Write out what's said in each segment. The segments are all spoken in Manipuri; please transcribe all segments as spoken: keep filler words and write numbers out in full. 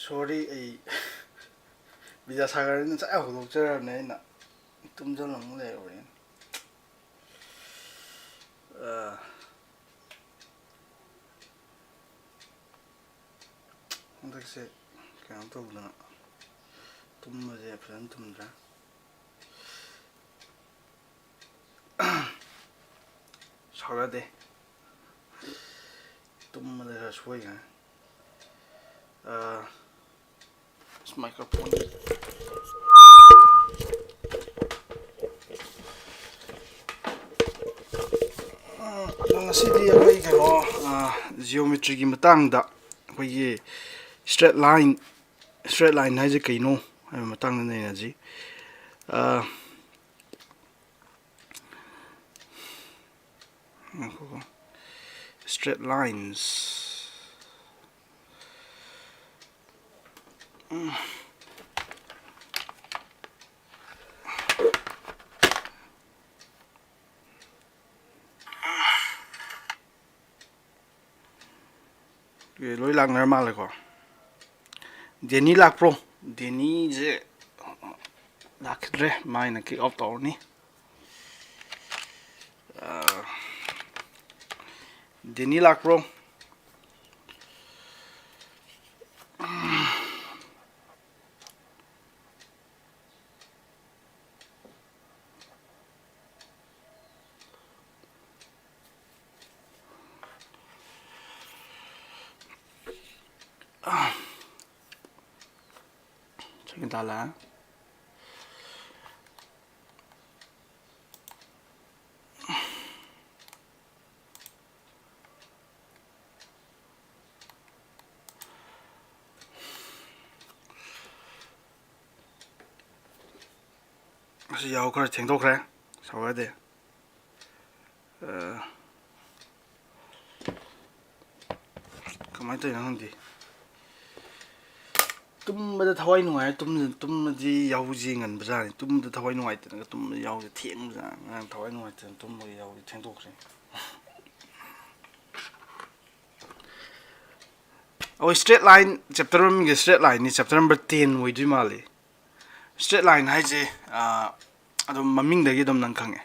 Sorry, ꯑꯩ ꯕꯤꯗ꯭ꯌꯥꯁꯥꯒꯔꯅ ꯉꯁꯥꯏ ꯍꯧꯗꯣꯛꯆꯔꯕꯅꯦ, ꯑꯩꯅ ꯇꯨꯝꯁꯤꯜꯂꯝꯃ ꯂꯩꯔꯨꯔꯦꯅꯦ꯫ ꯑ, ꯍꯟꯗꯛꯁꯦ ꯀꯩꯅꯣ ꯇꯧꯗꯅ ꯇꯨꯝꯕꯁꯦ ꯐꯖꯅ ꯇꯨꯝꯗ꯭ꯔꯦ꯫ ꯁꯥꯎꯌꯥꯗꯦ꯫ ꯇꯨꯝꯕꯗ ꯈꯔ ꯁꯣꯏꯈ꯭ꯔꯦ꯫ ꯑ, ꯑꯁ, microphone꯫ ꯑ, ꯉꯁꯤꯗꯤ ꯑꯩꯈꯣꯏ ꯀꯩꯅꯣ, ꯑ, geometryꯒꯤ ꯃꯇꯥꯡꯗ, ꯑꯩꯈꯣꯏꯒꯤ straight line, straight line ꯍꯥꯏꯁꯦ ꯀꯩꯅꯣ ꯍꯥꯏꯕ ꯃꯇꯥꯡꯗ ꯅꯩꯅꯁꯤ꯫ ꯑ, ꯉꯥꯏꯈꯣꯀꯣ꯫ Straight lines꯫ ꯎꯝ꯫ ꯑꯦ, ꯂꯣꯏ ꯂꯥꯛꯅꯔ ꯃꯥꯜꯂꯦꯀꯣ꯫ ꯗꯦꯅꯤ ꯂꯥꯛꯄ꯭ꯔꯣ? ꯗꯦꯅꯤꯁꯦ ꯂꯥꯛꯈꯤꯗ꯭ꯔꯦ, ꯃꯥꯏꯅ kick out ꯇꯧꯔꯅꯤ꯫ ꯑ, ꯗꯦꯅꯤ ꯂꯥꯛꯄ꯭ꯔꯣ? ꯁꯤꯒꯤ ꯗꯥꯜꯂ꯫ ꯑꯁꯤ ꯌꯥꯍꯧ ꯈꯔ ꯊꯦꯡꯗꯣꯛꯈ꯭ꯔꯦ, ꯁꯥꯎ ꯌꯥꯗꯦ꯫ ꯑ, ꯀꯃꯥꯏꯅ ꯇꯧꯔꯤꯅꯣ ꯈꯪꯗꯦ꯫ ꯇꯨꯝꯕꯗ ꯊꯋꯥꯏ ꯅꯨꯡꯉꯥꯏꯔ ꯇꯨꯝ-, ꯇꯨꯝꯃꯗꯤ ꯌꯥꯍꯧꯁꯤ ꯉꯟꯕꯖꯥꯠꯅꯤ꯫ ꯇꯨꯝꯕꯗ ꯊꯋꯥꯏ ꯅꯨꯡꯉꯥꯏꯇꯅꯒ ꯇꯨꯝꯕ ꯌꯥꯍꯧꯁꯤ ꯊꯦꯡꯕꯖꯥꯠꯅꯤ꯫ ꯉꯔꯥꯡ ꯊꯋꯥꯏ ꯅꯨꯡꯉꯥꯏꯇꯅ ꯇꯨꯝꯕꯒꯤ ꯌꯥꯍꯧꯁꯤ ꯊꯦꯡꯗꯣꯛꯈ꯭ꯔꯦ꯫ ꯑꯩꯈꯣꯏ straight line chapter ꯃꯃꯤꯡꯁꯦ straight lineꯅꯤ, chapter number ten ꯑꯣꯏꯗꯣꯏ ꯃꯥꯜꯂꯤ꯫ Straight line ꯍꯥꯏꯁꯦ ꯑꯗꯨꯝ ꯃꯃꯤꯡꯗꯒꯤ ꯑꯗꯨꯝ ꯅꯪ ꯈꯪꯉꯦ,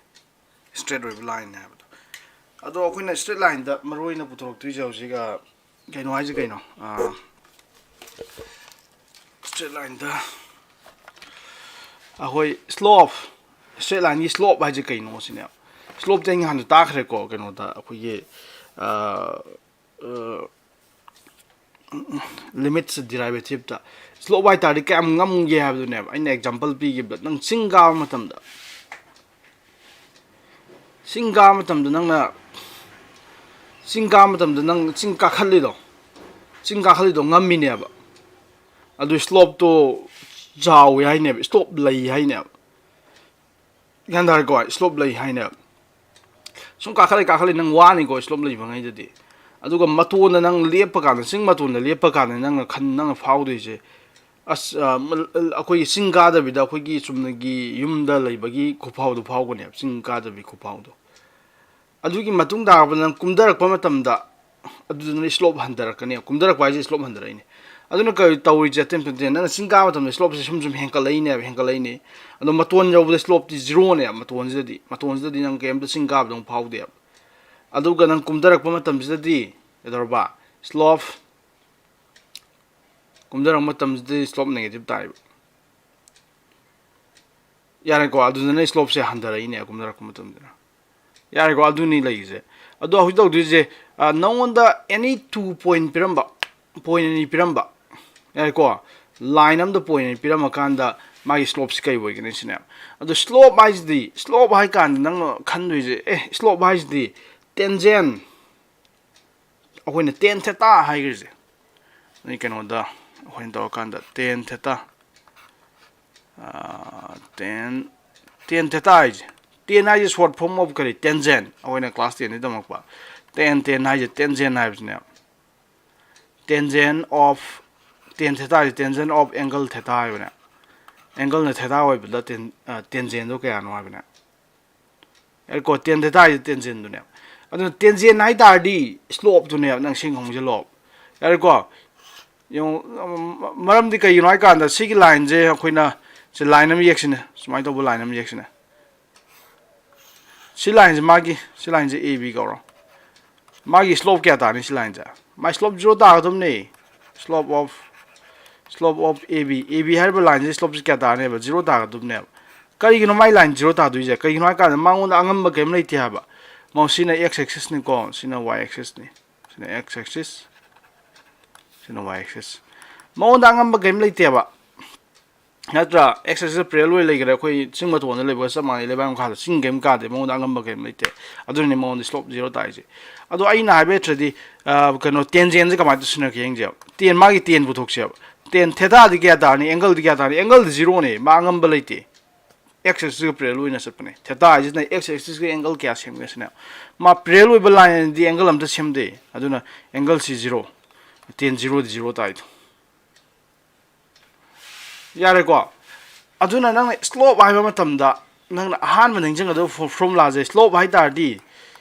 straight ꯑꯣꯏꯕ lineꯅꯦ ꯍꯥꯏꯕꯗꯣ꯫ ꯑꯗꯣ ꯑꯩꯈꯣꯏꯅ straight lineꯗ ꯃꯔꯨ ꯑꯣꯏꯅ ꯄꯨꯊꯣꯔꯛꯇꯣꯏꯁꯦ ꯍꯧꯖꯤꯛ ꯀꯩꯅꯣ ꯍꯥꯏꯁꯦ ꯀꯩꯅꯣ? Straight lineꯗ ꯑꯩꯈꯣꯏ slope, straight lineꯒꯤ slope ꯍꯥꯏꯁꯦ ꯀꯩꯅꯣ ꯁꯤꯅꯦ꯫ Slopeꯇꯤ ꯑꯩ ꯅꯍꯥꯟꯁꯨ ꯇꯥꯈ꯭ꯔꯦꯀꯣ, ꯀꯩꯅꯣꯗ ꯑꯩꯈꯣꯏꯒꯤ limits derivativeꯇ꯫ Slope ꯍꯥꯏ ꯇꯥꯔꯗꯤ ꯀꯌꯥꯝ ꯉꯝꯒꯦ ꯍꯥꯏꯕꯗꯨꯅꯦꯕ ꯑꯩꯅ example ꯄꯤꯈꯤꯕꯗ꯫ ꯅꯪ ꯆꯤꯡ ꯀꯥꯕ ꯃꯇꯝꯗ, ꯆꯤꯡ ꯀꯥꯕ ꯃꯇꯝꯗ ꯅꯪꯅ, ꯆꯤꯡ ꯀꯥꯕ ꯃꯇꯝꯗ ꯅꯪ ꯆꯤꯡ ꯀꯥꯈꯠꯂꯤꯗꯣ, ꯆꯤꯡ ꯀꯥꯈꯠꯂꯤꯗꯣ ꯉꯝꯃꯤꯅꯦꯕ꯫ ꯑꯗꯨ slopeꯇꯣ ꯆꯥꯎꯋꯤ ꯍꯥꯏꯅꯦꯕ, slope ꯂꯩ ꯍꯥꯏꯅꯦꯕ꯫ ꯒ꯭ꯌꯥꯟ ꯇꯥꯔꯦꯀꯣ? Slope ꯂꯩ ꯍꯥꯏꯅꯦꯕ꯫ ꯁꯨꯝ ꯀꯥꯈꯠꯂꯛꯏ ꯀꯥꯈꯠꯂꯛꯏ ꯅꯪ ꯋꯥꯅꯤꯀꯣ slope ꯂꯩꯕꯉꯩꯗꯗꯤ꯫ ꯑꯗꯨꯒ ꯃꯇꯣꯟꯗ ꯅꯪ ꯂꯦꯞꯄ ꯀꯥꯟꯗ, ꯆꯤꯡ ꯃꯇꯣꯟꯗ ꯂꯦꯞꯄ ꯀꯥꯟꯗ ꯅꯪꯅ ꯈꯟ ꯅꯪꯅ ꯐꯥꯎꯗꯣꯏꯁꯦ, ꯑꯁ, ꯑꯩꯈꯣꯏꯒꯤ ꯆꯤꯡ ꯀꯥꯗꯕꯤꯗ ꯑꯩꯈꯣꯏꯒꯤ ꯆꯨꯝꯅꯒꯤ ꯌꯨꯝꯗ ꯂꯩꯕꯒꯤ ꯈꯨꯐꯥꯎꯗꯣ ꯐꯥꯎꯒꯅꯦꯕ, ꯆꯤꯡ ꯀꯥꯗꯕꯤ ꯈꯨꯐꯥꯎꯗꯣ꯫ ꯑꯗꯨꯒꯤ ꯃꯇꯨꯡ ꯇꯥꯔꯛꯄꯗ ꯅꯪ ꯀꯨꯝꯊꯔꯛꯄ ꯃꯇꯝꯗ ꯑꯗꯨꯗꯨꯅ slope ꯍꯟꯊꯔꯛꯀꯅꯤ꯫ ꯀꯨꯝꯊꯔꯛꯄ ꯍꯥꯏꯁꯦ slope ꯍꯟꯊꯔꯛꯏꯅꯦ꯫ ꯑꯗꯨꯅ ꯀꯔꯤ ꯇꯧꯔꯤꯁꯦ? ꯑꯇꯦꯟ ꯇꯦꯟ ꯅꯪꯅ ꯆꯤꯡ ꯀꯥꯕ ꯃꯇꯝꯗ slopeꯁꯦ ꯁꯨꯝ ꯁꯨꯝ ꯍꯦꯟꯀꯠꯂꯛꯏꯅꯦꯕ, ꯍꯦꯟꯀꯠꯂꯛꯏꯅꯦ꯫ ꯑꯗꯣ ꯃꯇꯣꯟ ꯌꯧꯕꯗ slopeꯇꯤ zeroꯅꯦꯕ꯫ ꯃꯇꯣꯟꯁꯤꯗꯗꯤ, ꯃꯇꯣꯟꯁꯤꯗꯗꯤ ꯅꯪ ꯀꯩꯝꯇ ꯆꯤꯡ ꯀꯥꯕꯗꯧꯅ ꯐꯥꯎꯗꯦꯕ꯫ ꯑꯗꯨꯒ ꯅꯪ ꯀꯨꯝꯊꯔꯛꯄ ꯃꯇꯝꯁꯤꯗꯗꯤ ꯀꯩꯗꯧꯔꯕ? Slope, ꯀꯨꯝꯊꯔꯛꯄ ꯃꯇꯝꯁꯤꯗꯗꯤ slope negative ꯇꯥꯏꯕ꯫ ꯌꯥꯔꯦꯀꯣ? ꯑꯗꯨꯗꯨꯅ slopeꯁꯦ ꯍꯟꯊꯔꯛꯏꯅꯦ ꯀꯨꯝꯊꯔꯛꯄ ꯃꯇꯝꯗꯅ꯫ ꯌꯥꯔꯦꯀꯣ? ꯑꯗꯨꯅꯤ ꯂꯩꯔꯤꯁꯦ꯫ ꯑꯗꯣ ꯍꯧꯖꯤꯛ ꯇꯧꯗꯣꯏꯁꯦ, ꯅꯉꯣꯟꯗ any two point ꯄꯤꯔꯝꯕ, point ꯑꯅꯤ ꯄꯤꯔꯝꯕ, ꯌꯥꯔꯦꯀꯣ? Line ꯑꯃꯗ point ꯑꯅꯤ ꯄꯤꯔꯝꯃꯀꯥꯟꯗ ꯃꯥꯒꯤ slopeꯁꯤ ꯀꯩ ꯑꯣꯏꯒꯅꯤ ꯁꯤꯅꯦ꯫ ꯑꯗꯣ slope ꯍꯥꯏꯁꯤꯗꯤ, slope ꯍꯥꯏ ꯀꯥꯟꯗ ꯅꯪꯅ ꯈꯟꯗꯣꯏꯁꯦ, ꯑꯦ, slope ꯍꯥꯏꯁꯤꯗꯤ tangent, ꯑꯩꯈꯣꯏꯅ tan theta ꯍꯥꯏꯈ꯭ꯔꯤꯁꯦ꯫ ꯑꯩ ꯀꯩꯅꯣꯗ ꯑꯩꯈꯣꯏꯅ ꯇꯧꯔꯀꯥꯟꯗ tan theta, tan, tan theta ꯍꯥꯏꯁꯦ, tan ꯍꯥꯏꯁꯦ short form of ꯀꯔꯤ? Tangent, ꯑꯩꯈꯣꯏꯅ class tenꯗꯒꯤ ꯇꯝꯃꯛꯄ꯫ Tan, tan ꯍꯥꯏꯁꯦ tangent ꯍꯥꯏꯕꯁꯤꯅꯦ꯫ Tangent of, tan theta ꯍꯥꯏꯁꯦ tangent of angle theta ꯍꯥꯏꯕꯅꯦ꯫ Angleꯅ theta ꯑꯣꯏꯕꯗ tan, tangentꯗꯣ ꯀꯌꯥꯅꯣ ꯍꯥꯏꯕꯅꯦ꯫ ꯌꯥꯔꯦꯀꯣ? Tan theta ꯍꯥꯏꯁꯦ tangentꯗꯨꯅꯦꯕ꯫ ꯑꯗꯨꯅ tangent ꯍꯥꯏ ꯇꯥꯔꯗꯤ slopeꯇꯨꯅꯦꯕ ꯅꯪ ꯁꯤꯡ ꯈꯣꯡꯖꯤꯜꯂꯣ꯫ ꯌꯥꯔꯦꯀꯣ? ꯌꯦꯡꯉꯨ, ꯃꯔꯝꯗꯤ ꯀꯩꯒꯤꯅꯣ ꯍꯥꯏꯀꯥꯟꯗ ꯁꯤꯒꯤ ꯂꯥꯏꯟꯁꯦ ꯑꯩꯈꯣꯏꯅ ꯁꯤ ꯂꯥꯏꯟ ꯑꯃ ꯌꯦꯛꯁꯤꯅꯦ, ꯁꯨꯃꯥꯏꯅ ꯇꯧꯕ ꯂꯥꯏꯟ ꯑꯃ ꯌꯦꯛꯁꯤꯅꯦ꯫ ꯁꯤ ꯂꯥꯏꯟꯁꯦ ꯃꯥꯒꯤ, ꯁꯤ ꯂꯥꯏꯟꯁꯦ ꯑꯦ ꯕꯤ ꯀꯧꯔꯣ꯫ ꯃꯥꯒꯤ ꯁ꯭ꯂꯣꯞ ꯀꯌꯥ ꯇꯥꯔꯅꯤ? ꯁꯤ ꯂꯥꯏꯟꯁꯦ, ꯃꯥꯏ ꯁ꯭ꯂꯣꯞ ꯖꯤꯔꯣ ꯇꯥꯒꯗꯕꯅꯤ꯫ Slope of, slope of A B, A B ꯍꯥꯏꯔꯤꯕ ꯂꯥꯏꯟꯁꯦ ꯁ꯭ꯂꯣꯞꯁꯦ ꯀꯌꯥ ꯇꯥꯔꯅꯦꯕ? ꯖꯤꯔꯣ ꯇꯥꯒꯗꯕꯅꯦꯕ꯫ ꯀꯔꯤꯒꯤꯅꯣ ꯃꯥꯏ ꯂꯥꯏꯟ ꯖꯤꯔꯣ ꯇꯥꯗꯣꯏꯁꯦ? ꯀꯩꯒꯤꯅꯣ ꯍꯥꯏꯀꯥꯟꯗ ꯃꯉꯣꯟꯗ ꯑꯉꯝꯕ ꯀꯔꯤꯝ ꯂꯩꯇꯦ ꯍꯥꯏꯕ꯫ ꯃꯉꯣꯟ-, ꯁꯤꯅ ꯑꯦꯛꯁ ꯑꯦꯛꯁꯤꯁꯅꯤꯀꯣ, ꯁꯤꯅ ꯋꯥꯏ ꯑꯦꯛꯁꯤꯁꯅꯤ꯫ ꯁꯤꯅ ꯑꯦꯛꯁ ꯑꯦꯛꯁꯤꯁ, ꯁꯤꯅ ꯋꯥꯏ ꯑꯦꯛꯁꯤꯁ꯫ ꯃꯉꯣꯟꯗ ꯑꯉꯝꯕ ꯀꯔꯤꯝ ꯂꯩꯇꯦꯕ, ꯅꯠꯇ꯭ꯔꯥ? ꯑꯦꯛꯁ ꯑꯦꯛꯁꯤꯁ ꯄꯦꯔꯦꯂꯦꯜ ꯑꯣꯏ ꯂꯩꯈ꯭ꯔꯦ꯫ ꯑꯩꯈꯣꯏ ꯆꯤꯡ ꯃꯇꯣꯟꯗ ꯂꯩꯕꯒ ꯆꯞ ꯃꯥꯟꯅꯩ, ꯂꯩꯕꯥꯛ ꯃꯈꯥꯗ ꯆꯤꯡ ꯀꯔꯤꯝ ꯀꯥꯗꯦ, ꯃꯉꯣꯟꯗ ꯑꯉꯝꯕ ꯀꯔꯤꯝ ꯂꯩꯇꯦ꯫ ꯑꯗꯨꯅꯅꯦ ꯃꯉꯣꯟꯗ ꯁ꯭ꯂꯣꯞ ꯖꯤꯔꯣ ꯇꯥꯏꯁꯦ꯫ ꯑꯗꯣ ꯑꯩꯅ ꯍꯥꯏꯕ ꯅꯠꯇ꯭ꯔꯗꯤ, ꯑ, ꯀꯩꯅꯣ, ꯇꯦꯟꯖꯦꯟꯁꯦ ꯀꯃꯥꯏꯅ ꯇꯧꯁꯤꯟꯅꯔꯛꯀꯦ ꯌꯦꯡꯁꯦꯕ꯫ ꯇꯦꯟ, ꯃꯥꯒꯤ ꯇꯦꯟ ꯄꯨꯊꯣꯛꯁꯦꯕ꯫ ꯇꯦꯟ, ꯊꯦꯇꯥꯗꯤ ꯀꯌꯥ ꯇꯥꯔꯅꯤ? ꯑꯦꯡꯒꯜꯗꯤ ꯀꯌꯥ ꯇꯥꯔꯅꯤ? ꯑꯦꯡꯒꯜꯗꯤ ꯖꯤꯔꯣꯅꯦ, ꯃꯥ ꯑꯉꯝꯕ ꯂꯩꯇꯦ꯫ ꯑꯦꯛꯁ ꯑꯦꯛꯁꯤꯁꯀ ꯄꯦꯔꯦꯂꯦꯜ ꯑꯣꯏꯅ ꯆꯠꯄꯅꯦ꯫ ꯊꯦꯇꯥ ꯍꯥꯏꯁꯤꯅ ꯑꯦꯛꯁ ꯑꯦꯛꯁꯤꯁꯀ ꯑꯦꯡꯒꯜ ꯀꯌꯥ ꯁꯦꯝꯒꯦ ꯁꯤꯅꯦ꯫ ꯃꯥ ꯄꯦꯔꯦꯂꯦꯜ ꯑꯣꯏꯕ ꯂꯥꯏꯟꯗꯤ ꯑꯦꯡꯒꯜ ꯑꯝꯇ ꯁꯦꯝꯗꯦ꯫ ꯑꯗꯨꯅ ꯑꯦꯡꯒꯜꯁꯤ ꯖꯤꯔꯣ꯫ ꯇꯦꯟ ꯖꯤꯔꯣꯗꯤ ꯖꯤꯔꯣ ꯇꯥꯏꯗꯣ꯫ ꯌꯥꯔꯦꯀꯣ? ꯑꯗꯨꯅ ꯅꯪꯅ ꯁ꯭ꯂꯣꯞ ꯍꯥꯏꯕ ꯃꯇꯝꯗ ꯅꯪꯅ ꯑꯍꯥꯟꯕ ꯅꯤꯡꯁꯤꯡꯒꯗꯕ ꯐꯣ-, ꯐꯣꯔꯃꯨꯂꯥꯁꯦ, ꯁ꯭ꯂꯣꯞ ꯍꯥꯏ ꯇꯥꯔꯗꯤ,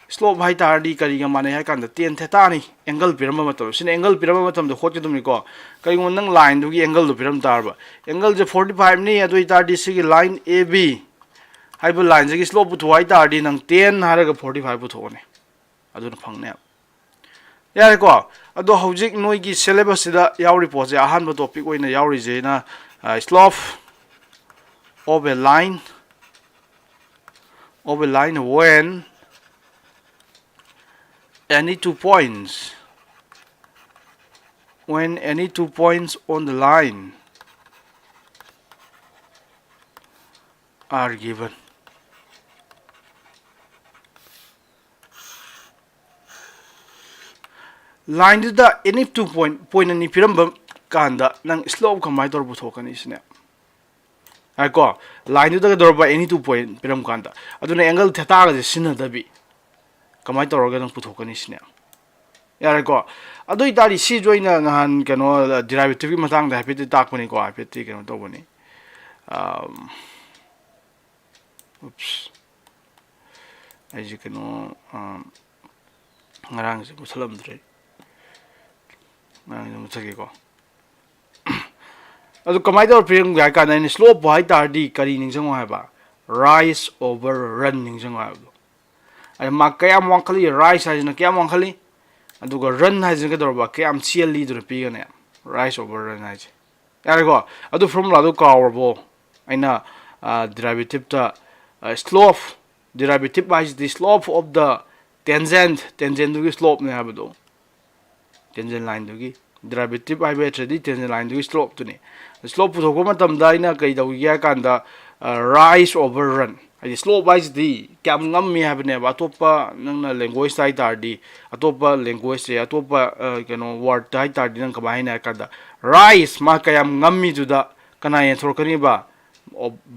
ꯁ꯭ꯂꯣꯞ ꯍꯥꯏ ꯇꯥꯔꯗꯤ ꯀꯔꯤꯒ ꯃꯥꯟꯅꯩ ꯍꯥꯏ ꯀꯥꯟꯗ ꯇꯦꯟ ꯊꯦꯇꯥꯅꯤ꯫ ꯑꯦꯡꯒꯜ ꯄꯤꯔꯝꯕ ꯃꯇꯝꯗ, ꯁꯤꯅ ꯑꯦꯡꯒꯜ ꯄꯤꯔꯝꯕ ꯃꯇꯝꯗ ꯍꯣꯠꯀꯗꯕꯅꯤꯀꯣ꯫ ꯀꯔꯤꯒꯨꯝꯕ ꯅꯪ ꯂꯥꯏꯟꯗꯨꯒꯤ ꯑꯦꯡꯒꯜꯗꯨ ꯄꯤꯔꯝ ꯇꯥꯔꯕ, ꯑꯦꯡꯒꯜꯁꯦ ꯐꯣꯔꯇꯤ ꯐꯥꯏꯚꯅꯤ꯫ ꯑꯗꯨ ꯑꯣꯏ ꯇꯥꯔꯗꯤ ꯁꯤꯒꯤ ꯂꯥꯏꯟ ꯑꯦ ꯕꯤ ꯍꯥꯏꯕ ꯂꯥꯏꯟꯁꯤꯒꯤ ꯁ꯭ꯂꯣꯞ ꯄꯨꯊꯣꯛꯑꯣ ꯍꯥꯏ ꯇꯥꯔꯗꯤ ꯅꯪ ꯇꯦꯟ ꯍꯥꯏꯔꯒ ꯐꯣꯔꯇꯤ ꯐꯥꯏꯚ ꯄꯨꯊꯣꯛꯑꯅꯤ, ꯑꯗꯨꯅ ꯐꯪꯅꯦꯕ꯫ ꯌꯥꯔꯦꯀꯣ? ꯑꯗꯣ ꯍꯧꯖꯤꯛ ꯅꯣꯏꯒꯤ ꯁꯤꯂꯦꯕꯁꯁꯤꯗ ꯌꯥꯎꯔꯤ ꯄꯣꯠꯁꯦ, ꯑꯍꯥꯟꯕ ꯇꯣꯄꯤꯛ ꯑꯣꯏꯅ ꯌꯥꯎꯔꯤꯁꯤꯅ, ꯑ, slope of a line, of a line when any two points, when any two points on the line are given. ꯂꯥꯏꯟꯗꯨꯗ ꯑꯦꯅꯤ ꯇꯨ ꯄꯣꯏꯟꯠ, ꯄꯣꯏꯟꯠ ꯑꯅꯤ ꯄꯤꯔꯝꯕ ꯀꯥꯟꯗ ꯅꯪ ꯁ꯭ꯂꯣꯞ ꯀꯃꯥꯏꯅ ꯇꯧꯔ ꯄꯨꯊꯣꯛꯀꯅꯤ ꯁꯤꯅꯦ꯫ ꯍꯥꯏꯀꯣ, ꯂꯥꯏꯟꯗꯨꯗ ꯀꯩꯗꯧꯔꯕ, ꯑꯦꯅꯤ ꯇꯨ ꯄꯣꯏꯟꯠ ꯄꯤꯔꯝ ꯀꯥꯟꯗ, ꯑꯗꯨꯅ ꯑꯦꯡꯒꯜ ꯊꯦꯇꯥꯒꯁꯦ ꯁꯤꯖꯤꯟꯅꯗꯕꯤ ꯀꯃꯥꯏꯅ ꯇꯧꯔꯒ ꯅꯪ ꯄꯨꯊꯣꯛꯀꯅꯤ ꯁꯤꯅꯦ꯫ ꯌꯥꯔꯦꯀꯣ? ꯑꯗꯨ ꯑꯣꯏꯇꯥꯔꯗꯤ ꯁꯤꯁꯨ ꯑꯩꯅ ꯅꯍꯥꯟ ꯀꯩꯅꯣ, ꯗꯤꯔꯥꯏꯚꯦꯇꯤꯚꯀꯤ ꯃꯇꯥꯡꯗ ꯍꯥꯏꯐꯦꯠꯇꯤ ꯇꯥꯛꯄꯅꯤꯀꯣ, ꯍꯥꯏꯐꯦꯠꯇꯤ ꯀꯩꯅꯣ ꯇꯧꯕꯅꯤ꯫ ꯑꯝ, oops, ꯑꯩꯁꯦ ꯀꯩꯅꯣ, ꯑꯝ, ꯉꯔꯥꯡꯁꯦ ꯃꯨꯠꯊꯠꯂꯝꯗ꯭ꯔꯦ꯫ ꯑꯗꯨꯝ ꯃꯨꯠꯊꯠꯀꯦꯀꯣ꯫ ꯑꯗꯨ ꯀꯃꯥꯏꯅ ꯇꯧꯔ ꯄꯤꯔꯝꯒꯦ ꯍꯥꯏ ꯀꯥꯟꯗ, ꯑꯩꯅ slope ꯍꯥꯏ ꯇꯥꯔꯗꯤ ꯀꯔꯤ ꯅꯤꯡꯁꯤꯡꯉꯣ ꯍꯥꯏꯕ? Rise over run ꯅꯤꯡꯁꯤꯡꯉꯣ ꯍꯥꯏꯕꯗꯣ꯫ ꯑꯩ ꯃꯥ ꯀꯌꯥꯝ ꯋꯥꯡꯈꯠꯂꯤ, rise ꯍꯥꯏꯁꯤꯅ ꯀꯌꯥꯝ ꯋꯥꯡꯈꯠꯂꯤ, ꯑꯗꯨꯒ run ꯍꯥꯏꯁꯤꯅ ꯀꯩꯗꯧꯔꯕ, ꯀꯌꯥꯝ ꯆꯦꯜꯂꯤꯗꯨꯅ ꯄꯤꯒꯅꯤ, rise over run ꯍꯥꯏꯁꯦ꯫ ꯌꯥꯔꯦꯀꯣ? ꯑꯗꯨ formulaꯗꯨ ꯀꯥꯎꯔꯕꯣ? ꯑꯩꯅ derivativeꯇ slope, derivative ꯍꯥꯏꯁꯤꯗꯤ slope of the tangent, tangentꯗꯨꯒꯤ slopeꯅꯦ ꯍꯥꯏꯕꯗꯣ, tangent lineꯗꯨꯒꯤ꯫ Derivative ꯍꯥꯏꯕ ꯅꯠꯇ꯭ꯔꯗꯤ tangent lineꯗꯨꯒꯤ slopeꯇꯨꯅꯤ꯫ Slope ꯄꯨꯊꯣꯛꯄ ꯃꯇꯝꯗ ꯑꯩꯅ ꯀꯩ ꯇꯧꯈꯤꯒꯦ ꯍꯥꯏ ꯀꯥꯟꯗ, rise over run, ꯍꯥꯏꯗꯤ slope ꯍꯥꯏꯁꯤꯗꯤ ꯀꯌꯥꯝ ꯉꯝꯃꯤ ꯍꯥꯏꯕꯅꯦꯕ꯫ ꯑꯇꯣꯞꯄ ꯅꯪꯅ languageꯇ ꯍꯥꯏ ꯇꯥꯔꯗꯤ, ꯑꯇꯣꯞꯄ languageꯁꯦ, ꯑꯇꯣꯞꯄ ꯀꯩꯅꯣ wordꯇ ꯍꯥꯏ ꯇꯥꯔꯗꯤ ꯅꯪ ꯀꯃꯥꯏꯅ ꯍꯥꯏꯅ ꯍꯥꯏ ꯀꯥꯟꯗ, rise ꯃꯥ ꯀꯌꯥꯝ ꯉꯝꯃꯤꯗꯨꯗ ꯀꯅꯥ ꯌꯦꯟꯊꯣꯔꯛꯀꯅꯤꯕ?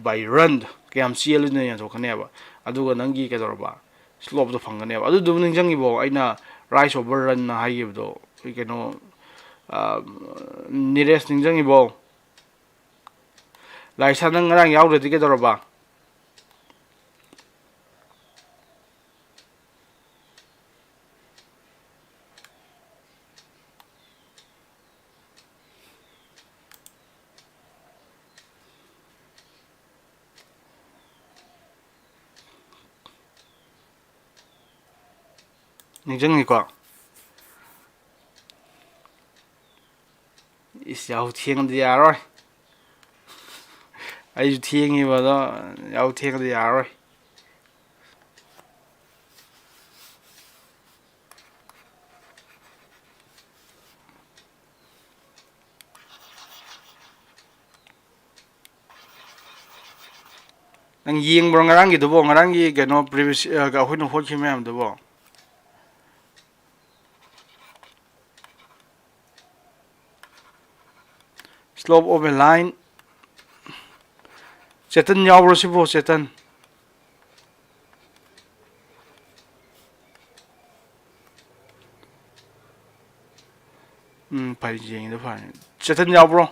By run, ꯀꯌꯥꯝ ꯆꯦꯜꯂꯤꯗꯨꯅ ꯌꯦꯟꯊꯣꯛꯀꯅꯦꯕ꯫ ꯑꯗꯨꯒ ꯅꯪꯒꯤ ꯀꯩꯗꯧꯔꯕ, slopeꯇꯣ ꯐꯪꯒꯅꯦꯕ꯫ ꯑꯗꯨꯗꯨꯕꯨ ꯅꯤꯡꯁꯤꯡꯉꯤꯕꯣ, ꯑꯩꯅ rise over runꯅ ꯍꯥꯏꯈꯤꯕꯗꯣ? ꯀꯩꯅꯣ, ꯅꯤꯔꯦꯁ, ꯅꯤꯡꯁꯤꯡꯉꯤꯕꯣ? ꯂꯥꯏꯁꯥ, ꯅꯪ ꯉꯔꯥꯡ ꯌꯥꯎꯗ꯭ꯔꯗꯤ ꯀꯩꯗꯧꯔꯕ? ꯅꯤꯡꯁꯤꯡꯉꯤꯀꯣ? ꯏꯁ, ꯌꯥꯍꯧ ꯊꯦꯡꯉꯗꯤ ꯌꯥꯔꯣꯏ꯫ ꯑꯩꯁꯨ ꯊꯦꯡꯉꯤꯕ ꯑꯗꯣ, ꯌꯥꯍꯧ ꯊꯦꯡꯉꯗꯤ ꯌꯥꯔꯣꯏ꯫ ꯅꯪ ꯌꯦꯡꯕ꯭ꯔꯣ ꯉꯔꯥꯡꯒꯤꯗꯨꯕꯣ? ꯉꯔꯥꯡꯒꯤ ꯀꯩꯅꯣ previous, ꯑ, ꯑꯩꯈꯣꯏꯅ ꯍꯣꯠꯈꯤꯕ ꯃꯌꯥꯝꯗꯨꯕꯣ? Slope of a line. Chetan ꯌꯥꯎꯕ꯭ꯔꯣ ꯁꯤꯕꯣ, ꯆꯦꯇꯟ? ꯎꯝ, ꯐꯩ, ꯌꯦꯡꯉꯤꯗꯣ ꯐꯔꯦ꯫ ꯆꯦꯇꯟ ꯌꯥꯎꯕ꯭ꯔꯣ?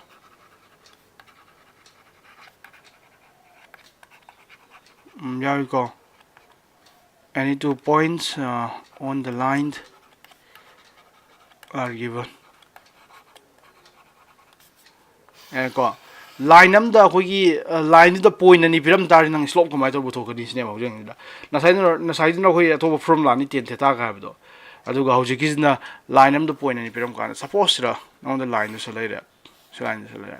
ꯎꯝ, ꯌꯥꯎꯏꯀꯣ꯫ Any two points, uh, on the line are given. ꯀꯣ, line ꯑꯝꯗ ꯑꯩꯈꯣꯏꯒꯤ ꯂꯥꯏꯟꯗꯨꯗ ꯄꯣꯏꯟ ꯑꯅꯤ ꯄꯤꯔꯝ ꯇꯥꯔꯗꯤ ꯅꯪ ꯁ꯭ꯂꯣꯞ ꯀꯃꯥꯏꯅ ꯇꯧꯕ ꯄꯨꯊꯣꯛꯀꯅꯤ ꯁꯤꯅꯦꯕ ꯍꯧꯖꯤꯛ ꯍꯪꯉꯤꯗ. ꯉꯁꯥꯏꯗꯨꯅ ꯉꯁꯥꯏꯗꯨꯅ ꯑꯩꯈꯣꯏ ꯑꯇꯣꯞꯄ ꯐꯣꯔꯃꯨꯂꯥꯅꯤ ꯇꯦꯟ ꯊꯦꯇꯥꯒ ꯍꯥꯏꯕꯗꯣ. ꯑꯗꯨꯒ ꯍꯧꯖꯤꯛꯀꯤꯁꯤꯅ line ꯑꯝꯗ ꯄꯣꯏꯟ ꯑꯅꯤ ꯄꯤꯔꯝ ꯀꯥꯟꯗ, ꯁꯄꯣꯁꯁꯤꯗ ꯅꯉꯣꯟꯗ ꯂꯥꯏꯟꯗꯨꯁꯨ ꯂꯩꯔꯦ, ꯁꯤ ꯂꯥꯏꯟꯗꯨꯁꯨ ꯂꯩꯔꯦ.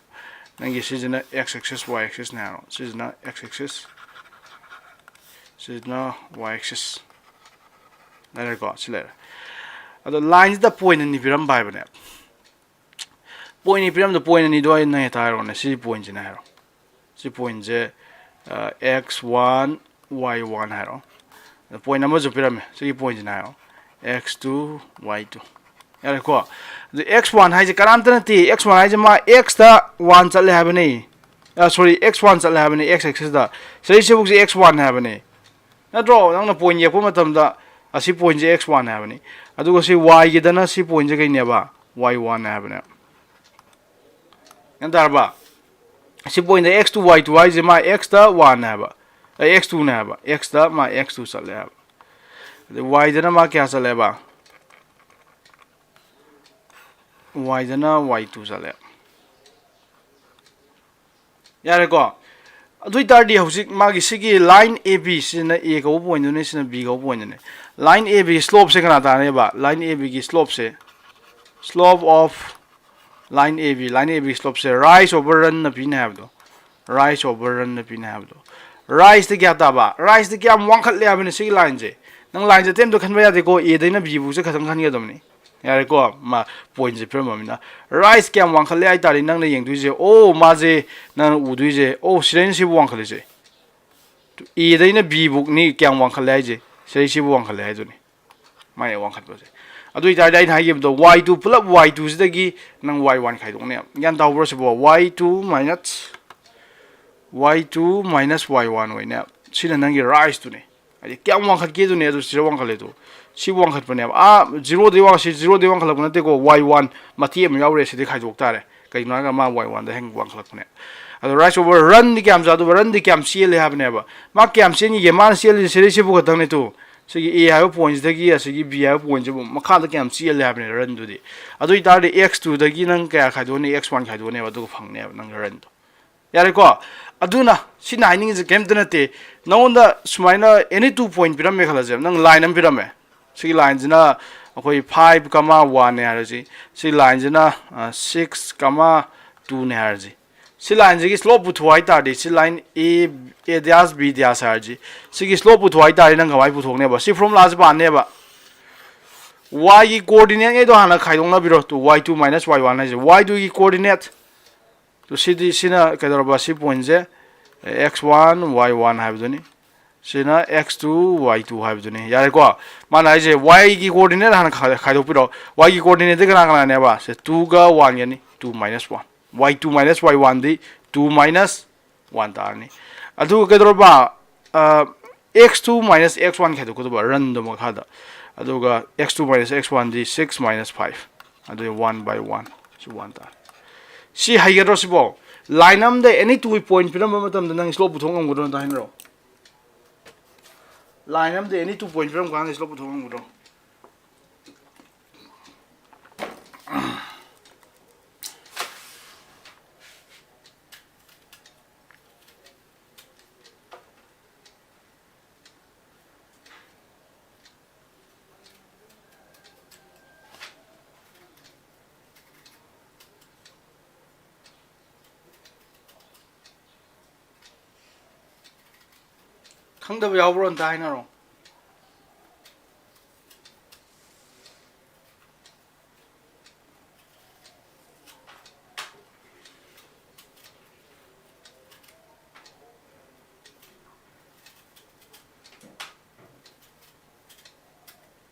ꯅꯪꯒꯤ ꯁꯤꯁꯤꯅ x axis, y axisꯅꯦ ꯍꯥꯏꯔꯣ, ꯁꯤꯁꯤꯅ x axis, ꯁꯤꯁꯤꯅ y axis. ꯂꯩꯔꯦꯀꯣ, ꯁꯤ ꯂꯩꯔꯦ. ꯑꯗꯣ ꯂꯥꯏꯟꯁꯤꯗ ꯄꯣꯏꯟ ꯑꯅꯤ ꯄꯤꯔꯝꯕ ꯍꯥꯏꯕꯅꯦ. ꯄꯣꯏꯟ ꯑꯅꯤ ꯄꯤꯔꯝꯕꯗ, ꯄꯣꯏꯟ ꯑꯅꯤꯗꯣ ꯑꯩ ꯅꯪ ꯍꯦꯛꯇ ꯍꯥꯏꯔꯣꯅꯦ. ꯁꯤ ꯄꯣꯏꯟꯁꯤꯅ ꯍꯥꯏꯔꯣ. ꯁꯤ ꯄꯣꯏꯟꯁꯦ x one, y one ꯍꯥꯏꯔꯣ. ꯑꯗ ꯄꯣꯏꯟ ꯑꯃꯁꯨ ꯄꯤꯔꯝꯃꯦ, ꯁꯤꯒꯤ ꯄꯣꯏꯟꯁꯤꯅ ꯍꯥꯏꯔꯣ, x two, y two. ꯌꯥꯔꯦꯀꯣ. ꯑꯗꯨ x one ꯍꯥꯏꯁꯦ ꯀꯅꯥꯝꯇ ꯅꯠꯇꯦ. X one ꯍꯥꯏꯁꯦ ꯃꯥ x ꯇ one ꯆꯠꯂꯦ ꯍꯥꯏꯕꯅꯤ. Sorry, x one ꯆꯠꯂꯦ ꯍꯥꯏꯕꯅꯤ, x axisꯇ. ꯁꯤꯗꯩꯁꯤꯐꯧꯁꯤ x one ꯍꯥꯏꯕꯅꯤ. ꯅꯠꯇ꯭ꯔꯣ? ꯅꯪꯅ ꯄꯣꯏꯟ ꯌꯦꯛꯄ ꯃꯇꯝꯗ ꯑꯁꯤ ꯄꯣꯏꯟꯁꯦ x one ꯍꯥꯏꯕꯅꯤ. ꯑꯗꯨꯒ ꯁꯤ y ꯒꯤꯗꯅ ꯁꯤ ꯄꯣꯏꯟꯁꯦ ꯀꯩꯅꯦꯕ? Y one ꯍꯥꯏꯕꯅꯦ. ꯒ꯭ꯌꯥꯟ ꯇꯥꯔꯕ? ꯁꯤ ꯄꯣꯏꯟꯗ x two, y two ꯍꯥꯏꯁꯦ ꯃꯥ x ꯇ one ꯍꯥꯏꯕ, ꯑꯦ, x two ꯅꯦ ꯍꯥꯏꯕ, x ꯇ ꯃꯥ x two ꯆꯠꯂꯦ ꯍꯥꯏꯕ. ꯑꯗꯩ y ꯗꯅ ꯃꯥ ꯀꯌꯥ ꯆꯠꯂꯦꯕ? Y ꯗꯅ y two ꯆꯠꯂꯦ. ꯌꯥꯔꯦꯀꯣ? ꯑꯗꯨ ꯑꯣꯏꯇꯥꯔꯗꯤ ꯍꯧꯖꯤꯛ ꯃꯥꯒꯤ ꯁꯤꯒꯤ line A B ꯁꯤꯅ A ꯀꯧꯕ ꯄꯣꯏꯟꯗꯨꯅꯤ, ꯁꯤꯅ B ꯀꯧꯕ ꯄꯣꯏꯟꯗꯨꯅꯤ. Line A B slopeꯁꯦ ꯀꯅꯥ ꯇꯥꯅꯦꯕ? Line A B ꯒꯤ slopeꯁꯦ, slope of line A B, line A B slopeꯁꯦ rise over runꯅ ꯄꯤꯅꯦ ꯍꯥꯏꯕꯗꯣ, rise over runꯅ ꯄꯤꯅꯦ ꯍꯥꯏꯕꯗꯣ. Riseꯇ ꯀꯌꯥ ꯇꯥꯕ? Riseꯇ ꯀꯌꯥꯝ ꯋꯥꯡꯈꯠꯂꯦ ꯍꯥꯏꯕꯅꯤ ꯁꯤꯒꯤ lineꯁꯦ. ꯅꯪ lineꯁꯦ ꯑꯇꯩ ꯑꯝꯇ ꯈꯟꯕ ꯌꯥꯗꯦꯀꯣ, A ꯗꯩꯅ B ꯐꯥꯎꯁꯦ ꯈꯛꯇꯪ ꯈꯟꯒꯗꯕꯅꯤ. ꯌꯥꯔꯦꯀꯣ, ꯃꯥ ꯄꯣꯏꯟꯁꯦ ꯄꯤꯔꯝꯃꯕꯅꯤꯅ. Rise ꯀꯌꯥꯝ ꯋꯥꯡꯈꯠꯂꯦ ꯍꯥꯏ ꯇꯥꯔꯗꯤ ꯅꯪꯅ ꯌꯦꯡꯗꯣꯏꯁꯦ, ꯑꯣ, ꯃꯥꯁꯦ, ꯅꯪꯅ ꯎꯗꯣꯏꯁꯦ, ꯑꯣ, ꯁꯤꯗꯩꯅ ꯁꯤꯕꯨ ꯋꯥꯡꯈꯠꯂꯤꯁꯦ. A ꯗꯩꯅ B ꯐꯥꯎꯅꯤ ꯀꯌꯥꯝ ꯋꯥꯡꯈꯠꯂꯦ ꯍꯥꯏꯁꯦ, ꯁꯤꯗꯩ ꯁꯤꯕꯨ ꯋꯥꯡꯈꯠꯂꯦ ꯍꯥꯏꯗꯨꯅꯤ, ꯃꯥꯏ ꯋꯥꯡꯈꯠꯄꯁꯦ. ꯑꯗꯨ ꯑꯣꯏꯇꯥꯔꯗꯤ ꯑꯩꯅ ꯍꯥꯏꯈꯤꯕꯗꯣ, y two ꯄꯨꯂꯞ y two ꯁꯤꯗꯒꯤ ꯅꯪ y one ꯈꯥꯏꯗꯣꯛꯅꯦꯕ. ꯒ꯭ꯌꯥꯟ ꯇꯥꯍꯧꯕ꯭ꯔꯣ ꯁꯤꯕꯣ? Y two minus, y two minus y one ꯑꯣꯏꯅꯦ. ꯁꯤꯅ ꯅꯪꯒꯤ riseꯇꯨꯅꯦ. ꯍꯥꯏꯗꯤ ꯀꯌꯥꯝ ꯋꯥꯡꯈꯠꯀꯦꯗꯨꯅꯦ, ꯑꯗꯨ ꯁꯤꯗ ꯋꯥꯡꯈꯠꯂꯦꯗꯣ. ꯁꯤ ꯋꯥꯡꯈꯠꯄꯅꯦꯕ. ꯑꯥ, zeroꯗꯩ ꯋꯥꯡ-, ꯁꯤ zeroꯗꯩ ꯋꯥꯡꯈꯠꯂꯛꯄ ꯅꯠꯇꯦꯀꯣ, y one ꯃꯇꯦꯛ ꯑꯃ ꯌꯥꯎꯔꯦ, ꯁꯤꯗꯩ ꯈꯥꯏꯗꯣꯛ ꯇꯥꯔꯦ. ꯀꯩꯒꯤꯅꯣ ꯍꯥꯏꯔꯒ ꯃꯥ y oneꯗ ꯍꯦꯟꯅ ꯋꯥꯡꯈꯠꯂꯛꯄꯅꯦ. ꯑꯗꯣ rise over runꯗꯤ ꯀꯌꯥꯝ ꯆꯥꯗꯣꯏꯕ? Runꯗꯤ ꯀꯌꯥꯝ ꯆꯦꯜꯂꯦ ꯍꯥꯏꯕꯅꯦꯕ. ꯃꯥ ꯀꯌꯥꯝ ꯆꯦꯟꯈꯤꯒꯦ? ꯃꯥꯅ ꯆꯦꯜꯂꯤꯁꯦ ꯁꯤꯗꯩ ꯁꯤꯕꯨ ꯈꯛꯇꯪꯅꯦ ꯇꯨ. ꯁꯤꯒꯤ A ꯍꯥꯏꯕ ꯄꯣꯏꯟꯁꯤꯗꯒꯤ ꯑꯁꯤꯒꯤ B ꯍꯥꯏꯕ ꯄꯣꯏꯟꯁꯤꯕꯨ ꯃꯈꯥꯗ ꯀꯌꯥꯝ ꯆꯦꯜꯂꯦ ꯍꯥꯏꯕꯅꯦ ꯔꯟꯗꯨꯗꯤ꯫ ꯑꯗꯨ ꯑꯣꯏꯇꯥꯔꯗꯤ ꯑꯦꯛꯁ ꯇꯨꯗꯒꯤ ꯅꯪ ꯀꯌꯥ ꯈꯥꯏꯗꯣꯛꯑꯅꯤ? ꯑꯦꯛꯁ ꯋꯥꯟ ꯈꯥꯏꯗꯣꯛꯑꯅꯦꯕ, ꯑꯗꯨꯒ ꯐꯪꯅꯦꯕ ꯅꯪꯒꯤ ꯔꯟꯗꯣ꯫ ꯌꯥꯔꯦꯀꯣ? ꯑꯗꯨꯅ ꯁꯤꯅ ꯍꯥꯏꯅꯤꯡꯉꯤꯁꯦ ꯀꯩꯝꯇ ꯅꯠꯇꯦ꯫ ꯅꯉꯣꯟꯗ ꯁꯨꯃꯥꯏꯅ ꯑꯦꯅꯤ ꯇꯨ ꯄꯣꯏꯟ ꯄꯤꯔꯝꯃꯦ ꯈꯜꯂꯁꯦ, ꯅꯪ ꯂꯥꯏꯟ ꯑꯃ ꯄꯤꯔꯝꯃꯦ꯫ ꯁꯤꯒꯤ ꯂꯥꯏꯟꯁꯤꯅ ꯑꯩꯈꯣꯏ ꯐꯥꯏꯚ ꯀꯃꯥ ꯋꯥꯟꯅꯦ ꯍꯥꯏꯔꯁꯤ꯫ ꯁꯤ ꯂꯥꯏꯟꯁꯤꯅ ꯁꯤꯛꯁ ꯀꯃꯥ ꯇꯨꯅꯦ ꯍꯥꯏꯔꯁꯤ꯫ ꯁꯤ ꯂꯥꯏꯟꯁꯤꯒꯤ ꯁ꯭ꯂꯣꯞ ꯄꯨꯊꯣꯛ ꯍꯥꯏ ꯇꯥꯔꯗꯤ, ꯁꯤ line A, A dash, B dash ꯍꯥꯏꯔꯁꯤ, ꯁꯤꯒꯤ ꯁ꯭ꯂꯣꯞ ꯄꯨꯊꯣꯛ ꯍꯥꯏ ꯇꯥꯔꯗꯤ ꯅꯪ ꯀꯃꯥꯏꯅ ꯄꯨꯊꯣꯛꯅꯦꯕ? ꯁꯤ ꯐꯣꯔꯃꯨꯂꯥꯁꯤ ꯄꯥꯟꯅꯦꯕ꯫ ꯋꯥꯏꯒꯤ ꯀꯣꯑꯣꯔꯗꯤꯅꯦꯠꯉꯩꯗꯣ ꯍꯥꯟꯅ ꯈꯥꯏꯗꯣꯛꯅꯕꯤꯔꯣ꯫ ꯇꯨ ꯋꯥꯏ ꯇꯨ ꯃꯥꯏꯅꯁ ꯋꯥꯏ ꯋꯥꯟ ꯍꯥꯏꯁꯦ, ꯋꯥꯏ ꯇꯨꯒꯤ ꯀꯣꯑꯣꯔꯗꯤꯅꯦꯠ꯫ ꯇꯨ ꯁꯤꯗꯤ, ꯁꯤꯅ ꯀꯩꯗꯧꯔꯕ? ꯁꯤ ꯄꯣꯏꯟꯁꯦ ꯑꯦꯛꯁ ꯋꯥꯟ ꯋꯥꯏ ꯋꯥꯟ ꯍꯥꯏꯕꯗꯨꯅꯤ꯫ ꯁꯤꯅ ꯑꯦꯛꯁ ꯇꯨ ꯋꯥꯏ ꯇꯨ ꯍꯥꯏꯕꯗꯨꯅꯤ꯫ ꯌꯥꯔꯦꯀꯣ? ꯃꯥꯅ ꯍꯥꯏꯁꯦ ꯋꯥꯏꯒꯤ ꯀꯣꯑꯣꯔꯗꯤꯅꯦꯠ ꯍꯥꯟꯅ ꯈꯥꯏ-, ꯈꯥꯏꯗꯣꯛꯄꯤꯔꯣ꯫ ꯋꯥꯏꯒꯤ ꯀꯣꯑꯣꯔꯗꯤꯅꯦꯠꯇꯤ ꯀꯅꯥ ꯀꯅꯥꯅꯦꯕ? ꯁꯦ ꯇꯨꯒ ꯋꯥꯟꯒꯅꯤ, two minus one. Y two minus y ꯋꯥꯟꯗꯤ ꯇꯨ ꯃꯥꯏꯅꯁ ꯋꯥꯟ ꯇꯥꯔꯅꯤ꯫ ꯑꯗꯨꯒ ꯀꯩꯗꯧꯔꯕ? X two minus x one ꯈꯥꯏꯗꯣꯛꯀꯗꯧꯕ ꯔꯟꯗꯣ ꯃꯈꯥꯗ꯫ ꯑꯗꯨꯒ ꯑꯦꯛꯁ ꯇꯨ ꯃꯥꯏꯅꯁ ꯑꯦꯛꯁ ꯋꯥꯟꯗꯤ ꯁꯤꯛꯁ ꯃꯥꯏꯅꯁ ꯐꯥꯏꯚ꯫ ꯑꯗꯨꯗꯤ ꯋꯥꯟ ꯕꯥꯏ ꯋꯥꯟ꯫ ꯁꯤ ꯋꯥꯟ ꯇꯥꯔꯦ꯫ ꯁꯤ ꯍꯩꯒꯗ꯭ꯔꯣ ꯁꯤꯕꯣ? ꯂꯥꯏꯟ ꯑꯝꯗ ꯑꯦꯅꯤ ꯇꯨ ꯄꯣꯏꯟ ꯄꯤꯔꯝꯕ ꯃꯇꯝꯗ ꯅꯪ ꯁ꯭ꯂꯣꯞ ꯄꯨꯊꯣꯛ ꯉꯝꯒꯗ꯭ꯔꯣ? ꯑꯝꯇ ꯍꯥꯏꯅꯔꯣ꯫ ꯂꯥꯏꯟ ꯑꯝꯗ ꯑꯦꯅꯤ ꯇꯨ ꯄꯣꯏꯟ ꯄꯤꯔꯝ ꯀꯥꯟꯗ ꯁ꯭ꯂꯣꯞ ꯄꯨꯊꯣꯛ ꯉꯝꯒꯗ꯭ꯔꯣ? ꯈꯪꯗꯕ ꯌꯥꯎꯕ꯭ꯔꯣ? ꯑꯝꯇ ꯍꯥꯏꯅꯔꯣ꯫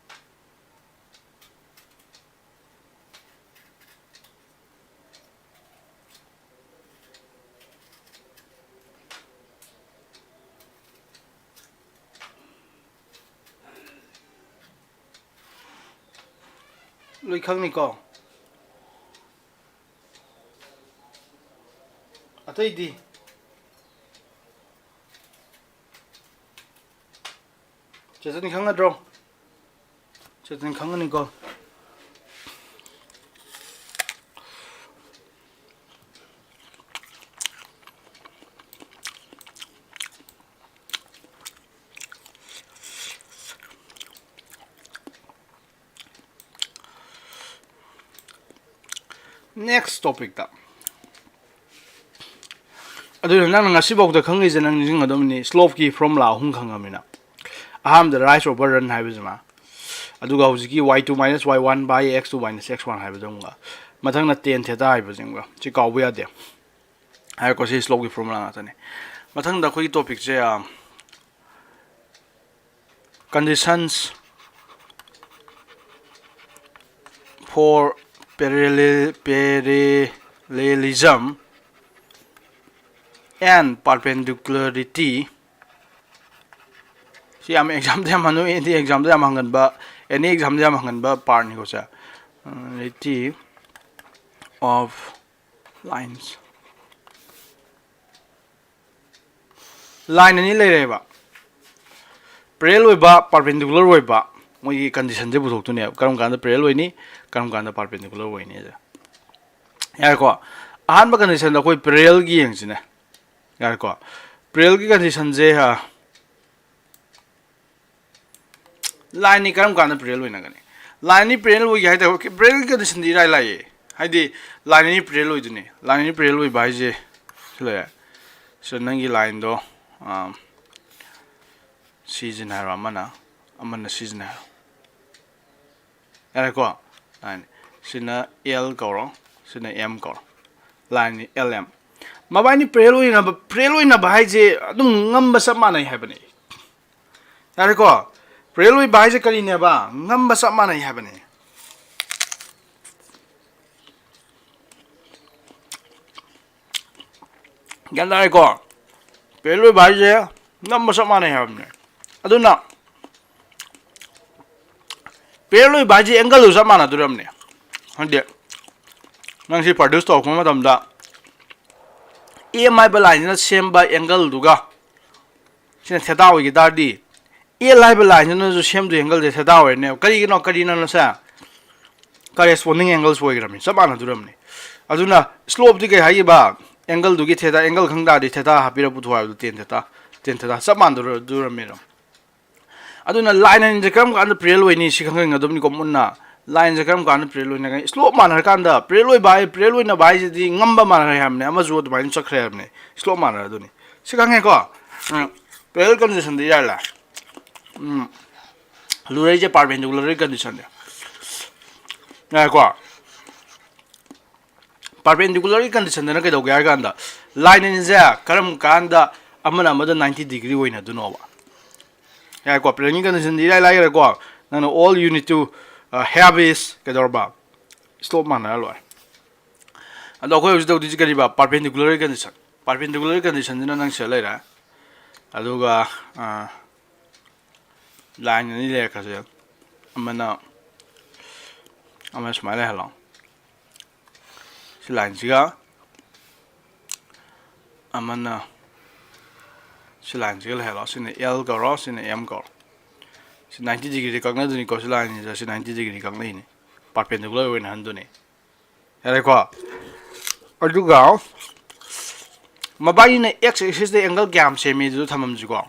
ꯂꯣꯏ ꯈꯪꯅꯤꯀꯣ꯫ ꯑꯇꯩꯗꯤ? ꯆꯦꯆꯟ ꯈꯪꯒꯗ꯭ꯔꯣ? ꯆꯦꯆꯟ ꯈꯪꯒꯅꯤꯀꯣ꯫ Next topicꯇ, ꯑꯗꯨꯅ ꯅꯪꯅ ꯉꯁꯤꯐꯥꯎꯗ ꯈꯪꯉꯤꯁꯦ ꯅꯪ ꯅꯤꯡꯁꯤꯡꯒꯗꯕꯅꯤ, slopeꯀꯤ formula ꯑꯍꯨꯝ ꯈꯪꯉꯃꯤꯅ꯫ ꯑꯍꯥꯟꯕꯗ rise over run ꯍꯥꯏꯕꯁꯤꯃ, ꯑꯗꯨꯒ ꯍꯧꯖꯤꯛꯀꯤ y two minus y one by x two minus x one ꯍꯥꯏꯕꯗꯣ ꯑꯃꯨꯛꯀ, ꯃꯊꯪꯅ tan theta ꯍꯥꯏꯕꯁꯤꯃꯒ, ꯁꯤ ꯀꯥꯎꯕ ꯌꯥꯗꯦ꯫ ꯍꯥꯏꯔꯦꯀꯣ, ꯁꯤ slopeꯀꯤ formula ꯉꯥꯛꯇꯅꯤ꯫ ꯃꯊꯪꯗ ꯑꯩꯈꯣꯏꯒꯤ topicꯁꯦ, ꯑ, conditions for parallel, parallelism and perpendicularity. ꯁꯤ ꯌꯥꯝ examꯗ ꯌꯥꯝ ꯍꯪꯉꯤ, ꯑꯦꯅꯤ examꯗ ꯌꯥꯝ ꯍꯪꯒꯟꯕ, any examꯗ ꯌꯥꯝ ꯍꯪꯒꯟꯕ partꯅꯤꯀꯣ ꯁꯦ꯫ Parallelism of lines. Line ꯑꯅꯤ ꯂꯩꯔꯦꯕ, parallel ꯑꯣꯏꯕ, perpendicular ꯑꯣꯏꯕ꯫ ꯃꯣꯏꯒꯤ conditionꯁꯦ ꯄꯨꯊꯣꯛꯇꯣꯏꯅꯦꯕ, ꯀꯔꯝ ꯀꯥꯟꯗ parallel ꯑꯣꯏꯅꯤ, ꯀꯔꯝ ꯀꯥꯟꯗ perpendicular ꯑꯣꯏꯅꯤ ꯍꯥꯏꯁꯦ꯫ ꯌꯥꯔꯦꯀꯣ, ꯑꯍꯥꯟꯕ conditionꯗ ꯑꯩꯈꯣꯏ parallelꯒꯤ ꯌꯦꯡꯁꯤꯅꯦ꯫ ꯌꯥꯔꯦꯀꯣ, parallelꯒꯤ conditionꯁꯦ, ꯑ, line ꯑꯅꯤ ꯀꯔꯝ ꯀꯥꯟꯗ parallel ꯑꯣꯏꯅꯒꯅꯤ? Line ꯑꯅꯤ parallel ꯑꯣꯏꯒꯦ ꯍꯥꯏ ꯇꯥꯔꯗꯤ, parallelꯒꯤ conditionꯗꯤ ꯏꯔꯥꯏ ꯂꯥꯏꯌꯦ꯫ ꯍꯥꯏꯗꯤ line ꯑꯅꯤ parallel ꯑꯣꯏꯗꯣꯏꯅꯤ꯫ Line ꯑꯅꯤ parallel ꯑꯣꯏꯕ ꯍꯥꯏꯁꯦ ꯁꯤ ꯂꯩꯔꯦ꯫ ꯁꯤꯗ ꯅꯪꯒꯤ lineꯗꯣ, ꯑꯥ, ꯁꯤꯁꯤꯅ ꯍꯥꯏꯔꯣ, ꯑꯃꯅ, ꯑꯃꯅ ꯁꯤꯁꯤꯅ ꯍꯥꯏꯔꯣ꯫ ꯌꯥꯔꯦꯀꯣ? Line ꯁꯤꯅ L ꯀꯧꯔꯣ, ꯁꯤꯅ M ꯀꯧꯔꯣ꯫ Lineꯅꯤ L M꯫ ꯃꯕꯥꯏꯅꯤ parallel ꯑꯣꯏꯅꯕ, parallel ꯑꯣꯏꯅꯕ ꯍꯥꯏꯁꯦ ꯑꯗꯨꯝ ꯉꯝꯕ ꯆꯞ ꯃꯥꯟꯅꯩ ꯍꯥꯏꯕꯅꯤ꯫ ꯌꯥꯔꯦꯀꯣ? Parallel ꯑꯣꯏꯕ ꯍꯥꯏꯁꯦ ꯀꯔꯤꯅꯦꯕ? ꯉꯝꯕ ꯆꯞ ꯃꯥꯟꯅꯩ ꯍꯥꯏꯕꯅꯤ꯫ ꯒ꯭ꯌꯥꯟ ꯇꯥꯔꯦꯀꯣ? Parallel ꯑꯣꯏꯕ ꯍꯥꯏꯁꯦ ꯉꯝꯕ ꯆꯞ ꯃꯥꯟꯅꯩ ꯍꯥꯏꯕꯅꯦ꯫ ꯑꯗꯨꯅ parallel ꯑꯣꯏꯕ ꯍꯥꯏꯁꯦ angleꯗꯨ ꯆꯞ ꯃꯥꯟꯅꯗꯣꯔꯝꯅꯦ꯫ ꯍꯥꯏꯗꯤ ꯅꯪ ꯁꯤ produce ꯇꯧꯔꯛꯄ ꯃꯇꯝꯗ M ꯍꯥꯏꯕ lineꯁꯤꯅ ꯁꯦꯝꯕ angleꯗꯨꯒ, ꯁꯤꯅ theta ꯑꯣꯏꯈꯤ ꯇꯥꯔꯗꯤ, ꯑꯦꯜ ꯍꯥꯏꯕ ꯂꯥꯏꯟꯁꯤꯅꯁꯨ ꯁꯦꯝꯗꯣꯏ ꯑꯦꯡꯒꯜꯁꯦ ꯊꯦꯇꯥ ꯑꯣꯏꯔꯅꯦꯕ꯫ ꯀꯔꯤꯒꯤꯅꯣ? ꯀꯔꯤꯅꯣꯅꯣꯁꯦ? ꯀꯔꯦꯁꯄꯣꯟꯗꯤꯡ ꯑꯦꯡꯒꯜꯁ ꯑꯣꯏꯈ꯭ꯔꯕꯅꯤ, ꯆꯞ ꯃꯥꯟꯅꯗꯣꯔꯕꯅꯤ꯫ ꯑꯗꯨꯅ ꯁ꯭ꯂꯣꯞꯇꯤ ꯀꯩ ꯍꯥꯏꯈꯤꯕ? ꯑꯦꯡꯒꯜꯗꯨꯒꯤ ꯊꯦꯇꯥ, ꯑꯦꯡꯒꯜ ꯈꯪ ꯇꯥꯔꯗꯤ ꯊꯦꯇꯥ ꯍꯥꯞꯄꯤꯔ ꯄꯨꯊꯣꯛ ꯍꯥꯏꯕꯗꯣ, ꯇꯦꯟ ꯊꯦꯇꯥ, ꯇꯦꯟ ꯊꯦꯇꯥ ꯆꯞ ꯃꯥꯟꯅꯗꯣꯔꯕꯅꯤꯅ꯫ ꯑꯗꯨꯅ ꯂꯥꯏꯟ ꯑꯅꯤꯁꯦ ꯀꯔꯝ ꯀꯥꯟꯗ ꯄꯦꯔꯦꯂꯦꯜ ꯑꯣꯏꯅꯤ ꯁꯤ ꯈꯪꯒꯗꯕꯅꯤꯀꯣ ꯃꯨꯟꯅ꯫ ꯂꯥꯏꯟꯁꯦ ꯀꯔꯝ ꯀꯥꯟꯗ ꯄꯦꯔꯦꯂꯦꯜ ꯑꯣꯏꯅꯤ? ꯁ꯭ꯂꯣꯞ ꯃꯥꯟꯅꯔꯀꯥꯟꯗ꯫ ꯄꯦꯔꯦꯂꯦꯜ ꯑꯣꯏꯕ ꯍꯥꯏ, ꯄꯦꯔꯦꯂꯦꯜ ꯑꯣꯏꯅꯕ ꯍꯥꯏꯁꯤꯗꯤ ꯉꯝꯕ ꯃꯥꯟꯅꯔꯦ ꯍꯥꯏꯕꯅꯦ, ꯑꯃꯁꯨ ꯑꯗꯨꯃꯥꯏꯅ ꯆꯠꯈ꯭ꯔꯦ ꯍꯥꯏꯕꯅꯦ꯫ ꯁ꯭ꯂꯣꯞ ꯃꯥꯟꯅꯔꯦ ꯑꯗꯨꯅꯤ꯫ ꯁꯤ ꯈꯪꯉꯦꯀꯣ? ꯎꯝ, ꯄꯦꯔꯦꯂꯦꯜ ꯀꯟꯗꯤꯁꯟꯗꯤ ꯏꯔꯥꯏ ꯂꯥꯏ꯫ ꯎꯝ, ꯂꯨꯔꯛꯏꯁꯦ ꯄꯥꯔꯄꯦꯟꯗꯤꯀꯨꯂꯔꯒꯤ ꯀꯟꯗꯤꯁꯟꯅꯦ꯫ ꯉꯥꯏꯀꯣ, ꯄꯥꯔꯄꯦꯟꯗꯤꯀꯨꯂꯔꯒꯤ ꯀꯟꯗꯤꯁꯟꯗꯅ ꯀꯩꯗꯧꯒꯦ ꯍꯥꯏ ꯀꯥꯟꯗ, ꯂꯥꯏꯟ ꯑꯅꯤꯁꯦ ꯀꯔꯝ ꯀꯥꯟꯗ ꯑꯃꯅ ꯑꯃꯗ ꯅꯥꯏꯟꯇꯤ ꯗꯤꯒ꯭ꯔꯤ ꯑꯣꯏꯅꯗꯣꯏꯅꯣꯕ? ꯌꯥꯏꯀꯣ, ꯄ꯭ꯂꯦꯟꯒꯤ ꯀꯟꯗꯤꯁꯟꯗꯤ ꯏꯔꯥꯏ ꯂꯥꯏꯈ꯭ꯔꯦꯀꯣ꯫ ꯅꯪꯅ all you need to, uh, have is ꯀꯩꯗꯧꯔꯕ? ꯁ꯭ꯂꯣꯞ ꯃꯥꯟꯅꯔ ꯂꯣꯏꯔꯦ꯫ ꯑꯗꯣ ꯑꯩꯈꯣꯏ ꯍꯧꯖꯤꯛ ꯇꯧꯗꯣꯏꯁꯤ ꯀꯔꯤꯕ? ꯄꯥꯔꯄꯦꯟꯗꯤꯀꯨꯂꯔꯒꯤ ꯀꯟꯗꯤꯁꯟ꯫ ꯄꯥꯔꯄꯦꯟꯗꯤꯀꯨꯂꯔꯒꯤ ꯀꯟꯗꯤꯁꯟꯁꯤꯅ ꯅꯪ ꯁꯤꯗ ꯂꯩꯔꯦ꯫ ꯑꯗꯨꯒ, ꯑ, ꯂꯥꯏꯟ ꯑꯅꯤ ꯂꯩꯔꯛꯈ꯭ꯔꯁꯦ꯫ ꯑꯃꯅ, ꯑꯃꯅ ꯁꯨꯃꯥꯏꯅ ꯂꯩꯍꯜꯂꯣ꯫ ꯁꯤ ꯂꯥꯏꯟꯁꯤꯒ ꯑꯃꯅ ꯁꯤ ꯂꯥꯏꯟꯁꯤꯒ ꯂꯩꯍꯜꯂꯣ꯫ ꯁꯤꯅ ꯑꯦꯜ ꯀꯧꯔꯣ, ꯁꯤꯅ ꯑꯦꯝ ꯀꯧꯔꯣ꯫ ꯁꯤ ꯅꯥꯏꯟꯇꯤ ꯗꯤꯒ꯭ꯔꯤꯗ ꯀꯛꯅꯗꯣꯏꯅꯤꯀꯣ꯫ ꯁꯤ ꯂꯥꯏꯟꯁꯤꯗ ꯁꯤ ꯅꯥꯏꯟꯇꯤ ꯗꯤꯒ꯭ꯔꯤ ꯀꯛꯅꯩꯅꯤ, ꯄꯥꯔꯄꯦꯟꯗꯤꯀꯨꯂꯔ ꯑꯣꯏꯅꯍꯟꯗꯣꯏꯅꯤ꯫ ꯌꯥꯔꯦꯀꯣ? ꯑꯗꯨꯒ ꯃꯕꯥꯅꯤꯅ ꯑꯦꯛꯁ ꯑꯦꯛꯁꯤꯁꯇ ꯑꯦꯡꯒꯜ ꯀꯌꯥꯝ ꯁꯦꯝꯃꯤ ꯑꯗꯨꯗ ꯊꯝꯃꯝꯁꯤꯀꯣ꯫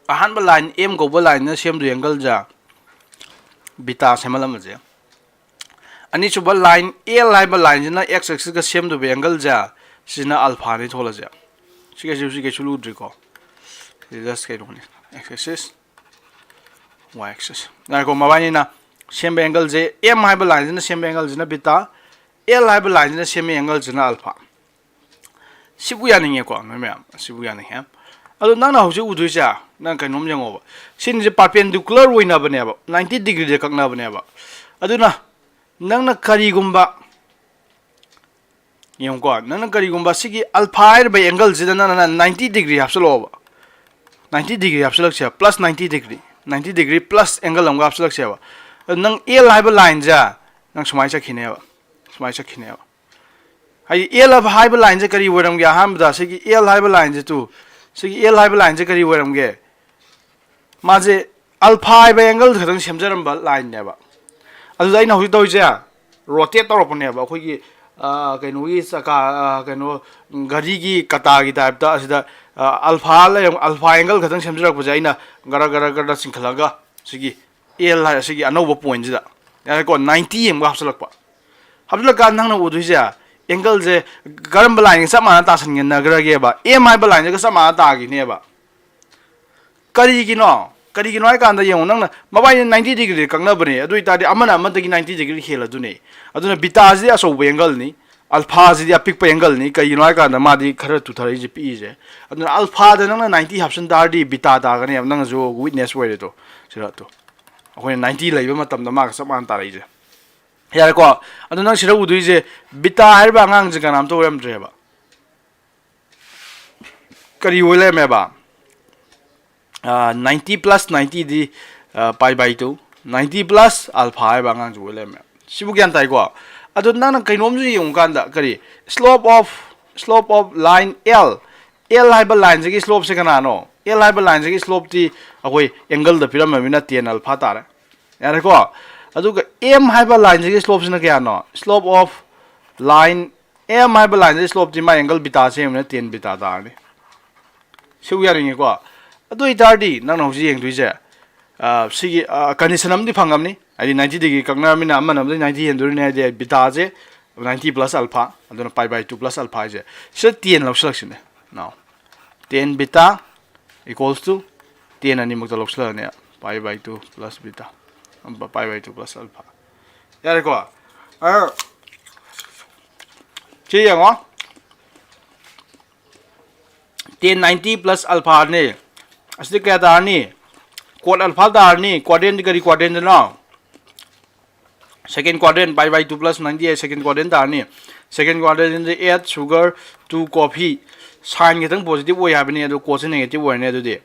ꯑꯍꯥꯟꯕ ꯂꯥꯏꯟ ꯑꯦꯝ ꯀꯧꯕ ꯂꯥꯏꯟꯅ ꯁꯦꯝꯗꯣꯏ ꯑꯦꯡꯒꯜꯁꯦ ꯕꯤꯇꯥ ꯁꯦꯝꯍꯜꯂꯝꯃꯁꯦ꯫ ꯑꯅꯤꯁꯨꯕ ꯂꯥꯏꯟ ꯑꯦꯜ ꯍꯥꯏꯕ ꯂꯥꯏꯟꯁꯤꯅ ꯑꯦꯛꯁ ꯑꯦꯛꯁꯤꯁꯀ ꯁꯦꯝꯗꯣꯏꯕ ꯑꯦꯡꯒꯜꯁꯦ, ꯁꯤꯅ ꯑꯜꯐꯥꯅꯤ ꯊꯣꯛꯂꯁꯦ꯫ ꯁꯤ ꯀꯩꯁꯨ, ꯁꯤ ꯀꯩꯁꯨ ꯂꯨꯗ꯭ꯔꯤꯀꯣ꯫ ꯁꯤ ꯖꯁ ꯀꯩꯅꯣꯅꯤ, ꯑꯦꯛꯁ ꯑꯦꯛꯁꯤꯁ, ꯋꯥꯏ ꯑꯦꯛꯁꯤꯁ꯫ ꯉꯥꯏꯈꯣ, ꯃꯕꯥꯅꯤꯅ ꯁꯦꯝꯕ ꯑꯦꯡꯒꯜꯁꯦ, ꯑꯦꯝ ꯍꯥꯏꯕ ꯂꯥꯏꯟꯁꯤꯅ ꯁꯦꯝꯕ ꯑꯦꯡꯒꯜꯁꯤꯅ ꯕꯤꯇꯥ, ꯑꯦꯜ ꯍꯥꯏꯕ ꯂꯥꯏꯟꯁꯤꯅ ꯁꯦꯝꯕ ꯑꯦꯡꯒꯜꯁꯤꯅ ꯑꯜꯐꯥ꯫ ꯁꯤꯕꯨ ꯌꯥꯅꯤꯡꯉꯦꯀꯣ, ꯅꯣꯏ ꯃꯌꯥꯝ? ꯁꯤꯕꯨ ꯌꯥꯅꯤꯡꯉꯦ꯫ ꯑꯗꯣ ꯅꯪꯅ ꯍꯧꯖꯤꯛ ꯎꯗꯣꯏꯁꯦ, ꯅꯪ ꯀꯩꯅꯣꯝ ꯌꯦꯡꯉꯣꯕ꯫ ꯁꯤꯅꯤꯁꯦ ꯄꯥꯔꯄꯦꯟꯗꯤꯀꯨꯂꯔ ꯑꯣꯏꯅꯕꯅꯦꯕ, ꯅꯥꯏꯟꯇꯤ ꯗꯤꯒ꯭ꯔꯤꯗ ꯀꯛꯅꯕꯅꯦꯕ꯫ ꯑꯗꯨꯅ ꯅꯪꯅ ꯀꯔꯤꯒꯨꯝꯕ, ꯌꯦꯡꯉꯨꯀꯣ, ꯅꯪꯅ ꯀꯔꯤꯒꯨꯝꯕ ꯁꯤꯒꯤ ꯑꯜꯐꯥ ꯍꯥꯏꯔꯤꯕ ꯑꯦꯡꯒꯜꯁꯤꯗ ꯅꯪꯅ ꯅꯥꯏꯟꯇꯤ ꯗꯤꯒ꯭ꯔꯤ ꯍꯥꯞꯆꯜꯂꯛꯑꯣꯕ꯫ ꯅꯥꯏꯟꯇꯤ ꯗꯤꯒ꯭ꯔꯤ ꯍꯥꯞꯆꯜꯂꯛꯁꯦꯕ, plus ninety degree, ninety degree plus angle ꯑꯃꯒ ꯍꯥꯞꯆꯜꯂꯛꯁꯦꯕ꯫ ꯑꯗꯣ ꯅꯪ ꯑꯦꯜ ꯍꯥꯏꯕ ꯂꯥꯏꯟꯁꯦ ꯅꯪ ꯁꯨꯃꯥꯏꯅ ꯆꯠꯈꯤꯅꯦꯕ, ꯁꯨꯃꯥꯏꯅ ꯆꯠꯈꯤꯅꯦꯕ꯫ ꯍꯥꯏꯗꯤ ꯑꯦꯜ ꯍꯥꯏꯕ ꯂꯥꯏꯟꯁꯦ ꯀꯔꯤ ꯑꯣꯏꯔꯝꯒꯦ? ꯑꯍꯥꯟꯕꯗ ꯁꯤꯒꯤ ꯑꯦꯜ ꯍꯥꯏꯕ ꯂꯥꯏꯟꯁꯦ ꯇꯨ, ꯁꯤꯒꯤ ꯑꯦꯜ ꯍꯥꯏꯕ ꯂꯥꯏꯟꯁꯦ ꯀꯔꯤ ꯑꯣꯏꯔꯝꯒꯦ? ꯃꯥꯁꯦ ꯑꯜꯐꯥ ꯍꯥꯏꯕ ꯑꯦꯡꯒꯜ ꯈꯛꯇꯪ ꯁꯦꯝꯖꯔꯝꯕ ꯂꯥꯏꯟꯅꯦꯕ꯫ ꯑꯗꯨꯗ ꯑꯩꯅ ꯍꯧꯖꯤꯛ ꯇꯧꯔꯤꯁꯦ ꯔꯣꯇꯦꯠ ꯇꯧꯔꯛꯄꯅꯦꯕ꯫ ꯑꯩꯈꯣꯏꯒꯤ ꯑꯥ, ꯀꯩꯅꯣꯒꯤ ꯆꯀꯥ, ꯑꯥ, ꯀꯩꯅꯣ, ꯒꯥꯔꯤꯒꯤ ꯀꯇꯥꯒꯤ ꯇꯥꯏꯞꯇ ꯑꯁꯤꯗ, ꯑꯥ, ꯑꯜꯐꯥ ꯂꯩꯔꯝ-, ꯑꯜꯐꯥ ꯑꯦꯡꯒꯜ ꯈꯛꯇꯪ ꯁꯦꯝꯖꯔꯛꯄꯁꯦ ꯑꯩꯅ ꯒꯔ ꯒꯔ ꯒꯔ ꯆꯤꯡꯈꯠꯂꯒ ꯁꯤꯒꯤ ꯑꯦꯜ ꯍꯥꯏ, ꯁꯤꯒꯤ ꯑꯅꯧꯕ ꯄꯣꯏꯟꯁꯤꯗ, ꯌꯥꯔꯦꯀꯣ, ꯅꯥꯏꯟꯇꯤ ꯑꯃꯒ ꯍꯥꯞꯆꯤꯜꯂꯛꯄ꯫ ꯍꯥꯞꯆꯤꯜꯂꯀꯥꯟꯗ ꯅꯪꯅ ꯎꯗꯣꯏꯁꯦ ꯑꯦꯡꯒꯜꯁꯦ ꯀꯔꯝꯕ ꯂꯥꯏꯟꯒ ꯆꯞ ꯃꯥꯟꯅ ꯇꯥꯁꯟꯒꯅꯈ꯭ꯔꯒꯦꯕ? ꯑꯦꯝ ꯍꯥꯏꯕ ꯂꯥꯏꯟꯁꯤꯒ ꯆꯞ ꯃꯥꯟꯅ ꯇꯥꯈꯤꯅꯦꯕ꯫ ꯀꯔꯤꯒꯤꯅꯣ? ꯀꯔꯤꯒꯤꯅꯣ ꯍꯥꯏ ꯀꯥꯟꯗ, ꯌꯦꯡꯉꯣ, ꯅꯪꯅ ꯃꯕꯥꯏꯅꯤ ꯅꯥꯏꯟꯇꯤ ꯗꯤꯒ꯭ꯔꯤ ꯀꯛꯅꯕꯅꯦ, ꯑꯗꯨ ꯑꯣꯏꯇꯥꯔꯗꯤ ꯑꯃꯅ ꯑꯃꯗꯒꯤ ꯅꯥꯏꯟꯇꯤ ꯗꯤꯒ꯭ꯔꯤ ꯍꯦꯜꯂꯗꯨꯅꯦ꯫ ꯑꯗꯨꯅ ꯕꯤꯇꯥꯁꯤꯗꯤ ꯑꯆꯧꯕ ꯑꯦꯡꯒꯜꯅꯤ, ꯑꯜꯐꯥꯁꯤꯗꯤ ꯑꯄꯤꯛꯄ ꯑꯦꯡꯒꯜꯅꯤ꯫ ꯀꯩꯒꯤꯅꯣ ꯍꯥꯏ ꯀꯥꯟꯗ ꯃꯥꯗꯤ ꯈꯔ ꯇꯨꯊꯔꯛꯏꯁꯦ, ꯄꯤꯛꯏꯁꯦ꯫ ꯑꯗꯨꯅ ꯑꯜꯐꯥꯗ ꯅꯪꯅ ꯅꯥꯏꯟꯇꯤ ꯍꯥꯞꯆꯤꯟ ꯇꯥꯔꯗꯤ ꯕꯤꯇꯥ ꯇꯥꯒꯅꯦꯕ꯫ ꯅꯪꯅꯁꯨ ꯋꯤꯠꯅꯦꯁ ꯑꯣꯏꯔꯦꯗꯣ, ꯁꯤꯗ ꯇꯣ, ꯑꯩꯈꯣꯏꯅ ꯅꯥꯏꯟꯇꯤ ꯂꯩꯕ ꯃꯇꯝꯗ ꯃꯥꯒ ꯆꯞ ꯃꯥꯟꯅ ꯇꯥꯔꯛꯏꯁꯦ꯫ ꯌꯥꯔꯦꯀꯣ? ꯑꯗꯣ ꯅꯪ ꯁꯤꯗ ꯎꯗꯣꯏꯁꯦ, ꯕꯤꯇꯥ ꯍꯥꯏꯔꯤꯕ ꯑꯉꯥꯡꯁꯦ ꯀꯅꯥꯝꯇ ꯑꯣꯏꯔꯝꯗ꯭ꯔꯦꯕ꯫ ꯀꯔꯤ ꯑꯣꯏ ꯂꯩꯔꯝꯃꯦꯕ? ꯅꯥꯏꯟꯇꯤ ꯄ꯭ꯂꯁ ꯅꯥꯏꯟꯇꯤꯗꯤ ꯄꯥꯏ ꯕꯥꯏ ꯇꯨ, ꯅꯥꯏꯟꯇꯤ ꯄ꯭ꯂꯁ ꯑꯜꯐꯥ ꯍꯥꯏꯕ ꯑꯉꯥꯡꯁꯤ ꯑꯣꯏ ꯂꯩꯔꯝꯃꯦ꯫ ꯁꯤꯕꯨ ꯒ꯭ꯌꯥꯟ ꯇꯥꯏꯀꯣ? ꯑꯗꯣ ꯅꯪꯅ ꯀꯩꯅꯣꯝꯁꯨ ꯌꯦꯡꯉꯨꯀꯥꯟꯗ, ꯀꯔꯤ, slope of, slope of line L, L ꯍꯥꯏꯕ ꯂꯥꯏꯟꯁꯤꯒꯤ ꯁ꯭ꯂꯣꯞꯁꯦ ꯀꯅꯥꯅꯣ? ꯑꯦꯜ ꯍꯥꯏꯕ ꯂꯥꯏꯟꯁꯤꯒꯤ ꯁ꯭ꯂꯣꯞꯇꯤ ꯑꯩꯈꯣꯏ ꯑꯦꯡꯒꯜꯗ ꯄꯤꯔꯝꯃꯕꯅꯤꯅ ꯇꯦꯟ ꯑꯜꯐꯥ ꯇꯥꯔꯦ꯫ ꯌꯥꯔꯦꯀꯣ? ꯑꯗꯨꯒ ꯑꯦꯝ ꯍꯥꯏꯕ ꯂꯥꯏꯟꯁꯤꯒꯤ ꯁ꯭ꯂꯣꯞꯁꯤꯅ ꯀꯌꯥꯅꯣ? Slope of line, ꯑꯦꯝ ꯍꯥꯏꯕ ꯂꯥꯏꯟꯁꯤꯒꯤ ꯁ꯭ꯂꯣꯞꯇꯤ ꯃꯥꯏ ꯑꯦꯡꯒꯜ ꯕꯤꯇꯥ ꯁꯦꯝꯕꯅꯤꯅ ꯇꯦꯟ ꯕꯤꯇꯥ ꯇꯥꯔꯅꯤ꯫ ꯁꯤꯕꯨ ꯌꯥꯅꯤꯡꯉꯤꯀꯣ? ꯑꯗꯨ ꯑꯣꯏꯇꯥꯔꯗꯤ ꯅꯪꯅ ꯍꯧꯖꯤꯛ ꯌꯦꯡꯗꯣꯏꯁꯦ, ꯑ, ꯁꯤꯒꯤ, ꯑ, ꯀꯟꯗꯤꯁꯟ ꯑꯃꯗꯤ ꯐꯪꯉꯝꯅꯤ꯫ ꯍꯥꯏꯗꯤ ꯅꯥꯏꯟꯇꯤ ꯗꯤꯒ꯭ꯔꯤ ꯀꯛꯅꯔꯕꯅꯤꯅ ꯑꯃꯅ ꯑꯃꯗꯒꯤ ꯅꯥꯏꯟꯇꯤ ꯍꯦꯟꯗꯣꯔꯤꯅꯦ, ꯍꯥꯏꯗꯤ ꯕꯤꯇꯥꯁꯦ ꯅꯥꯏꯟꯇꯤ ꯄ꯭ꯂꯁ ꯑꯜꯐꯥ, ꯑꯗꯨꯅ ꯄꯥꯏ ꯕꯥꯏ ꯇꯨ ꯄ꯭ꯂꯁ ꯑꯜꯐꯥ ꯍꯥꯏꯁꯦ꯫ ꯁꯤꯗ ꯇꯦꯟ ꯂꯧꯁꯤꯜꯂꯛꯁꯤꯅꯦ꯫ Now, ten beta equals to ten ꯑꯅꯤꯃꯛꯇ ꯂꯧꯁꯤꯜꯂꯛꯑꯅꯦ, ꯄꯥꯏ ꯕꯥꯏ ꯇꯨ ꯄ꯭ꯂꯁ ꯕꯤꯇꯥ, ꯄꯥꯏ ꯕꯥꯏ ꯇꯨ ꯄ꯭ꯂꯁ ꯑꯜꯐꯥ꯫ ꯌꯥꯔꯦꯀꯣ? ꯑ, ꯁꯤ ꯌꯦꯡꯉꯣ, ꯇꯦꯟ ꯅꯥꯏꯟꯇꯤ ꯄ꯭ꯂꯁ ꯑꯜꯐꯥꯅꯤ꯫ ꯑꯁꯤꯗꯤ ꯀꯌꯥ ꯇꯥꯔꯅꯤ? ꯀꯣꯠ ꯑꯜꯐꯥ ꯇꯥꯔꯅꯤ꯫ ꯀ꯭ꯋꯥꯗ꯭ꯔꯦꯟꯗꯤ ꯀꯔꯤ ꯀ꯭ꯋꯥꯗ꯭ꯔꯦꯟꯗꯅꯣ? Second quadrant, pi by two plus ninety second quadrant ꯇꯥꯔꯅꯤ꯫ Second quadrant ꯗꯤ eight sugar, two coffee꯫ Sign ꯈꯤꯇꯪ positive ꯑꯣꯏ ꯍꯥꯏꯕꯅꯤ, ꯑꯗꯨ ꯀꯣꯠꯁꯦ negative ꯑꯣꯏꯔꯅꯤ꯫ ꯑꯗꯨꯗꯤ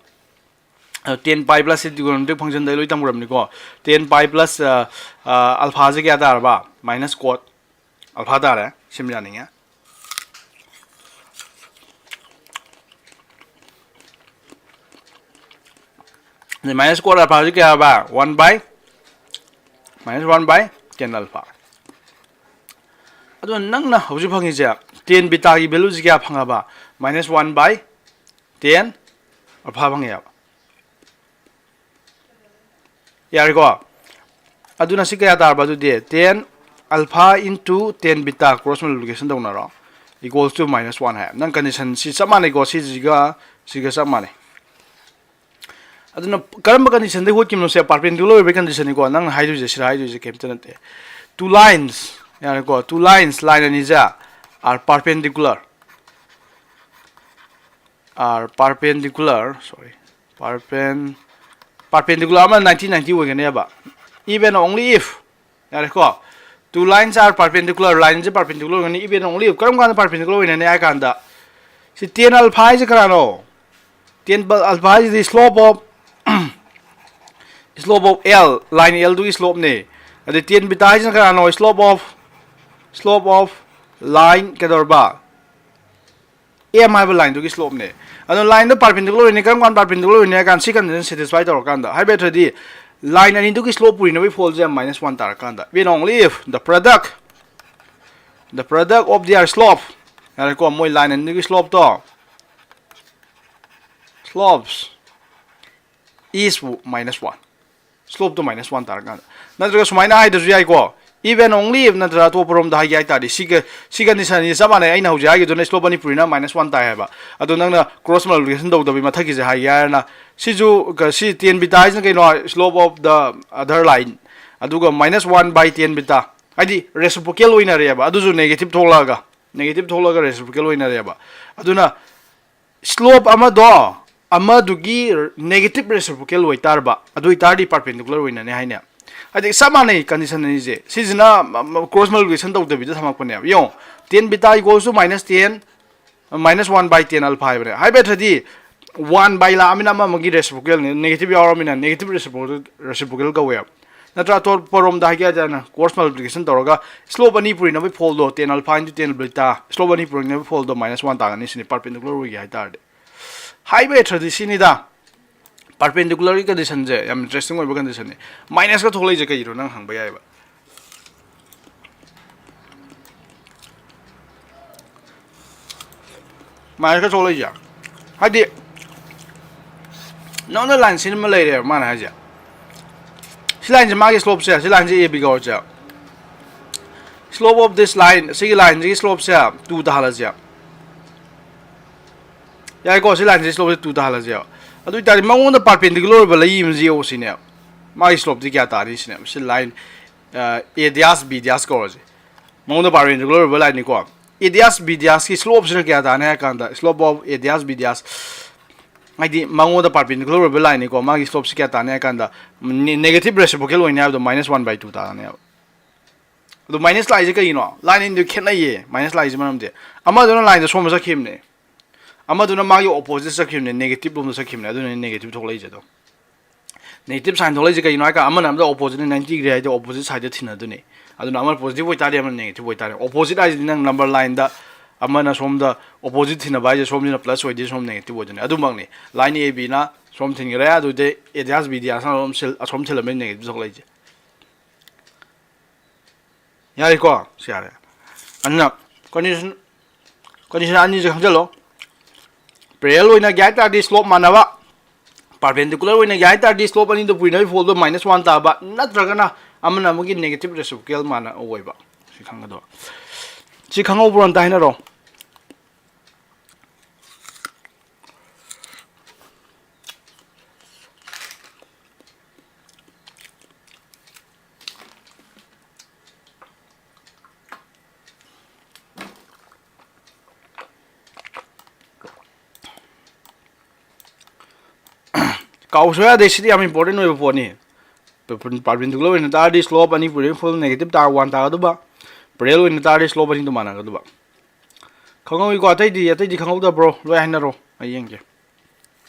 ꯇꯦꯟ ꯄꯥꯏ ꯄ꯭ꯂꯁ ꯇ꯭ꯔꯤꯒꯣꯅꯣꯃꯦꯇ꯭ꯔꯤꯛ ꯐꯪꯁꯟꯗ ꯂꯣꯏ ꯇꯝꯈ꯭ꯔꯕꯅꯤꯀꯣ꯫ ꯇꯦꯟ ꯄꯥꯏ ꯄ꯭ꯂꯁ ꯑꯜꯐꯥꯁꯦ ꯀꯌꯥ ꯇꯥꯔꯕ? ꯃꯥꯏꯅꯁ ꯀꯣꯠ ꯑꯜꯐꯥ ꯇꯥꯔꯦ꯫ ꯁꯤꯃ ꯌꯥꯅꯤꯡꯉꯦ꯫ ꯑꯗꯩ minus square alpha ꯍꯧꯖꯤꯛ ꯀꯌꯥ ꯍꯥꯏꯕ? One by minus one by ten alpha. ꯑꯗꯨꯅ ꯅꯪꯅ ꯍꯧꯖꯤꯛ ꯐꯪꯉꯤꯁꯦ, ten beta ꯒꯤ value ꯁꯤ ꯀꯌꯥ ꯐꯪꯉꯕ? Minus one by ten alpha ꯐꯪꯉꯦꯕ꯫ ꯌꯥꯔꯦꯀꯣ? ꯑꯗꯨꯅ ꯁꯤ ꯀꯌꯥ ꯇꯥꯔꯕ? ꯑꯗꯨꯗꯤ ten alpha into ten beta cross multiplication ꯇꯧꯅꯔꯣ, equals to minus one ꯍꯥꯏ꯫ ꯅꯪ condition ꯁꯤ ꯆꯞ ꯃꯥꯟꯅꯩꯀꯣ, ꯁꯤꯁꯤꯒ ꯁꯤꯒ ꯆꯞ ꯃꯥꯟꯅꯩ꯫ ꯑꯗꯨꯅ ꯀꯔꯝꯕ condition ꯗ ꯍꯣꯠꯈꯤꯕꯅꯣ? ꯁꯦ perpendicular ꯑꯣꯏꯕꯒꯤ condition ꯅꯤꯀꯣ ꯅꯪꯅ ꯍꯥꯏꯗꯣꯏꯁꯦ, ꯁꯤꯗ ꯍꯥꯏꯗꯣꯏꯁꯦ ꯀꯩꯝꯇ ꯅꯠꯇꯦ꯫ Two lines, ꯌꯥꯔꯦꯀꯣ, two lines, line ꯑꯅꯤꯁꯦ are perpendicular, are perpendicular, sorry, perpen perpendicular ꯑꯃ ninety ninety ꯑꯣꯏꯒꯅꯦꯕ, even only if, ꯌꯥꯔꯦꯀꯣ, two lines are perpendicular, line say perpendicular ꯑꯣꯏꯒꯅꯤ, even only if꯫ ꯀꯔꯝ ꯀꯥꯟꯗ perpendicular ꯑꯣꯏꯅꯅꯤ ꯍꯥꯏ ꯀꯥꯟꯗ, ꯁꯤ ten alpha ꯍꯥꯏꯁꯦ ꯀꯅꯥꯅꯣ? Ten alpha ꯍꯥꯏꯁꯤꯗꯤ slope of slope of L, line L ꯗꯨꯒꯤ slope ꯅꯦ꯫ ꯑꯗꯩ ten beta ꯍꯥꯏꯁꯤꯅ ꯀꯅꯥꯅꯣ? Slope of slope of line ꯀꯩꯗꯧꯔꯕ? M ꯍꯥꯏꯕ line ꯗꯨꯒꯤ slope ꯅꯦ꯫ ꯑꯗꯣ line ꯗꯣ perpendicular ꯑꯣꯏꯅꯤ꯫ ꯀꯔꯝ ꯀꯥꯟꯗ perpendicular ꯑꯣꯏꯅꯤ ꯍꯥꯏ ꯀꯥꯟꯗ, ꯁꯤ condition satisfy ꯇꯧꯔꯀꯥꯟꯗ, ꯍꯥꯏꯕ ꯅꯠꯇ꯭ꯔꯗꯤ line ꯑꯅꯤꯗꯨꯒꯤ slope ꯄꯨꯔꯤꯅꯕꯒꯤ ꯐꯣꯜꯁꯦ minus one ꯇꯥꯔꯀꯥꯟꯗ, even only if the product, the product of their slope, ꯌꯥꯔꯦꯀꯣ, ꯃꯣꯏ line ꯑꯅꯤꯗꯨꯒꯤ slope to, slopes is minus one, slope to minus one ꯇꯥꯔꯀꯥꯟꯗ꯫ ꯅꯠꯇ꯭ꯔꯒ ꯁꯨꯃꯥꯏꯅ ꯍꯥꯏꯗ꯭ꯔꯁꯨ ꯌꯥꯏꯀꯣ, even only if ꯅꯠꯇ꯭ꯔꯒ ꯑꯇꯣꯞꯄ ꯔꯣꯝꯗ ꯍꯥꯏꯒꯦ ꯍꯥꯏ ꯇꯥꯔꯗꯤ, ꯁꯤꯒ ꯁꯤ condition ꯁꯤ ꯆꯞ ꯃꯥꯟꯅꯩ꯫ ꯑꯩꯅ ꯍꯧꯖꯤꯛ ꯍꯥꯏꯈꯤꯗꯨꯅ slope ꯑꯅꯤ ꯄꯨꯔꯤꯅ minus one ꯇꯥꯏ ꯍꯥꯏꯕ꯫ ꯑꯗꯣ ꯅꯪꯅ cross multiplication ꯇꯧꯗꯕꯤ ꯃꯊꯛꯀꯤꯁꯦ ꯍꯥꯏꯒꯦ ꯍꯥꯏꯔꯅ, ꯁꯤꯁꯨ ꯁꯤ ten beta ꯍꯥꯏꯁꯤꯅ ꯀꯩꯅꯣ? Slope of the other line꯫ ꯑꯗꯨꯒ minus one by ten beta ꯍꯥꯏꯗꯤ reciprocal ꯑꯣꯏꯅꯔꯦꯕ꯫ ꯑꯗꯨꯁꯨ negative ꯊꯣꯛꯂꯛꯑꯒ, negative ꯊꯣꯛꯂꯛꯑꯒ reciprocal ꯑꯣꯏꯅꯔꯦꯕ꯫ ꯑꯗꯨꯅ slope ꯑꯃꯗꯣ ꯑꯃꯗꯨꯒꯤ negative reciprocal ꯑꯣꯏꯇꯥꯔꯕ, ꯑꯗꯨ ꯑꯣꯏꯇꯥꯔꯗꯤ perpendicular ꯑꯣꯏꯅꯅꯤ ꯍꯥꯏꯅꯦ꯫ ꯍꯥꯏꯗꯤ ꯆꯞ ꯃꯥꯟꯅꯩ condition ꯑꯅꯤꯁꯦ꯫ ꯁꯤꯁꯤꯅ cross multiplication ꯇꯧꯗꯕꯤꯗ ꯊꯝꯃꯛꯄꯅꯦꯕ꯫ ꯌꯦꯡꯉꯣ, ten beta equals to minus ten, minus one by ten alpha ꯍꯥꯏꯕꯅꯦ꯫ ꯍꯥꯏꯕ ꯅꯠꯇ꯭ꯔꯗꯤ one by ꯂꯥꯛꯑꯃꯤꯅ ꯑꯃ ꯑꯃꯒꯤ reciprocal ꯅꯦ, negative ꯌꯥꯎꯔꯃꯤꯅ negative reciprocal, reciprocal ꯀꯧꯋꯦꯕ꯫ ꯅꯠꯇ꯭ꯔꯥ? ꯑꯇꯣꯞꯄ ꯔꯣꯝꯗ ꯍꯥꯏꯒꯦ ꯍꯥꯏꯗꯅ cross multiplication ꯇꯧꯔꯒ slope ꯑꯅꯤ ꯄꯨꯔꯤꯅꯕꯒꯤ ꯐꯣꯜꯗꯣ, ten alpha into ten beta, slope ꯑꯅꯤ ꯄꯨꯔꯤꯅꯕꯒꯤ ꯐꯣꯜꯗꯣ minus one ꯇꯥꯒꯅꯤ ꯁꯤꯅꯤ, perpendicular ꯑꯣꯏꯒꯦ ꯍꯥꯏꯇꯥꯔꯗꯤ꯫ ꯍꯥꯏꯕ ꯅꯠꯇ꯭ꯔꯗꯤ ꯁꯤꯅꯤꯗ꯫ Perpendicularꯒꯤ conditionꯁꯦ ꯌꯥꯝ interesting ꯑꯣꯏꯕ conditionꯅꯤ. Minusꯀ ꯊꯣꯛꯂꯛꯏꯁꯦ ꯀꯩꯒꯤꯅꯣ ꯅꯪ ꯍꯪꯕ ꯌꯥꯏꯑꯕ. Minusꯀ ꯊꯣꯛꯂꯛꯏꯁꯦ ꯍꯥꯏꯗꯤ ꯅꯪꯅ line ꯁꯤꯟ ꯑꯃ ꯂꯩꯔꯦꯕ ꯃꯥꯅ ꯍꯥꯏꯁꯦ. ꯁꯤ lineꯁꯦ ꯃꯥꯒꯤ slopeꯁꯦ, ꯁꯤ lineꯁꯦ A B ꯀꯧꯔꯁꯦ. Slope of this line, ꯁꯤꯒꯤ lineꯁꯤꯒꯤ slopeꯁꯦ two ꯇꯥꯍꯜꯂꯁꯦ. ꯌꯥꯏꯀꯣ, ꯁꯤ lineꯁꯤꯒꯤ slopeꯁꯦ two ꯇꯥꯍꯜꯂꯁꯦꯕ. ꯑꯗꯨ ꯑꯣꯏꯇꯥꯔꯗꯤ ꯃꯉꯣꯟꯗ perpendicular ꯑꯣꯏꯕ ꯂꯩ ꯑꯃ ꯌꯦꯛꯑꯣ ꯁꯤꯅꯦꯕ. ꯃꯥꯒꯤ slopeꯇꯤ ꯀꯌꯥ ꯇꯥꯅꯤ ꯁꯤꯅꯦꯕ. ꯁꯤ line, ꯑ, A dash B dash ꯀꯧꯔꯁꯦ. ꯃꯉꯣꯟꯗ perpendicular ꯑꯣꯏꯕ lineꯅꯤꯀꯣ. A dash B dashꯀꯤ slopeꯁꯤꯅ ꯀꯌꯥ ꯇꯥꯅꯤ ꯍꯥꯏ ꯀꯥꯟꯗ, slope of A dash B dash, ꯍꯥꯏꯗꯤ ꯃꯉꯣꯟꯗ perpendicular ꯑꯣꯏꯕ lineꯅꯤꯀꯣ, ꯃꯥꯒꯤ slopeꯁꯤ ꯀꯌꯥ ꯇꯥꯅꯤ ꯍꯥꯏ ꯀꯥꯟꯗ, ne-, negative reciprocal ꯑꯣꯏꯅꯤ ꯍꯥꯏꯕꯗꯣ minus one by two ꯇꯥꯅꯦꯕ. ꯑꯗꯣ minus ꯂꯥꯛꯏꯁꯦ ꯀꯩꯒꯤꯅꯣ? Line ꯑꯅꯤꯗꯨ ꯈꯦꯠꯅꯩꯌꯦ minus ꯂꯥꯛꯏꯁꯦ ꯃꯔꯝꯗꯤ. ꯑꯃꯗꯨꯅ lineꯗ ꯁꯣꯝꯗ ꯆꯠꯈꯤꯕꯅꯦ, ꯑꯃꯗꯨꯅ ꯃꯥꯒꯤ opposite ꯆꯠꯈꯤꯕꯅꯦ, negative ꯂꯣꯝꯗ ꯆꯠꯈꯤꯕꯅꯦ, ꯑꯗꯨꯅꯅꯦ negative ꯊꯣꯛꯂꯛꯏꯁꯦ ꯑꯗꯣ. Negative sign ꯊꯣꯛꯂꯛꯏꯁꯦ ꯀꯩꯒꯤꯅꯣ ꯍꯥꯏ ꯀꯥꯟꯗ ꯑꯃꯅ ꯑꯃꯗ opposite ninety degree ꯍꯥꯏꯗꯤ opposite sideꯇ ꯊꯤꯅꯗꯣꯏꯅꯤ. ꯑꯗꯨꯅ ꯑꯃꯅ positive ꯑꯣꯏꯇꯥꯔꯗꯤ ꯑꯃꯅ negative ꯑꯣꯏꯇꯥꯔꯗꯤ. Opposite ꯍꯥꯏꯁꯤꯗꯤ ꯅꯪ number lineꯗ ꯑꯃꯅ ꯁꯣꯝꯗ opposite ꯊꯤꯅꯕ ꯍꯥꯏꯁꯦ ꯁꯣꯝꯁꯤꯅ plus ꯑꯣꯏꯗꯣꯏ ꯁꯣꯝ negative ꯑꯣꯏꯗꯣꯏꯅꯤ. ꯑꯗꯨꯃꯛꯅꯤ. Line ABꯅ ꯁꯣꯝ ꯊꯤꯟꯈ꯭ꯔꯦ, ꯑꯗꯨꯗꯤ A dash B dashꯅ ꯑꯁꯣꯝ ꯁꯤꯜ-, ꯑꯁꯣꯝ ꯊꯤꯜꯂꯝꯃꯤ negative ꯊꯣꯛꯂꯛꯏꯁꯦ. ꯌꯥꯔꯦꯀꯣ? ꯁꯤ ꯌꯥꯔꯦ. ꯑꯗꯨꯅ condition, condition ꯑꯅꯤꯁꯦ ꯈꯪꯖꯜꯂꯣ. Parallel ꯑꯣꯏꯅꯒꯦ ꯍꯥꯏ ꯇꯥꯔꯗꯤ slope ꯃꯥꯟꯅꯕ, perpendicular ꯑꯣꯏꯅꯒꯦ ꯍꯥꯏ ꯇꯥꯔꯗꯤ slope ꯑꯅꯤꯗꯣ ꯄꯨꯔꯤꯅꯕꯒꯤ foldꯗꯣ minus one ꯇꯥꯕ, ꯅꯠꯇ꯭ꯔꯒꯅ ꯑꯃꯅ ꯑꯃꯒꯤ negative reciprocal ꯃꯥꯟꯅ ꯑꯣꯏꯕ. ꯁꯤ ꯈꯪꯒꯗꯕ. ꯁꯤ ꯈꯪꯍꯧꯕ꯭ꯔꯣ ꯑꯝꯇ ꯍꯥꯏꯅꯔꯣ. ꯀꯥꯎꯁꯨ ꯌꯥꯗꯦ, ꯁꯤꯗꯤ ꯌꯥꯝ important ꯑꯣꯏꯕ ꯄꯣꯠꯅꯤ. Perpendicular ꯑꯣꯏꯅ ꯇꯥꯔꯗꯤ slope ꯑꯅꯤ ꯄꯨꯔꯤ fold negative ꯇꯥꯔ one ꯇꯥꯒꯗꯕ, parallel ꯑꯣꯏꯅ ꯇꯥꯔꯗꯤ slope ꯑꯅꯤꯗꯣ ꯃꯥꯟꯅꯒꯗꯕ. ꯈꯪꯍꯧꯋꯤꯀꯣ? ꯑꯇꯩꯗꯤ, ꯑꯇꯩꯗꯤ ꯈꯪꯍꯧꯗꯕ꯭ꯔꯣ? ꯂꯣꯏ ꯍꯥꯏꯅꯔꯣ, ꯑꯩ ꯌꯦꯡꯒꯦ.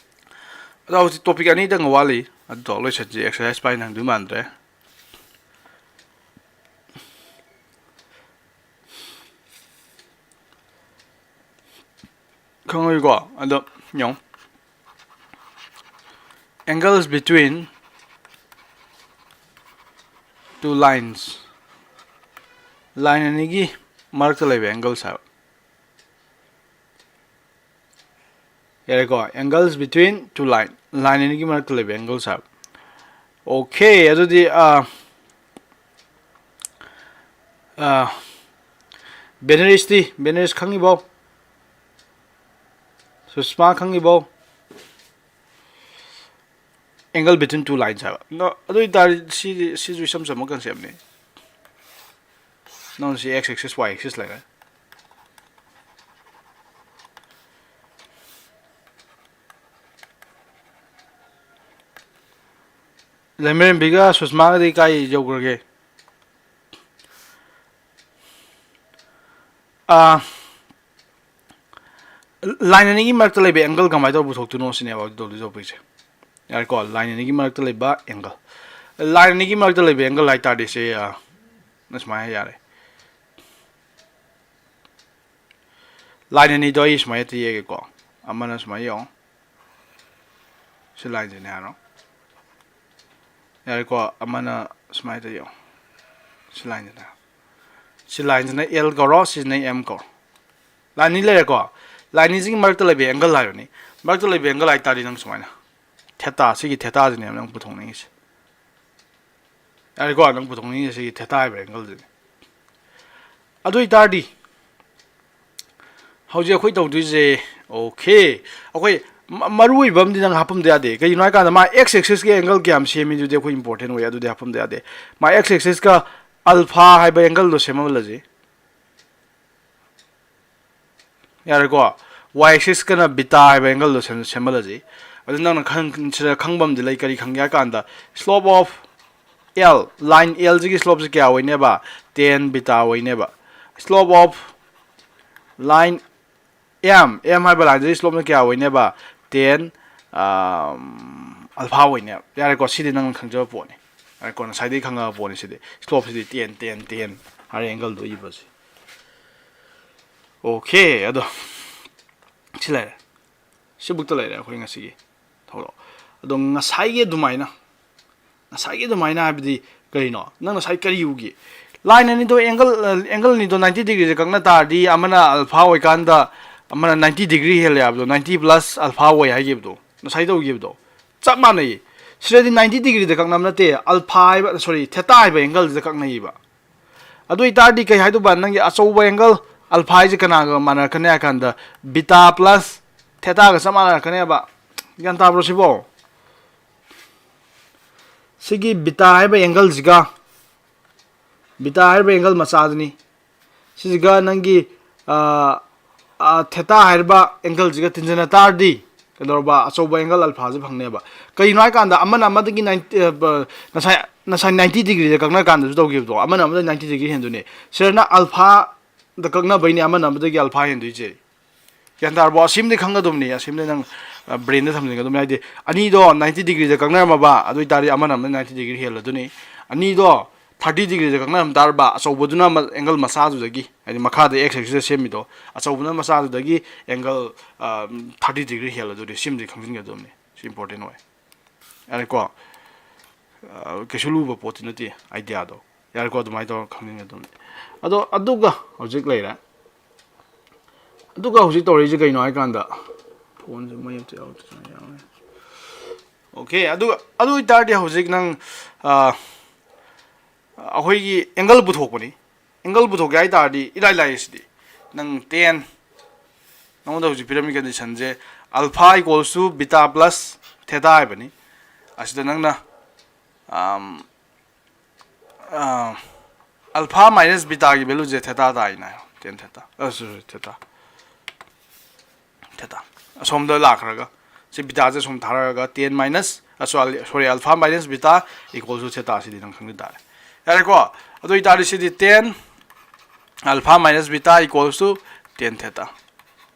ꯑꯗꯣ ꯍꯧꯖꯤꯛ topic ꯑꯅꯤꯗꯪ ꯋꯥꯠꯂꯤ, ꯑꯗꯨ ꯇꯧꯔ ꯂꯣꯏꯁꯟꯁꯤ. Exercise ꯄꯥꯏ ꯅꯪꯗꯣꯏ ꯃꯥꯟꯗ꯭ꯔꯦ. ꯈꯪꯉꯣꯏꯀꯣ? ꯑꯗꯣ ꯌꯦꯡꯉꯣ, Angles between two lines. Line ꯑꯅꯤꯒꯤ ꯃꯔꯛꯇ ꯂꯩꯕ angles ꯍꯥꯏꯕ꯫ ꯌꯥꯔꯦꯀꯣ? Angles between two line. Line ꯑꯅꯤꯒꯤ ꯃꯔꯛꯇ ꯂꯩꯕ angles ꯍꯥꯏꯕ꯫ Okay, ꯑꯗꯨꯗꯤ ꯑꯥ ꯑꯥ ꯕꯦꯅꯔꯤꯁꯇꯤ, ꯕꯦꯅꯔꯤꯁ ꯈꯪꯉꯤꯕꯣ? ꯁꯨꯁꯃꯥ ꯈꯪꯉꯤꯕꯣ? Angle between two lines ꯍꯥꯏꯕ꯫ ꯅ-, ꯑꯗꯨ ꯑꯣꯏꯇꯥꯔꯗꯤ ꯁꯤꯗꯤ, ꯁꯤꯁꯨ ꯏꯆꯝ ꯆꯝꯕ concept ꯅꯤ꯫ ꯅꯪ ꯁꯤ x axis, y axis ꯂꯩꯔꯦ꯫ ꯂꯩꯃꯔꯦꯝꯕꯤꯒ ꯁꯨꯁꯃꯥꯒꯗꯤ ꯀꯥꯏ ꯌꯧꯈ꯭ꯔꯒꯦ? ꯑꯥ, line ꯑꯅꯤꯒꯤ ꯃꯔꯛꯇ ꯂꯩꯕ angle ꯀꯃꯥꯏꯅ ꯇꯧꯔ ꯄꯨꯊꯣꯛꯇꯣꯏꯅꯣ ꯁꯤꯅꯦꯕ ꯍꯧꯖꯤꯛ ꯇꯧꯗꯣꯏ ꯇꯧꯕꯁꯦ꯫ ꯌꯥꯔꯦꯀꯣ? Line ꯑꯅꯤꯒꯤ ꯃꯔꯛꯇ ꯂꯩꯕ angle, line ꯑꯅꯤꯒꯤ ꯃꯔꯛꯇ ꯂꯩꯕ angle ꯍꯥꯏꯇꯥꯔꯗꯤ ꯁꯤ, ꯑꯥ, ꯁꯨꯃꯥꯏꯅ ꯌꯥꯔꯦ꯫ Line ꯑꯅꯤꯗꯣ ꯑꯩ ꯁꯨꯃꯥꯏꯅ ꯍꯦꯛꯇ ꯌꯦꯛꯒꯦꯀꯣ꯫ ꯑꯃꯅ ꯁꯨꯃꯥꯏꯅ ꯌꯦꯡꯉꯣ꯫ ꯁꯤ line ꯁꯤꯅꯦ ꯍꯥꯏꯔꯣ꯫ ꯌꯥꯔꯦꯀꯣ? ꯑꯃꯅ ꯁꯨꯃꯥꯏꯅ ꯇꯧ ꯌꯦꯡꯉꯣ꯫ ꯁꯤ line ꯁꯤꯅ꯫ ꯁꯤ line ꯁꯤꯅ L ꯀꯧꯔꯣ, ꯁꯤꯁꯤꯅ M ꯀꯧꯔꯣ꯫ Line ꯑꯅꯤ ꯂꯩꯔꯦꯀꯣ? Line ꯑꯅꯤꯁꯤꯒꯤ ꯃꯔꯛꯇ ꯂꯩꯕ angle ꯍꯥꯏꯕꯅꯤ꯫ ꯃꯔꯛꯇ ꯂꯩꯕ angle ꯍꯥꯏꯇꯥꯔꯗꯤ ꯅꯪ ꯁꯨꯃꯥꯏꯅ꯫ Theta, ꯁꯤꯒꯤ theta ꯁꯤꯅꯦꯕ ꯅꯪ ꯄꯨꯊꯣꯛꯅꯤꯡꯉꯤꯁꯦ꯫ ꯌꯥꯔꯦꯀꯣ? ꯅꯪ ꯄꯨꯊꯣꯛꯅꯤꯡꯉꯤꯁꯦ ꯁꯤꯒꯤ theta ꯍꯥꯏꯕ angle ꯁꯤꯅꯤ꯫ ꯑꯗꯨ ꯑꯣꯏꯇꯥꯔꯗꯤ ꯍꯧꯖꯤꯛ ꯑꯩꯈꯣꯏ ꯇꯧꯗꯣꯏꯁꯦ, okay, ꯑꯩꯈꯣꯏ ꯃ-, ꯃꯔꯨ ꯑꯣꯏꯕ ꯑꯃꯗꯤ ꯅꯪ ꯍꯥꯞꯄꯝꯗ ꯌꯥꯗꯦ꯫ ꯀꯩꯒꯤꯅꯣ ꯍꯥꯏꯀꯥꯟꯗ ꯃꯥ x axis ꯀꯤ angle ꯀꯌꯥꯝ ꯁꯦꯝꯃꯤ ꯑꯗꯨꯗꯤ ꯑꯩꯈꯣꯏ important ꯑꯣꯏ, ꯑꯗꯨꯗꯤ ꯍꯥꯞꯄꯝꯗ ꯌꯥꯗꯦ꯫ ꯃꯥ x axis ꯀ alpha ꯍꯥꯏꯕ angle ꯗꯣ ꯁꯦꯝꯍꯜꯂꯁꯤ꯫ ꯌꯥꯔꯦꯀꯣ? Y axis ꯀꯅ beta ꯍꯥꯏꯕ angle ꯗꯣ ꯁꯦꯝ-, ꯁꯦꯝꯍꯜꯂꯁꯤ꯫ ꯑꯗꯨ ꯅꯪꯅ ꯈꯪ-, ꯁꯤꯗ ꯈꯪꯕ ꯑꯃꯗꯤ ꯂꯩ, ꯀꯔꯤ ꯈꯪꯒꯦ ꯍꯥꯏ ꯀꯥꯟꯗ slope of L, line L ꯁꯤꯒꯤ slope ꯁꯤ ꯀꯌꯥ ꯑꯣꯏꯅꯦꯕ? Tan beta ꯑꯣꯏꯅꯦꯕ꯫ Slope of line M, M ꯍꯥꯏꯕ line ꯁꯤꯒꯤ slope ꯅ ꯀꯌꯥ ꯑꯣꯏꯅꯦꯕ? Tan, ꯑꯝ, alpha ꯑꯣꯏꯅꯦꯕ꯫ ꯌꯥꯔꯦꯀꯣ? ꯁꯤꯗꯤ ꯅꯪꯅ ꯈꯪꯖꯕ ꯄꯣꯠꯅꯤ꯫ ꯌꯥꯔꯦꯀꯣ? ꯉꯁꯥꯏꯗꯒꯤ ꯈꯪꯉꯕ ꯄꯣꯠꯅꯤ ꯁꯤꯗꯤ꯫ Slope ꯁꯤꯗꯤ tan, tan, tan ꯍꯥꯏꯔ angle ꯗꯣ ꯏꯕꯁꯦ꯫ Okay, ꯑꯗꯣ ꯁꯤ ꯂꯩꯔꯦ꯫ ꯁꯤꯕꯨꯛꯇ ꯂꯩꯔꯦ ꯑꯩꯈꯣꯏ ꯉꯁꯤꯒꯤ ꯊꯧꯔꯝ꯫ ꯑꯗꯣ ꯉꯁꯥꯏꯒꯤ ꯑꯗꯨꯃꯥꯏꯅ, ꯉꯁꯥꯏꯒꯤ ꯑꯗꯨꯃꯥꯏꯅ ꯍꯥꯏꯕꯗꯤ ꯀꯔꯤꯅꯣ? ꯅꯪ ꯉꯁꯥꯏ ꯀꯔꯤ ꯎꯒꯦ? Line ꯑꯅꯤꯗꯣ angle, angle ꯑꯅꯤꯗꯣ ninety degree ꯗ ꯀꯛꯅ ꯇꯥꯔꯗꯤ ꯑꯃꯅ alpha ꯑꯣꯏꯀꯥꯟꯗ ꯑꯃꯅ ninety degree ꯍꯦꯜꯂꯦ ꯍꯥꯏꯕꯗꯣ, ninety plus alpha ꯑꯣꯏ ꯍꯥꯏꯈꯤꯕꯗꯣ, ꯉꯁꯥꯏ ꯇꯧꯈꯤꯕꯗꯣ ꯆꯞ ꯃꯥꯟꯅꯩꯌꯦ꯫ ꯁꯤꯗꯗꯤ ninety degree ꯗ ꯀꯛꯅꯕ ꯅꯠꯇꯦ, alpha ꯍꯥꯏꯕ, sorry, theta ꯍꯥꯏꯕ angle ꯁꯤꯗ ꯀꯛꯅꯩꯌꯦꯕ꯫ ꯑꯗꯨ ꯑꯣꯏꯇꯥꯔꯗꯤ ꯀꯩ ꯍꯥꯏꯗꯧꯕ? ꯅꯪꯒꯤ ꯑꯆꯧꯕ angle alpha ꯍꯥꯏꯁꯦ ꯀꯅꯥꯒ ꯃꯥꯟꯅꯔꯛꯀꯅꯤ ꯍꯥꯏ ꯀꯥꯟꯗ beta plus theta ꯒ ꯆꯞ ꯃꯥꯟꯅꯔꯛꯀꯅꯦꯕ꯫ ꯒ꯭ꯌꯥꯟ ꯇꯥꯕ꯭ꯔꯣ ꯁꯤꯕꯣ? ꯁꯤꯒꯤ beta ꯍꯥꯏꯕ angle ꯁꯤꯒ, beta ꯍꯥꯏꯔꯤꯕ angle ꯃꯆꯥꯗꯨꯅꯤ, ꯁꯤꯁꯤꯒ ꯅꯪꯒꯤ, ꯑ, ꯑ, theta ꯍꯥꯏꯔꯤꯕ angle ꯁꯤꯒ ꯇꯤꯟꯖꯟꯅ ꯇꯥꯔꯗꯤ ꯀꯩꯗꯧꯔꯕ? ꯑꯆꯧꯕ angle alpha ꯁꯦ ꯐꯪꯅꯦꯕ꯫ ꯀꯩꯒꯤꯅꯣ ꯍꯥꯏ ꯀꯥꯟꯗ ꯑꯃꯅ ꯑꯃꯗꯒꯤ ninety, ꯑ, ꯉꯁꯥꯏ, ꯉꯁꯥꯏ ninety degree ꯗ ꯀꯛꯅ ꯀꯥꯟꯗꯁꯨ ꯇꯧꯈꯤꯕꯗꯣ, ꯑꯃꯅ ꯑꯃꯗ ninety degree ꯍꯦꯟꯗꯣꯏꯅꯦ꯫ ꯁꯤꯗꯅ alpha ꯗ ꯀꯛꯅꯕꯩꯅꯦ ꯑꯃꯅ ꯑꯃꯗꯒꯤ alpha ꯍꯦꯟꯗꯣꯏꯁꯦ꯫ ꯒ꯭ꯌꯥꯟ ꯇꯥꯔꯕꯣ? ꯑꯁꯤꯃꯗꯤ ꯈꯪꯒꯗꯕꯅꯤ, ꯑꯁꯤꯃꯗꯤ ꯅꯪ, ꯑ, brain ꯗ ꯊꯝꯖꯤꯟꯒꯗꯕꯅꯤ꯫ ꯍꯥꯏꯗꯤ ꯑꯅꯤꯗꯣ ninety degree ꯗ ꯀꯛꯅꯔꯝꯃꯕ, ꯑꯗꯨ ꯑꯣꯏꯇꯥꯔꯗꯤ ꯑꯃꯅ ꯑꯃꯅ ninety degree ꯍꯦꯜꯂꯗꯨꯅꯤ꯫ ꯑꯅꯤꯗꯣ thirty degree ꯗ ꯀꯛꯅꯔꯝ ꯇꯥꯔꯕ, ꯑꯆꯧꯕꯗꯨꯅ ꯑꯃ-, angle ꯃꯆꯥꯗꯨꯗꯒꯤ, ꯍꯥꯏꯗꯤ ꯃꯈꯥꯗ x axis ꯁꯦꯝꯃꯤꯗꯣ, ꯑꯆꯧꯕꯅ ꯃꯆꯥꯗꯨꯗꯒꯤ angle, ꯑ, thirty degree ꯍꯦꯜꯂꯗꯨꯅꯤ꯫ ꯁꯤꯃꯗꯤ ꯈꯪꯖꯤꯟꯒꯗꯕꯅꯤ, ꯁꯤ important ꯑꯣꯏ꯫ ꯌꯥꯔꯦꯀꯣ? ꯑ, ꯀꯩꯁꯨ ꯂꯨꯕ ꯄꯣꯠꯇꯤ ꯅꯠꯇꯦ idea ꯗꯣ꯫ ꯌꯥꯔꯦꯀꯣ? ꯑꯗꯨꯃꯥꯏꯅ ꯇꯧꯔꯒ ꯈꯪꯖꯤꯟꯒꯗꯕꯅꯤ꯫ ꯑꯗꯣ, ꯑꯗꯨꯒ ꯍꯧꯖꯤꯛ ꯂꯩꯔꯦ꯫ ꯑꯗꯨꯒ ꯍꯧꯖꯤꯛ ꯇꯧꯔꯛꯏꯁꯦ ꯀꯩꯅꯣ ꯍꯥꯏ ꯀꯥꯟꯗ, phone ꯁꯦ ꯃꯩ ꯑꯝꯇ ꯌꯥꯎꯗ꯭ꯔꯁꯨ ꯌꯥꯔꯦ꯫ Okay, ꯑꯗꯨꯒ, ꯑꯗꯨ ꯑꯣꯏꯇꯥꯔꯗꯤ ꯍꯧꯖꯤꯛ ꯅꯪ, ꯑ, ꯑꯩꯈꯣꯏꯒꯤ angle ꯄꯨꯊꯣꯛꯄꯅꯤ꯫ Angle ꯄꯨꯊꯣꯛꯀꯦ ꯍꯥꯏ ꯇꯥꯔꯗꯤ ꯏꯔꯥꯏ ꯂꯥꯏ ꯁꯤꯗꯤ꯫ ꯅꯪ tan, ꯅꯉꯣꯟꯗ ꯍꯧꯖꯤꯛ ꯄꯤꯔꯝꯃꯤ condition say alpha equals to beta plus theta ꯍꯥꯏꯕꯅꯤ꯫ ꯑꯁꯤꯗ ꯅꯪꯅ, ꯑꯝ, ꯑ, alpha minus beta ꯒꯤ value ꯁꯦ theta ꯇꯥꯏꯅ, tan theta, ꯑ, sorry, theta, theta꯫ ꯑꯁꯣꯝꯗ ꯂꯥꯛꯈ꯭ꯔꯒ, ꯁꯤ beta ꯁꯦ ꯁꯨꯝ ꯊꯥꯔꯛꯑꯒ tan minus, ꯑ, sorry, sorry, alpha minus beta equals to theta ꯁꯤꯗꯤ ꯅꯪ ꯈꯪꯖ ꯇꯥꯔꯦ꯫ ꯌꯥꯔꯦꯀꯣ? ꯑꯗꯨ ꯑꯣꯏꯇꯥꯔꯗꯤ ꯁꯤꯗꯤ tan alpha minus beta equals to tan theta꯫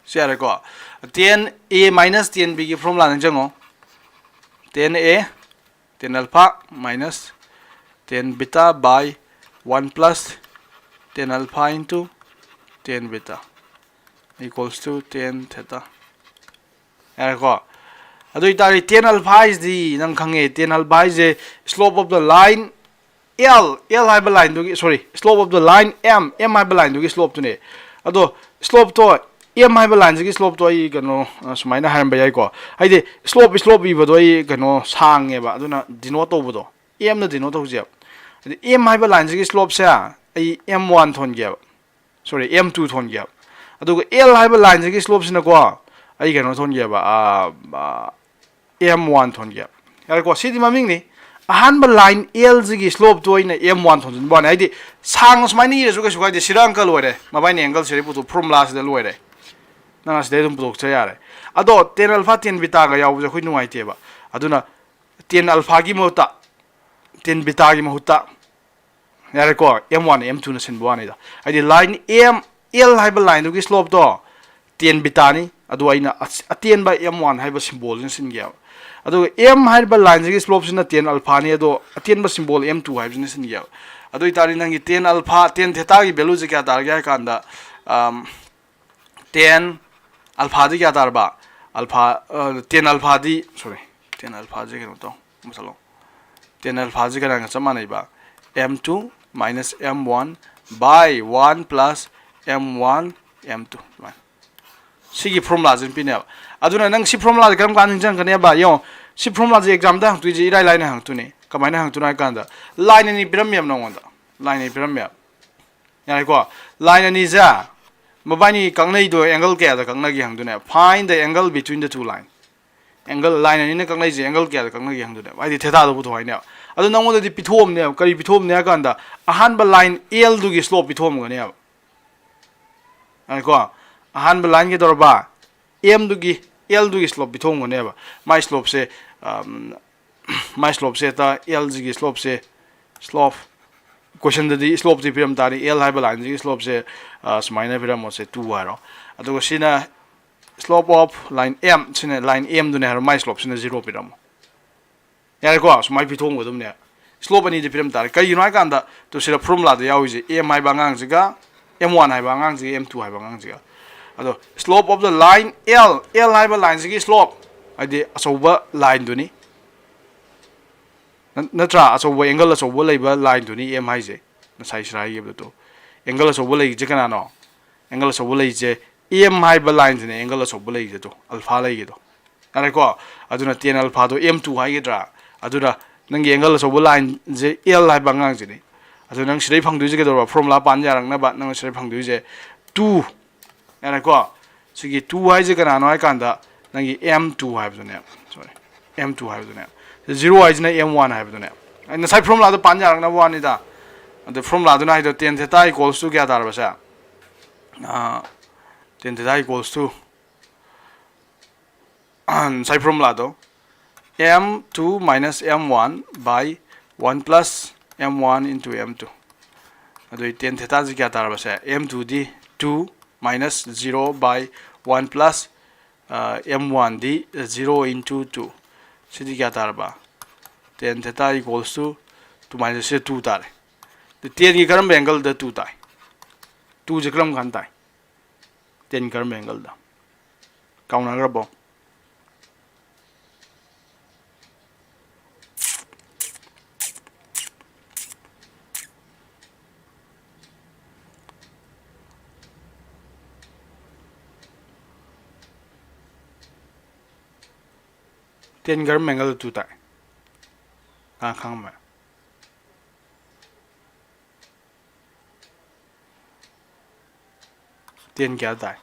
ꯁꯤ ꯌꯥꯔꯦꯀꯣ? Tan A minus tan B ꯒꯤ formula ꯅꯤꯡꯁꯤꯡꯉꯣ꯫ Tan A, tan alpha minus tan beta by one plus tan alpha into tan beta equals to tan theta꯫ ꯌꯥꯔꯦꯀꯣ? ꯑꯗꯨ ꯑꯣꯏꯇꯥꯔꯗꯤ tan alpha ꯍꯥꯏꯁꯤꯗꯤ ꯅꯪ ꯈꯪꯉꯦ, tan alpha ꯍꯥꯏꯁꯦ slope of the line L, L ꯍꯥꯏꯕ line ꯗꯨꯒꯤ, sorry, slope of the line M, M ꯍꯥꯏꯕ line ꯗꯨꯒꯤ slope ꯇꯨꯅꯦ꯫ ꯑꯗꯣ slope ꯇꯣ, M ꯍꯥꯏꯕ line ꯁꯤꯒꯤ slope ꯇꯣ ꯑꯩ ꯀꯩꯅꯣ, ꯑ, ꯁꯨꯃꯥꯏꯅ ꯍꯥꯏꯔꯝꯕ ꯌꯥꯏꯀꯣ꯫ ꯍꯥꯏꯗꯤ slope, slope ꯏꯕꯗꯣ ꯑꯩ ꯀꯩꯅꯣ ꯁꯥꯡꯉꯦꯕ, ꯑꯗꯨꯅ denote ꯇꯧꯕꯗꯣ, M ꯅ denote ꯇꯧꯁꯦꯕ꯫ ꯑꯗꯩ M ꯍꯥꯏꯕ line ꯁꯤꯒꯤ slope ꯁꯦ ꯑꯩ M one ꯊꯣꯟꯒꯦꯕ, sorry, M two ꯊꯣꯟꯒꯦꯕ꯫ ꯑꯗꯨꯒ L ꯍꯥꯏꯕ line ꯁꯤꯒꯤ slope ꯁꯤꯅꯀꯣ, ꯑꯩ ꯀꯩꯅꯣ ꯊꯣꯟꯒꯦꯕ, ꯑ, ꯑ, M one ꯊꯣꯟꯒꯦꯕ꯫ ꯌꯥꯔꯦꯀꯣ, ꯁꯤꯗꯤ ꯃꯃꯤꯡꯅꯤ꯫ ꯑꯍꯥꯟꯕ line L ꯁꯤꯒꯤ slope ꯇꯣ ꯑꯩꯅ M one ꯊꯣꯟꯖꯤꯟꯕ ꯋꯥꯅꯤ꯫ ꯍꯥꯏꯗꯤ ꯁꯥꯡꯅ ꯁꯨꯃꯥꯏꯅ ꯏꯔꯁꯨ ꯀꯩꯁꯨ ꯀꯥꯏꯗꯦ, ꯁꯤꯗ ꯑꯪꯀ ꯂꯣꯏꯔꯦ, ꯃꯕꯥꯏꯅꯤ angle ꯁꯤꯗꯩ ꯄꯨꯊꯣꯛ, formula ꯁꯤꯗ ꯂꯣꯏꯔꯦ꯫ ꯅꯪ ꯑꯁꯤꯗꯩ ꯑꯗꯨꯝ ꯄꯨꯊꯣꯛꯆ ꯌꯥꯔꯦ꯫ ꯑꯗꯣ tan alpha, tan beta ꯒ ꯌꯥꯎꯕꯁꯦ ꯑꯩꯈꯣꯏ ꯅꯨꯡꯉꯥꯏꯇꯦꯕ꯫ ꯑꯗꯨꯅ tan alpha ꯒꯤ ꯃꯍꯨꯠꯇ, tan beta ꯒꯤ ꯃꯍꯨꯠꯇ, ꯌꯥꯔꯦꯀꯣ, M one M two ꯅ ꯁꯤꯟꯕ ꯋꯥꯅꯤꯗ꯫ ꯍꯥꯏꯗꯤ line M, L ꯍꯥꯏꯕ line ꯗꯨꯒꯤ slope ꯇꯣ tan beta ꯅꯤ, ꯑꯗꯨ ꯑꯩꯅ ꯑꯁ-, ꯑꯇꯦꯟꯕ M one ꯍꯥꯏꯕ symbol ꯁꯤꯅ ꯁꯤꯟꯒꯦꯕ꯫ ꯑꯗꯨꯒ M ꯍꯥꯏꯔꯤꯕ line ꯁꯤꯒꯤ slope ꯁꯤꯅ tan alpha ꯅꯤ, ꯑꯗꯣ ꯑꯇꯦꯟꯕ symbol M two ꯍꯥꯏꯕꯁꯤꯅ ꯁꯤꯟꯒꯦꯕ꯫ ꯑꯗꯨ ꯑꯣꯏꯇꯥꯔꯗꯤ ꯅꯪꯒꯤ tan alpha, tan theta ꯒꯤ value ꯁꯦ ꯀꯌꯥ ꯇꯥꯔꯒꯦ ꯍꯥꯏ ꯀꯥꯟꯗ, ꯑꯝ, tan alpha ꯗꯤ ꯀꯌꯥ ꯇꯥꯔꯕ? Alpha, ꯑ, tan alpha ꯗꯤ, sorry, tan alpha ꯁꯦ ꯀꯩꯅꯣ ꯇꯧ, ꯃꯨꯊꯠꯂꯣ꯫ Tan alpha ꯁꯦ ꯀꯅꯥꯒ ꯆꯞ ꯃꯥꯟꯅꯩꯕ? M two minus M one by one plus M one M two, ꯁꯨꯃꯥꯏꯅ꯫ ꯁꯤꯒꯤ formula ꯁꯤ ꯄꯤꯅꯦꯕ꯫ ꯑꯗꯨꯅ ꯅꯪ ꯁꯤ formula ꯁꯤ ꯀꯔꯝ ꯀꯥꯟꯗ ꯅꯤꯡꯁꯤꯡꯉꯛꯀꯅꯦꯕ? ꯌꯦꯡꯉꯣ, ꯁꯤ formula ꯁꯤ exam ꯗ ꯍꯪꯉꯛꯇꯣꯏꯁꯦ ꯏꯔꯥꯏ ꯂꯥꯏꯅ ꯍꯪꯉꯛꯇꯣꯏꯅꯦ꯫ ꯀꯃꯥꯏꯅ ꯍꯪꯉꯛꯇꯣꯏꯅꯣ ꯍꯥꯏ ꯀꯥꯟꯗ, line ꯑꯅꯤ ꯄꯤꯔꯝꯃꯦꯕ ꯅꯉꯣꯟꯗ, line ꯑꯅꯤ ꯄꯤꯔꯝꯃꯦꯕ꯫ ꯌꯥꯔꯦꯀꯣ? Line ꯑꯅꯤꯁꯦ ꯃꯕꯥꯏꯅꯤ ꯀꯛꯅꯩꯗꯣ angle ꯀꯌꯥꯗ ꯀꯛꯅꯒꯦ ꯍꯪꯗꯣꯏꯅꯦꯕ꯫ Find the angle between the two line. Angle, line ꯑꯅꯤꯅ ꯀꯛꯅꯩꯁꯦ angle ꯀꯌꯥꯗ ꯀꯛꯅꯒꯦ ꯍꯪꯗꯣꯏꯅꯦꯕ꯫ ꯍꯥꯏꯗꯤ theta ꯗꯣ ꯄꯨꯊꯣꯛ ꯍꯥꯏꯅꯦꯕ꯫ ꯑꯗꯣ ꯅꯉꯣꯟꯗꯗꯤ ꯄꯤꯊꯣꯛꯑꯝꯅꯦꯕ꯫ ꯀꯔꯤ ꯄꯤꯊꯣꯛꯑꯝꯅꯦ ꯍꯥꯏ ꯀꯥꯟꯗ, ꯑꯍꯥꯟꯕ line L ꯗꯨꯒꯤ slope ꯄꯤꯊꯣꯛꯑꯝꯒꯅꯦꯕ꯫ ꯌꯥꯔꯦꯀꯣ? ꯑꯍꯥꯟꯕ line ꯀꯩꯗꯧꯔꯕ? M ꯗꯨꯒꯤ, L ꯗꯨꯒꯤ slope ꯄꯤꯊꯣꯛꯑꯝꯒꯅꯦꯕ꯫ ꯃꯥꯏ slope ꯁꯦ, ꯑꯝ, ꯃꯥꯏ slope ꯁꯦ ꯍꯦꯛꯇ L ꯁꯤꯒꯤ slope ꯁꯦ, slope, question ꯗꯗꯤ slope ꯁꯦ ꯄꯤꯔꯝ ꯇꯥꯔꯗꯤ, L ꯍꯥꯏꯕ line ꯁꯤꯒꯤ slope ꯁꯦ, ꯑ, ꯁꯨꯃꯥꯏꯅ ꯄꯤꯔꯝꯃꯣꯁꯦ, two ꯍꯥꯏꯔꯣ꯫ ꯑꯗꯨꯒ ꯁꯤꯅ slope of line M, ꯁꯤꯅ line M ꯗꯨꯅꯦ ꯍꯥꯏꯔꯣ, ꯃꯥꯏ slope ꯁꯤꯅ zero ꯄꯤꯔꯝꯃꯣ꯫ ꯌꯥꯔꯦꯀꯣ? ꯁꯨꯃꯥꯏꯅ ꯄꯤꯊꯣꯛꯑꯝꯒꯗꯕꯅꯦ꯫ Slope ꯑꯅꯤꯗꯤ ꯄꯤꯔꯝ ꯇꯥꯔꯦ꯫ ꯀꯩꯒꯤꯅꯣ ꯍꯥꯏ ꯀꯥꯟꯗ, ꯇꯨ ꯁꯤꯗ formula ꯗ ꯌꯥꯎꯔꯤꯁꯦ, M ꯍꯥꯏꯕ ꯑꯉꯥꯡꯁꯤꯒ, M one ꯍꯥꯏꯕ ꯑꯉꯥꯡꯁꯤꯒ, M two ꯍꯥꯏꯕ ꯑꯉꯥꯡꯁꯤꯒ꯫ ꯑꯗꯣ slope of the line L, L ꯍꯥꯏꯕ line ꯁꯤꯒꯤ slope, ꯍꯥꯏꯗꯤ ꯑꯆꯧꯕ line ꯗꯨꯅꯤ꯫ ꯅꯠ-, ꯅꯠꯇ꯭ꯔꯥ? ꯑꯆꯧꯕ angle ꯑꯆꯧꯕ ꯂꯩꯕ line ꯗꯨꯅꯤ M ꯍꯥꯏꯁꯦ꯫ ꯉꯁꯥꯏ ꯁꯤꯗ ꯍꯥꯏꯈꯤꯕꯗꯣ꯫ Angle ꯑꯆꯧꯕ ꯂꯩꯔꯤꯁꯦ ꯀꯅꯥꯅꯣ? Angle ꯑꯆꯧꯕ ꯂꯩꯔꯤꯁꯦ M ꯍꯥꯏꯕ line ꯁꯤꯅꯦ angle ꯑꯆꯧꯕ ꯂꯩꯔꯤꯁꯦ ꯇꯣ, alpha ꯂꯩꯔꯤꯗꯣ꯫ ꯌꯥꯔꯦꯀꯣ? ꯑꯗꯨꯅ tan alpha ꯗꯣ M two ꯍꯥꯏꯒꯗ꯭ꯔꯥ? ꯑꯗꯨꯅ ꯅꯪꯒꯤ angle ꯑꯆꯧꯕ line ꯁꯦ L ꯍꯥꯏꯕ ꯑꯉꯥꯡꯁꯤꯅꯤ꯫ ꯑꯗꯨ ꯅꯪ ꯁꯤꯗꯩ ꯐꯪꯗꯣꯏꯁꯦ ꯀꯩꯗꯧꯔꯕ? Formula ꯄꯥꯟ ꯌꯥꯔꯛꯅꯕ ꯅꯪ ꯁꯤꯗꯩ ꯐꯪꯗꯣꯏꯁꯦ two꯫ ꯌꯥꯔꯦꯀꯣ? ꯁꯤꯒꯤ two ꯍꯥꯏꯁꯦ ꯀꯅꯥꯅꯣ ꯍꯥꯏ ꯀꯥꯟꯗ ꯅꯪꯒꯤ M two ꯍꯥꯏꯕꯗꯨꯅꯦ꯫ Sorry, M two ꯍꯥꯏꯕꯗꯨꯅꯦ꯫ Zero ꯍꯥꯏꯁꯤꯅ M one ꯍꯥꯏꯕꯗꯨꯅꯦ꯫ ꯑꯩ ꯉꯁꯥꯏ formula ꯗꯣ ꯄꯥꯟ ꯌꯥꯔꯛꯅꯕ ꯋꯥꯅꯤꯗ꯫ ꯑꯗꯨ formula ꯗꯨꯅ ꯍꯥꯏꯗꯣ tan theta equals to ꯀꯌꯥ ꯇꯥꯔꯕꯁꯦ? ꯑꯥ, tan theta equals to ꯉꯁꯥꯏ formula ꯗꯣ M two minus M one by one plus M one into M two꯫ ꯑꯗꯨꯏ tan theta ꯁꯤ ꯀꯌꯥ ꯇꯥꯔꯕꯁꯦ? M two D two minus zero by one plus, ꯑ, M one ꯗꯤ zero into two꯫ ꯁꯤꯗꯤ ꯀꯌꯥ ꯇꯥꯔꯕ? Tan theta equals to two minus ꯁꯤ two ꯇꯥꯔꯦ꯫ ꯑꯗꯨ tan ꯒꯤ ꯀꯔꯝꯕ angle ꯗ two ꯇꯥꯏ? Two ꯁꯦ ꯀꯔꯝ ꯀꯥꯟꯗ ꯇꯥꯏ? Tan ꯀꯔꯝꯕ angle ꯗ? ꯀꯥꯎꯅꯈ꯭ꯔꯕꯣ? Tan ꯀꯔꯝꯕ angle ꯗ two ꯇꯥꯏ? ꯀꯅꯥ ꯈꯪꯉꯝꯃꯦ? Tan ꯀꯌꯥ ꯇꯥꯏ?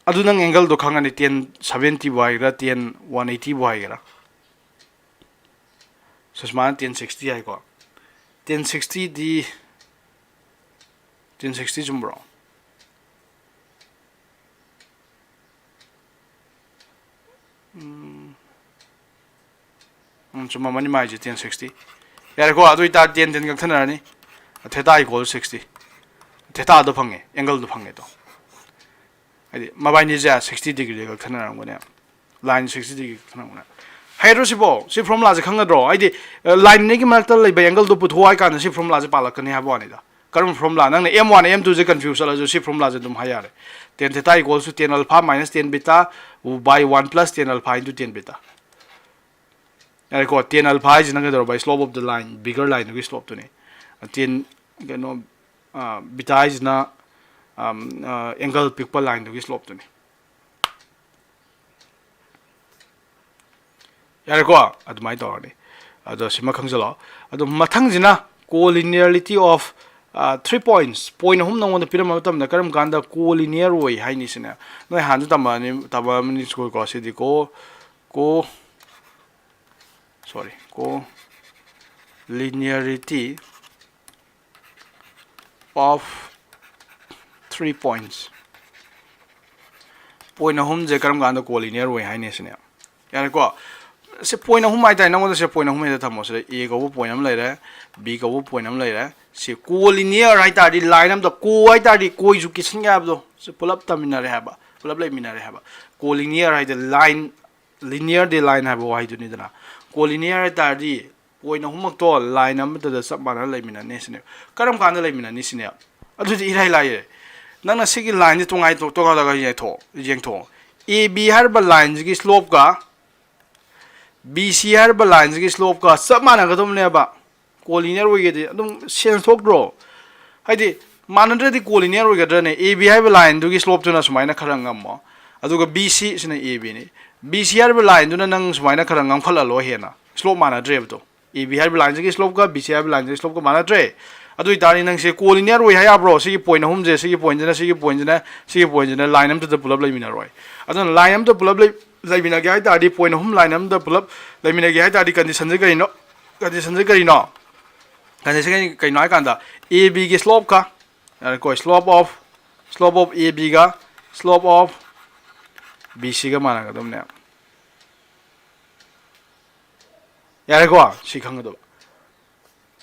ꯑꯗꯨ ꯅꯪ angle ꯗꯣ ꯈꯪꯉꯅꯤ, tan seventy ꯕꯨ ꯍꯥꯏꯒꯦꯔꯥ, tan one eighty ꯕꯨ ꯍꯥꯏꯒꯦꯔꯥ꯫ ꯁꯨꯁꯃꯥꯅ tan sixty ꯍꯥꯏꯀꯣ꯫ Tan sixty ꯗꯤ, tan sixty ꯆꯨꯝꯕ꯭ꯔꯣ? ꯎꯝ꯫ ꯎꯝ, ꯆꯨꯝꯃꯝꯃꯅꯤ ꯃꯥꯏꯁꯦ, tan sixty꯫ ꯌꯥꯔꯦꯀꯣ, ꯑꯗꯨ ꯑꯣꯏꯇꯥꯔꯗꯤ tan, tan ꯀꯛꯊꯠꯅꯔꯅꯤ꯫ Theta equal sixty꯫ Theta ꯗꯣ ꯐꯪꯉꯦ, angle ꯗꯣ ꯐꯪꯉꯦ ꯇꯣ꯫ ꯍꯥꯏꯗꯤ ꯃꯕꯥꯏꯅꯤꯁꯦ sixty degree ꯗ ꯀꯛꯊꯠꯅꯔꯝꯒꯅꯦ꯫ Line sixty degree ꯀꯛꯊꯠꯅꯔꯝꯒꯅꯦ꯫ ꯍꯩꯔꯣ ꯁꯤꯕꯣ? ꯁꯤ formula ꯁꯦ ꯈꯪꯒꯗ꯭ꯔꯣ? ꯍꯥꯏꯗꯤ, ꯑ, line ꯑꯅꯤꯒꯤ ꯃꯔꯛꯇ ꯂꯩꯕ angle ꯗꯣ ꯄꯨꯊꯣꯛꯑꯣ ꯍꯥꯏ ꯀꯥꯟꯗ ꯁꯤ formula ꯁꯦ ꯄꯥꯜꯂꯛꯀꯅꯤ ꯍꯥꯏꯕ ꯋꯥꯅꯤꯗ꯫ ꯀꯔꯝꯕ formula? ꯅꯪꯅ M one, M two ꯁꯦ confuse ꯆꯠꯂꯁꯨ ꯁꯤ formula ꯁꯦ ꯑꯗꯨꯝ ꯍꯥꯏ ꯌꯥꯔꯦ. Tan theta equals to tan alpha minus tan beta by one plus tan alpha into tan beta. ꯌꯥꯔꯦꯀꯣ? Tan alpha ꯍꯥꯏꯁꯤꯅ ꯀꯩꯗꯧꯔꯕ? Slope of the line, bigger line ꯗꯨꯒꯤ slope ꯇꯨꯅꯤ. Tan, ꯀꯩꯅꯣ, beta ꯍꯥꯏꯁꯤꯅ angle ꯄꯤꯛꯄ line ꯗꯨꯒꯤ slope ꯇꯨꯅꯤ. ꯌꯥꯔꯦꯀꯣ? ꯑꯗꯨꯃꯥꯏꯅ ꯇꯧꯔꯅꯤ. ꯑꯗꯣ ꯁꯤꯃ ꯈꯪꯖꯜꯂꯣ. ꯑꯗꯣ ꯃꯊꯪꯁꯤꯅ collinearity of three points. Point ꯑꯍꯨꯝ ꯅꯉꯣꯟꯗ ꯄꯤꯔꯝꯕ ꯃꯇꯝꯗ ꯀꯔꯝ ꯀꯥꯟꯗ collinear ꯑꯣꯏ ꯍꯥꯏꯅꯤ ꯁꯤꯅꯦ. ꯅꯣꯏ ꯍꯥꯟꯅꯁꯨ ꯇꯝꯃꯛꯑꯅꯤ, ꯇꯝꯃꯛꯑꯃꯅꯤ ꯁ꯭ꯀꯨꯜ ꯀꯣ. ꯁꯤꯗꯤ co, co, sorry, collinearity of three points. Point ꯑꯍꯨꯝꯁꯦ ꯀꯔꯝ ꯀꯥꯟꯗ collinear ꯑꯣꯏ ꯍꯥꯏꯅꯤ ꯁꯤꯅꯦ. ꯌꯥꯔꯦꯀꯣ? ꯁꯤ point ꯑꯍꯨꯝ ꯍꯥꯏꯇꯥꯔꯦ, ꯅꯉꯣꯟꯗ ꯁꯤ point ꯑꯍꯨꯝ ꯍꯦꯛꯇ ꯊꯝꯃꯣ. ꯁꯤꯗ A ꯀꯧꯕ point ꯑꯃ ꯂꯩꯔꯦ, B ꯀꯧꯕ point ꯑꯃ ꯂꯩꯔꯦ. ꯁꯤ collinear ꯍꯥꯏꯇꯥꯔꯗꯤ line ꯑꯝꯗ co ꯍꯥꯏꯇꯥꯔꯗꯤ ꯀꯣꯏꯁꯨ ꯀꯤꯁꯟꯒꯦ ꯍꯥꯏꯕꯗꯣ, ꯁꯤ ꯄꯨꯂꯞ ꯇꯝꯃꯤꯟꯅꯔꯦ ꯍꯥꯏꯕ, ꯄꯨꯂꯞ ꯂꯩꯃꯤꯟꯅꯔꯦ ꯍꯥꯏꯕ. Collinear ꯍꯥꯏꯗꯤ line, linear ꯗꯤ line ꯍꯥꯏꯕ ꯋꯥꯍꯩꯗꯨꯅꯤꯗꯅ. Collinear ꯍꯥꯏꯇꯥꯔꯗꯤ point ꯑꯍꯨꯝꯃꯛꯇꯣ line ꯑꯃꯠꯇꯗ ꯆꯞ ꯃꯥꯟꯅꯅ ꯂꯩꯃꯤꯟꯅꯅꯤ ꯁꯤꯅꯦꯕ. ꯀꯔꯝ ꯀꯥꯟꯗ ꯂꯩꯃꯤꯟꯅꯅꯤ ꯁꯤꯅꯦꯕ? ꯑꯗꯨꯗꯤ ꯏꯔꯥꯏ ꯂꯥꯏꯌꯦ. ꯅꯪꯅ ꯁꯤꯒꯤ line say ꯇꯣꯉꯥꯏ to-, ꯇꯣꯉꯥꯜꯂꯒ ꯌꯦꯡꯊꯣꯛꯑꯣ, ꯌꯦꯡꯊꯣꯛꯑꯣ. A B ꯍꯥꯏꯔꯤꯕ line ꯁꯤꯒꯤ slope ꯀ B C ꯍꯥꯏꯔꯤꯕ line ꯁꯤꯒꯤ slope ꯀ ꯆꯞ ꯃꯥꯟꯅꯒꯗꯕꯅꯦꯕ. Collinear ꯑꯣꯏꯒꯦꯗꯤ ꯑꯗꯨꯝ sense ꯊꯣꯛꯇ꯭ꯔꯣ? ꯍꯥꯏꯗꯤ ꯃꯥꯟꯅꯗ꯭ꯔꯗꯤ collinear ꯑꯣꯏꯒꯗ꯭ꯔꯅꯦ? A B ꯍꯥꯏꯔꯤꯕ line ꯗꯨꯒꯤ slope ꯇꯨꯅ ꯁꯨꯃꯥꯏꯅ ꯈꯔ ꯉꯝꯃꯣ, ꯑꯗꯨꯒ B C ꯁꯤꯅ A B ꯅꯤ. B C ꯍꯥꯏꯔꯤꯕ line ꯗꯨꯅ ꯅꯪ ꯁꯨꯃꯥꯏꯅ ꯈꯔ ꯉꯝꯈꯠꯍꯜꯂꯣ, ꯍꯦꯟꯅ slope ꯃꯥꯟꯅꯗ꯭ꯔꯦꯕꯗꯣ. A B ꯍꯥꯏꯔꯤꯕ line ꯁꯤꯒꯤ slope ꯀ B C ꯍꯥꯏꯔꯤꯕ line ꯁꯤꯒꯤ slope ꯀ ꯃꯥꯟꯅꯗ꯭ꯔꯦ. ꯑꯗꯨ ꯑꯣꯏꯇꯥꯔꯗꯤ ꯅꯪꯁꯦ collinear ꯑꯣꯏ ꯍꯥꯏ ꯌꯥꯕ꯭ꯔꯣ? ꯁꯤꯒꯤ point ꯑꯍꯨꯝꯁꯦ, ꯁꯤꯒꯤ point ꯁꯤꯅ, ꯁꯤꯒꯤ point ꯁꯤꯅ, ꯁꯤꯒꯤ point ꯁꯤꯅ line ꯑꯝꯇꯗ ꯄꯨꯂꯞ ꯂꯩꯃꯤꯟꯅꯔꯣꯏ. ꯑꯗꯨꯅ line ꯑꯝꯇ ꯄꯨꯂꯞ ꯂꯩ-, ꯂꯩꯃꯤꯟꯅꯒꯦ ꯍꯥꯏ ꯇꯥꯔꯗꯤ, point ꯑꯍꯨꯝ line ꯑꯝꯇ ꯄꯨꯂꯞ ꯂꯩꯃꯤꯟꯅꯒꯦ ꯍꯥꯏ ꯇꯥꯔꯗꯤ condition ꯁꯦ ꯀꯔꯤꯅꯣ? Condition ꯁꯦ ꯀꯔꯤꯅꯣ? Condition ꯀꯔꯤ-, ꯀꯔꯤꯅꯣ ꯍꯥꯏ ꯀꯥꯟꯗ A B ꯒꯤ slope ꯀ, ꯌꯥꯔꯦꯀꯣ, slope of, slope of A B ꯒ slope of B C ꯒ ꯃꯥꯟꯅꯒꯗꯕꯅꯦ. ꯌꯥꯔꯦꯀꯣ? ꯁꯤ ꯈꯪꯒꯗꯕ.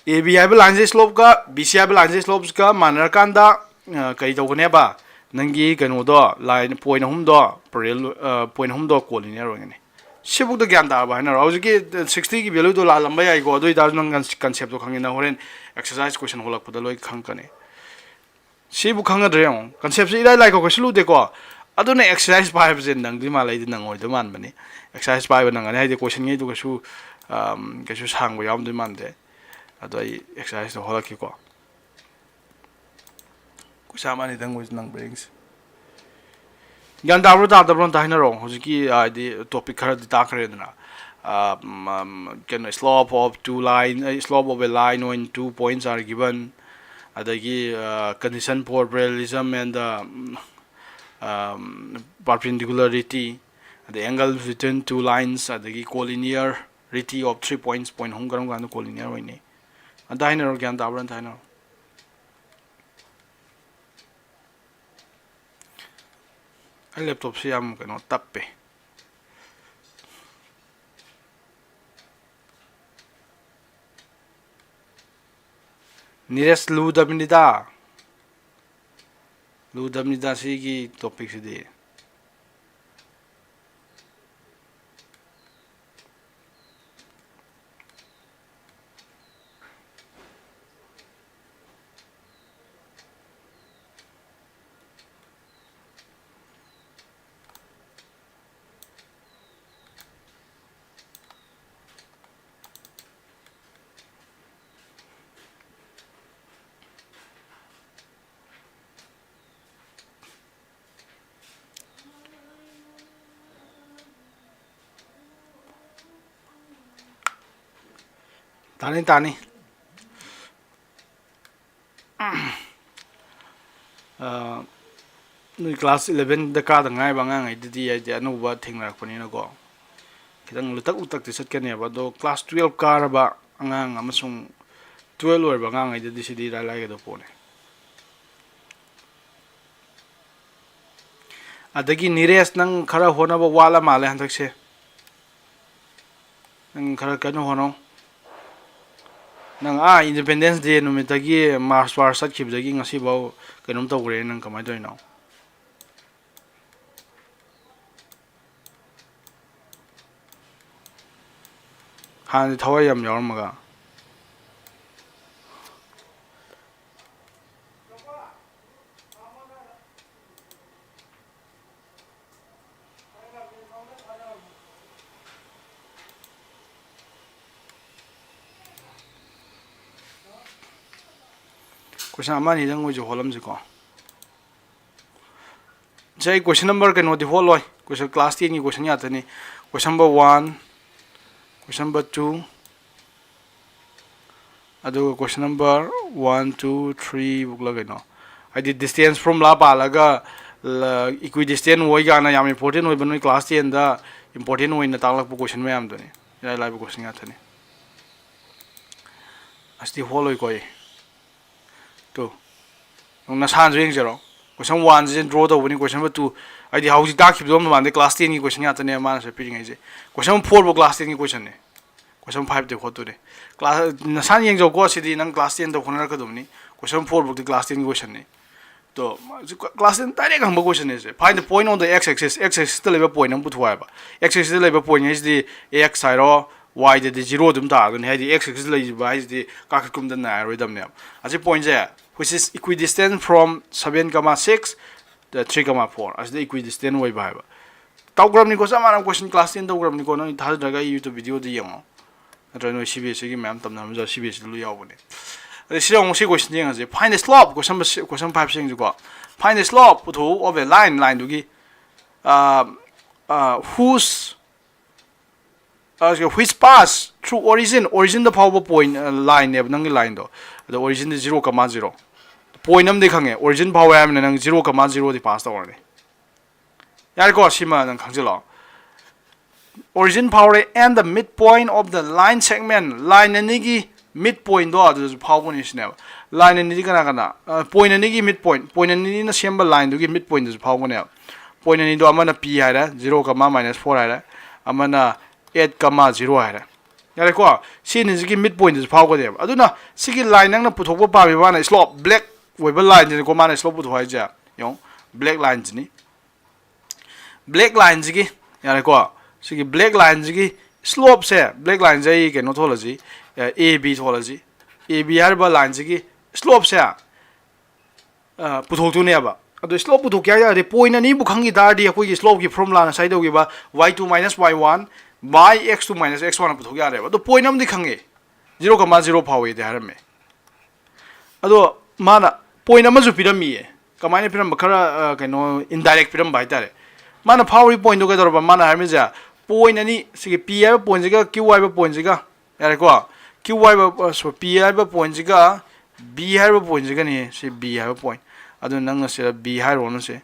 A B ꯍꯥꯏꯕ line ꯁꯦ slope ꯀ B C ꯍꯥꯏꯕ line ꯁꯦ slope ꯀ ꯃꯥꯟꯅꯔꯀꯥꯟꯗ, ꯑ, ꯀꯔꯤ ꯇꯧꯒꯅꯦꯕ? ꯅꯪꯒꯤ ꯀꯩꯅꯣꯗꯣ, line point ꯑꯍꯨꯝꯗꯣ parallel, ꯑ, point ꯑꯍꯨꯝꯗꯣ collinear ꯑꯣꯏꯒꯅꯤ. ꯁꯤꯐꯧꯗ ꯒ꯭ꯌꯥꯟ ꯇꯥꯔꯕ ꯍꯥꯏꯅꯔꯣ꯫ ꯍꯧꯖꯤꯛꯀꯤ ꯁꯤꯛꯁꯇꯤꯒꯤ ꯚꯦꯂꯨꯗꯣ ꯂꯥꯜꯂꯝꯕ ꯌꯥꯏꯀꯣ, ꯑꯗꯨ ꯑꯣꯏꯇꯥꯔꯁꯨ ꯅꯪ ꯀꯟꯁꯦꯞꯇꯣ ꯈꯪꯉꯦ, ꯅꯪ ꯍꯣꯔꯦꯟ ꯑꯦꯛꯁꯔꯁꯥꯏꯁ ꯀꯣꯏꯁꯟ ꯍꯣꯜꯂꯛꯄꯗ ꯂꯣꯏ ꯈꯪꯉꯛꯀꯅꯤ꯫ ꯁꯤꯕꯨ ꯈꯪꯒꯗ꯭ꯔꯦ ꯌꯦꯡꯉꯣ, ꯀꯟꯁꯦꯞꯁꯦ ꯏꯔꯥꯏ ꯂꯥꯏꯀꯣ, ꯀꯩꯁꯨ ꯂꯨꯗꯦꯀꯣ꯫ ꯑꯗꯨꯅ ꯑꯦꯛꯁꯔꯁꯥꯏꯁ ꯄꯥꯏꯕꯁꯦ ꯅꯪꯗꯤ ꯃꯥꯜꯂꯦ, ꯑꯩꯗꯤ ꯅꯪꯉꯣꯏꯗꯣꯏ ꯃꯥꯟꯕꯅꯤ꯫ ꯑꯦꯛꯁꯔꯁꯥꯏꯁ ꯄꯥꯏꯕ ꯅꯪꯒꯅꯤ ꯍꯥꯏꯗꯤ ꯀꯣꯏꯁꯟꯉꯩꯗꯨ ꯀꯩꯁꯨ, ꯑꯝ, ꯀꯩꯁꯨ ꯁꯥꯡꯕ ꯌꯥꯎꯔꯝꯗꯣꯏ ꯃꯥꯟꯗꯦ꯫ ꯑꯗꯣ ꯑꯩ ꯑꯦꯛꯁꯔꯁꯥꯏꯁꯇꯣ ꯍꯣꯜꯂꯛꯀꯦꯀꯣ꯫ ꯀꯣꯏꯁꯟ ꯑꯃ ꯑꯅꯤꯗꯪ ꯑꯣꯏꯁꯨ ꯅꯪꯕ꯭ꯔꯥ ꯌꯦꯡꯁꯤ꯫ ꯒ꯭ꯌꯥꯟ ꯇꯥꯕ꯭ꯔꯣ ꯇꯥꯗꯕ꯭ꯔꯣ ꯑꯝꯇ ꯍꯥꯏꯅꯔꯛꯑꯣ꯫ ꯍꯧꯖꯤꯛꯀꯤ ꯍꯥꯏꯗꯤ ꯇꯣꯄꯤꯛ ꯈꯔꯗꯤ ꯇꯥꯛꯈ꯭ꯔꯦꯗꯅ꯫ ꯑ, ꯎꯝ, ꯎꯝ, ꯀꯩꯅꯣ, slope of two line, ꯑ, slope of a line when two points are given, ꯑꯗꯒꯤ, ꯑ, condition for parallelism and the, um, um, perpendicularity, ꯑꯗꯩ angle between two lines, ꯑꯗꯒꯤ collinearity of three points, point ꯑꯍꯨꯝ ꯀꯔꯝ ꯀꯥꯟꯗ collinear ꯑꯣꯏꯅꯤ? ꯑꯝꯇ ꯍꯥꯏꯅꯔꯣ, ꯒ꯭ꯌꯥꯟ ꯇꯥꯕ꯭ꯔꯥ ꯑꯝꯇ ꯍꯥꯏꯅꯔꯣ꯫ ꯑꯩ ꯂꯦꯞꯇꯣꯞꯁꯤ ꯌꯥꯝ ꯀꯩꯅꯣ ꯇꯞꯄꯦ꯫ ꯅꯤꯔꯦꯁ, ꯂꯨꯗꯕꯅꯤꯗ꯫ ꯂꯨꯗꯕꯅꯤꯗ ꯁꯤꯒꯤ ꯇꯣꯄꯤꯛꯁꯤꯗꯤ꯫ ꯇꯥꯅꯤ, ꯇꯥꯅꯤ꯫ ꯑ, ꯅꯣꯏ ꯀ꯭ꯂꯥꯁ ꯏꯂꯦꯚꯦꯟꯗ ꯀꯥꯗ ꯉꯥꯏꯕ ꯑꯉꯥꯡꯉꯩꯗꯗꯤ ꯍꯥꯏꯗꯤ ꯑꯅꯧꯕ ꯊꯦꯡꯅꯔꯛꯄꯅꯤꯅꯀꯣ, ꯈꯤꯇꯪ ꯂꯨꯇꯛ ꯂꯨꯇꯛꯇꯤ ꯆꯠꯀꯅꯦꯕ꯫ ꯑꯗꯣ ꯀ꯭ꯂꯥꯁ ꯇꯨꯌꯦꯜꯞ ꯀꯥꯔꯕ ꯑꯉꯥꯡ ꯑꯃꯁꯨꯡ ꯇꯨꯌꯦꯜꯞ ꯂꯣꯏꯔꯕ ꯑꯉꯥꯡꯉꯩꯗꯗꯤ ꯁꯤꯗꯤ ꯏꯔꯥꯏ ꯂꯥꯏꯒꯗꯕ ꯄꯣꯠꯅꯤ꯫ ꯑꯗꯒꯤ ꯅꯤꯔꯦꯁ, ꯅꯪ ꯈꯔ ꯍꯣꯠꯅꯕ ꯋꯥꯠꯂ ꯃꯥꯜꯂꯦ ꯍꯟꯗꯛꯁꯦ꯫ ꯅꯪ ꯈꯔ ꯀꯟꯅ ꯍꯣꯠꯅꯧ꯫ ꯅꯪ ꯑꯥ Independence Day ꯅꯨꯃꯤꯠꯇꯒꯤ March past ꯆꯠꯈꯤꯕꯗꯒꯤ ꯉꯁꯤꯐꯥꯎ ꯀꯩꯅꯣꯝ ꯇꯧꯈ꯭ꯔꯦ, ꯅꯪ ꯀꯃꯥꯏꯅ ꯇꯧꯔꯤꯅꯣ? ꯍꯥꯟꯅꯗꯤ ꯊꯋꯥꯏ ꯌꯥꯝ ꯌꯥꯎꯔꯝꯃꯒ꯫ Question ꯑꯃ ꯑꯅꯤꯗꯪ ꯑꯣꯏꯁꯨ ꯍꯣꯠꯂꯝꯁꯤꯀꯣ꯫ ꯁꯦ, ꯑꯩ question number ꯀꯩꯅꯣꯗꯤ ꯍꯣꯠꯂꯣꯏ꯫ Question, class ten ꯒꯤ question ꯉꯥꯛꯇꯅꯤ꯫ Question number one, question number two, ꯑꯗꯨꯒ question number one, two, three ꯕꯨꯛꯂ ꯀꯩꯅꯣ, ꯍꯥꯏꯗꯤ distance formula ꯄꯥꯜꯂꯒ, ꯂ-, equidistant ꯑꯣꯏ ꯀꯥꯏꯅ ꯌꯥꯝ important ꯑꯣꯏꯕ, ꯅꯣꯏ class ten ꯗ important ꯑꯣꯏꯅ ꯇꯥꯛꯂꯛꯄ question ꯃꯌꯥꯝꯗꯨꯅꯤ꯫ ꯏꯔꯥꯏ ꯂꯥꯏꯕ question ꯉꯥꯛꯇꯅꯤ꯫ ꯑꯁꯤꯗꯤ ꯍꯣꯠꯂꯣꯏꯀꯣ ꯑꯩ꯫ ꯇꯨ, ꯅꯪ ꯅꯁꯥꯅꯁꯨ ꯌꯦꯡꯖꯔꯣ꯫ Question one ꯁꯦ draw ꯇꯧꯕꯅꯤ, question number two, ꯍꯥꯏꯗꯤ ꯍꯧꯖꯤꯛ ꯇꯥꯛꯈꯤꯕꯗꯣ ꯃꯃꯥꯡꯗ class ten ꯒꯤ question ꯉꯥꯛꯇꯅꯦ ꯃꯥꯅꯁꯨ ꯄꯤꯔꯤꯉꯩꯁꯦ꯫ Question four book class ten ꯒꯤ question ꯅꯦ꯫ Question five ꯇꯩ ꯍꯣꯠꯇꯣꯏꯅꯦ꯫ Class, ꯅꯁꯥꯅ ꯌꯦꯡꯖꯧꯀꯣ, ꯁꯤꯗꯤ ꯅꯪ class ten ꯇ ꯍꯣꯠꯅꯔꯛꯀꯗꯕꯅꯤ꯫ Question four ꯕꯨꯛꯇꯤ class ten ꯒꯤ question ꯅꯤ꯫ ꯇꯣ, class ten direct ꯍꯪꯕ question ꯅꯦ ꯁꯦ꯫ Find the point on the x axis, x axis ꯇ ꯂꯩꯕ point ꯑꯃ ꯄꯨꯊꯣꯛꯑꯣ ꯍꯥꯏꯕ꯫ X axis ꯇ ꯂꯩꯕ point ꯍꯥꯏꯁꯤꯗꯤ x ꯍꯥꯏꯔꯣ, y ꯗꯗꯤ zero ꯑꯗꯨꯝ ꯇꯥꯗꯣꯏꯅꯤ, ꯍꯥꯏꯗꯤ x axis ꯂꯩꯕ ꯍꯥꯏꯁꯤꯗꯤ ꯀꯥꯈꯠ ꯀꯨꯝꯗ ꯅꯥꯏꯔꯣꯏꯗꯕꯅꯦꯕ꯫ ꯑꯁꯤ point say, which is equidistant from seven comma six, three comma four, ꯑꯁꯤꯗ equidistant ꯑꯣꯏꯕ ꯍꯥꯏꯕ꯫ ꯇꯧꯈ꯭ꯔꯕꯅꯤꯀꯣ, ꯆꯞ ꯃꯥꯟꯅꯕ question class ten ꯇꯧꯈ꯭ꯔꯕꯅꯤꯀꯣ, ꯅꯪ ꯊꯥꯖꯗ꯭ꯔꯒ ꯑꯩ YouTube video ꯗ ꯌꯦꯡꯉꯣ, ꯅꯠꯇ꯭ꯔꯒ ꯅꯣꯏ C B S E ꯒꯤ ꯃꯌꯥꯝ ꯇꯝꯅꯔꯝꯕꯁꯨ, C B S E ꯗ ꯂꯣꯏ ꯌꯥꯎꯕꯅꯦ꯫ ꯑꯗꯩ ꯁꯤꯗ ꯑꯃꯨꯛ ꯁꯤ question ꯌꯦꯡꯉꯁꯦ, find the slope, question number si-, question five say ꯌꯦꯡꯁꯤꯀꯣ꯫ Find the slope ꯄꯨꯊꯣꯛꯎ of a line, line ꯗꯨꯒꯤ, ꯑ, ꯑ, whose, ꯑ, which pass through origin, origin ꯗ ꯐꯥꯎꯕ point, ꯑ, line ꯅꯦꯕ ꯅꯪꯒꯤ line ꯗꯣ꯫ ꯑꯗꯣ origin ꯗ zero comma zero꯫ Point ꯑꯃꯗꯤ ꯈꯪꯉꯦ, origin ꯐꯥꯎꯋꯦ ꯍꯥꯏꯕꯅꯤꯅ ꯅꯪ zero comma zero ꯗꯤ pass ꯇꯧꯔꯅꯤ꯫ ꯌꯥꯔꯦꯀꯣ, ꯁꯤꯃ ꯅꯪ ꯈꯪꯖꯤꯜꯂꯣ꯫ Origin ꯐꯥꯎꯔꯦ and the midpoint of the line segment, line ꯑꯅꯤꯒꯤ midpoint ꯗꯣ ꯑꯗꯨꯗꯁꯨ ꯐꯥꯎꯒꯅꯤ ꯁꯤꯅꯦꯕ꯫ Line ꯑꯅꯤꯗꯤ ꯀꯅꯥ ꯀꯅꯥ? ꯑ, point ꯑꯅꯤꯒꯤ midpoint, point ꯑꯅꯤꯅ ꯁꯦꯝꯕ line ꯗꯨꯒꯤ midpoint ꯗꯨꯁꯨ ꯐꯥꯎꯒꯅꯦꯕ꯫ Point ꯑꯅꯤꯗꯣ ꯑꯃꯅ P ꯍꯥꯏꯔꯦ, zero comma minus four ꯍꯥꯏꯔꯦ, ꯑꯃꯅ eight comma zero ꯍꯥꯏꯔꯦ꯫ ꯌꯥꯔꯦꯀꯣ? ꯁꯤ ꯑꯅꯤꯁꯤꯒꯤ midpoint ꯗꯨꯁꯨ ꯐꯥꯎꯒꯅꯦꯕ꯫ ꯑꯗꯨꯅ ꯁꯤꯒꯤ line ꯅꯪꯅ ꯄꯨꯊꯣꯛꯄ ꯄꯥꯝꯃꯤꯕ ꯃꯥꯅ slope, black ꯑꯣꯏꯕ line ꯁꯤꯅꯤꯀꯣ, ꯃꯥꯅ slope ꯄꯨꯊꯣꯛ ꯍꯥꯏꯁꯦ꯫ ꯌꯦꯡꯉꯣ, black line ꯁꯤꯅꯤ꯫ Black line ꯁꯤꯒꯤ, ꯌꯥꯔꯦꯀꯣ? ꯁꯤꯒꯤ black line ꯁꯤꯒꯤ ꯁ꯭ꯂꯣꯞꯁꯦ, ꯕ꯭ꯂꯦꯛ ꯂꯥꯏꯟꯁꯦ ꯑꯩ ꯀꯩꯅꯣ ꯊꯣꯜꯂꯁꯤ, ꯑꯦ ꯕꯤ ꯊꯣꯜꯂꯁꯤ꯫ ꯑꯦ ꯕꯤ ꯍꯥꯏꯔꯤꯕ ꯂꯥꯏꯟꯁꯤꯒꯤ ꯁ꯭ꯂꯣꯞꯁꯦ ꯄꯨꯊꯣꯛꯇꯣꯏꯅꯦꯕ꯫ ꯑꯗꯣ ꯁ꯭ꯂꯣꯞ ꯄꯨꯊꯣꯛꯀꯦ ꯍꯥꯏ ꯇꯥꯔꯗꯤ, ꯄꯣꯏꯟ ꯑꯅꯤꯕꯨ ꯈꯪꯈꯤ ꯇꯥꯔꯗꯤ, ꯑꯩꯈꯣꯏꯒꯤ ꯁ꯭ꯂꯣꯞꯀꯤ ꯐꯣꯔꯃꯨꯂꯥ ꯉꯁꯥꯏ ꯇꯧꯈꯤꯕ y two minus y one by x two minus x one ꯄꯨꯊꯣꯛ ꯌꯥꯔꯦꯕ꯫ ꯑꯗꯣ ꯄꯣꯏꯟ ꯑꯃꯗꯤ ꯈꯪꯉꯦ, ꯖꯤꯔꯣ ꯀꯃꯥ ꯖꯤꯔꯣ ꯐꯥꯎꯋꯦꯗꯤ ꯍꯥꯏꯔꯝꯃꯦ꯫ ꯑꯗꯣ ꯃꯥꯅ ꯄꯣꯏꯟ ꯑꯃꯁꯨ ꯄꯤꯔꯝꯃꯤꯌꯦ꯫ ꯀꯃꯥꯏꯅ ꯄꯤꯔꯝꯕ? ꯈꯔ, ꯑ, ꯀꯩꯅꯣ, ꯏꯟꯗꯥꯏꯔꯦꯛ ꯄꯤꯔꯝꯕ ꯍꯥꯏꯇꯥꯔꯦ꯫ ꯃꯥꯅ ꯐꯥꯎꯔꯤ ꯄꯣꯏꯟꯗꯣ ꯀꯩꯗꯧꯔꯕ? ꯃꯥꯅ ꯍꯥꯏꯔꯝꯃꯤꯁꯦ, ꯄꯣꯏꯟ ꯑꯅꯤ, ꯁꯤꯒꯤ P ꯍꯥꯏꯕ ꯄꯣꯏꯟꯁꯤꯒ Q ꯍꯥꯏꯕ ꯄꯣꯏꯟꯁꯤꯒ, ꯌꯥꯔꯦꯀꯣ? Q ꯍꯥꯏꯕ, ꯑ, ꯁꯣ-, P ꯍꯥꯏꯕ ꯄꯣꯏꯟꯁꯤꯒ B ꯍꯥꯏꯔꯤꯕ ꯄꯣꯏꯟꯁꯤꯒꯅꯤ, ꯁꯤ B ꯍꯥꯏꯕ ꯄꯣꯏꯟ꯫ ꯑꯗꯨ ꯅꯪꯅ ꯁꯤꯗ B ꯍꯥꯏꯔꯣꯅꯨ, ꯁꯤ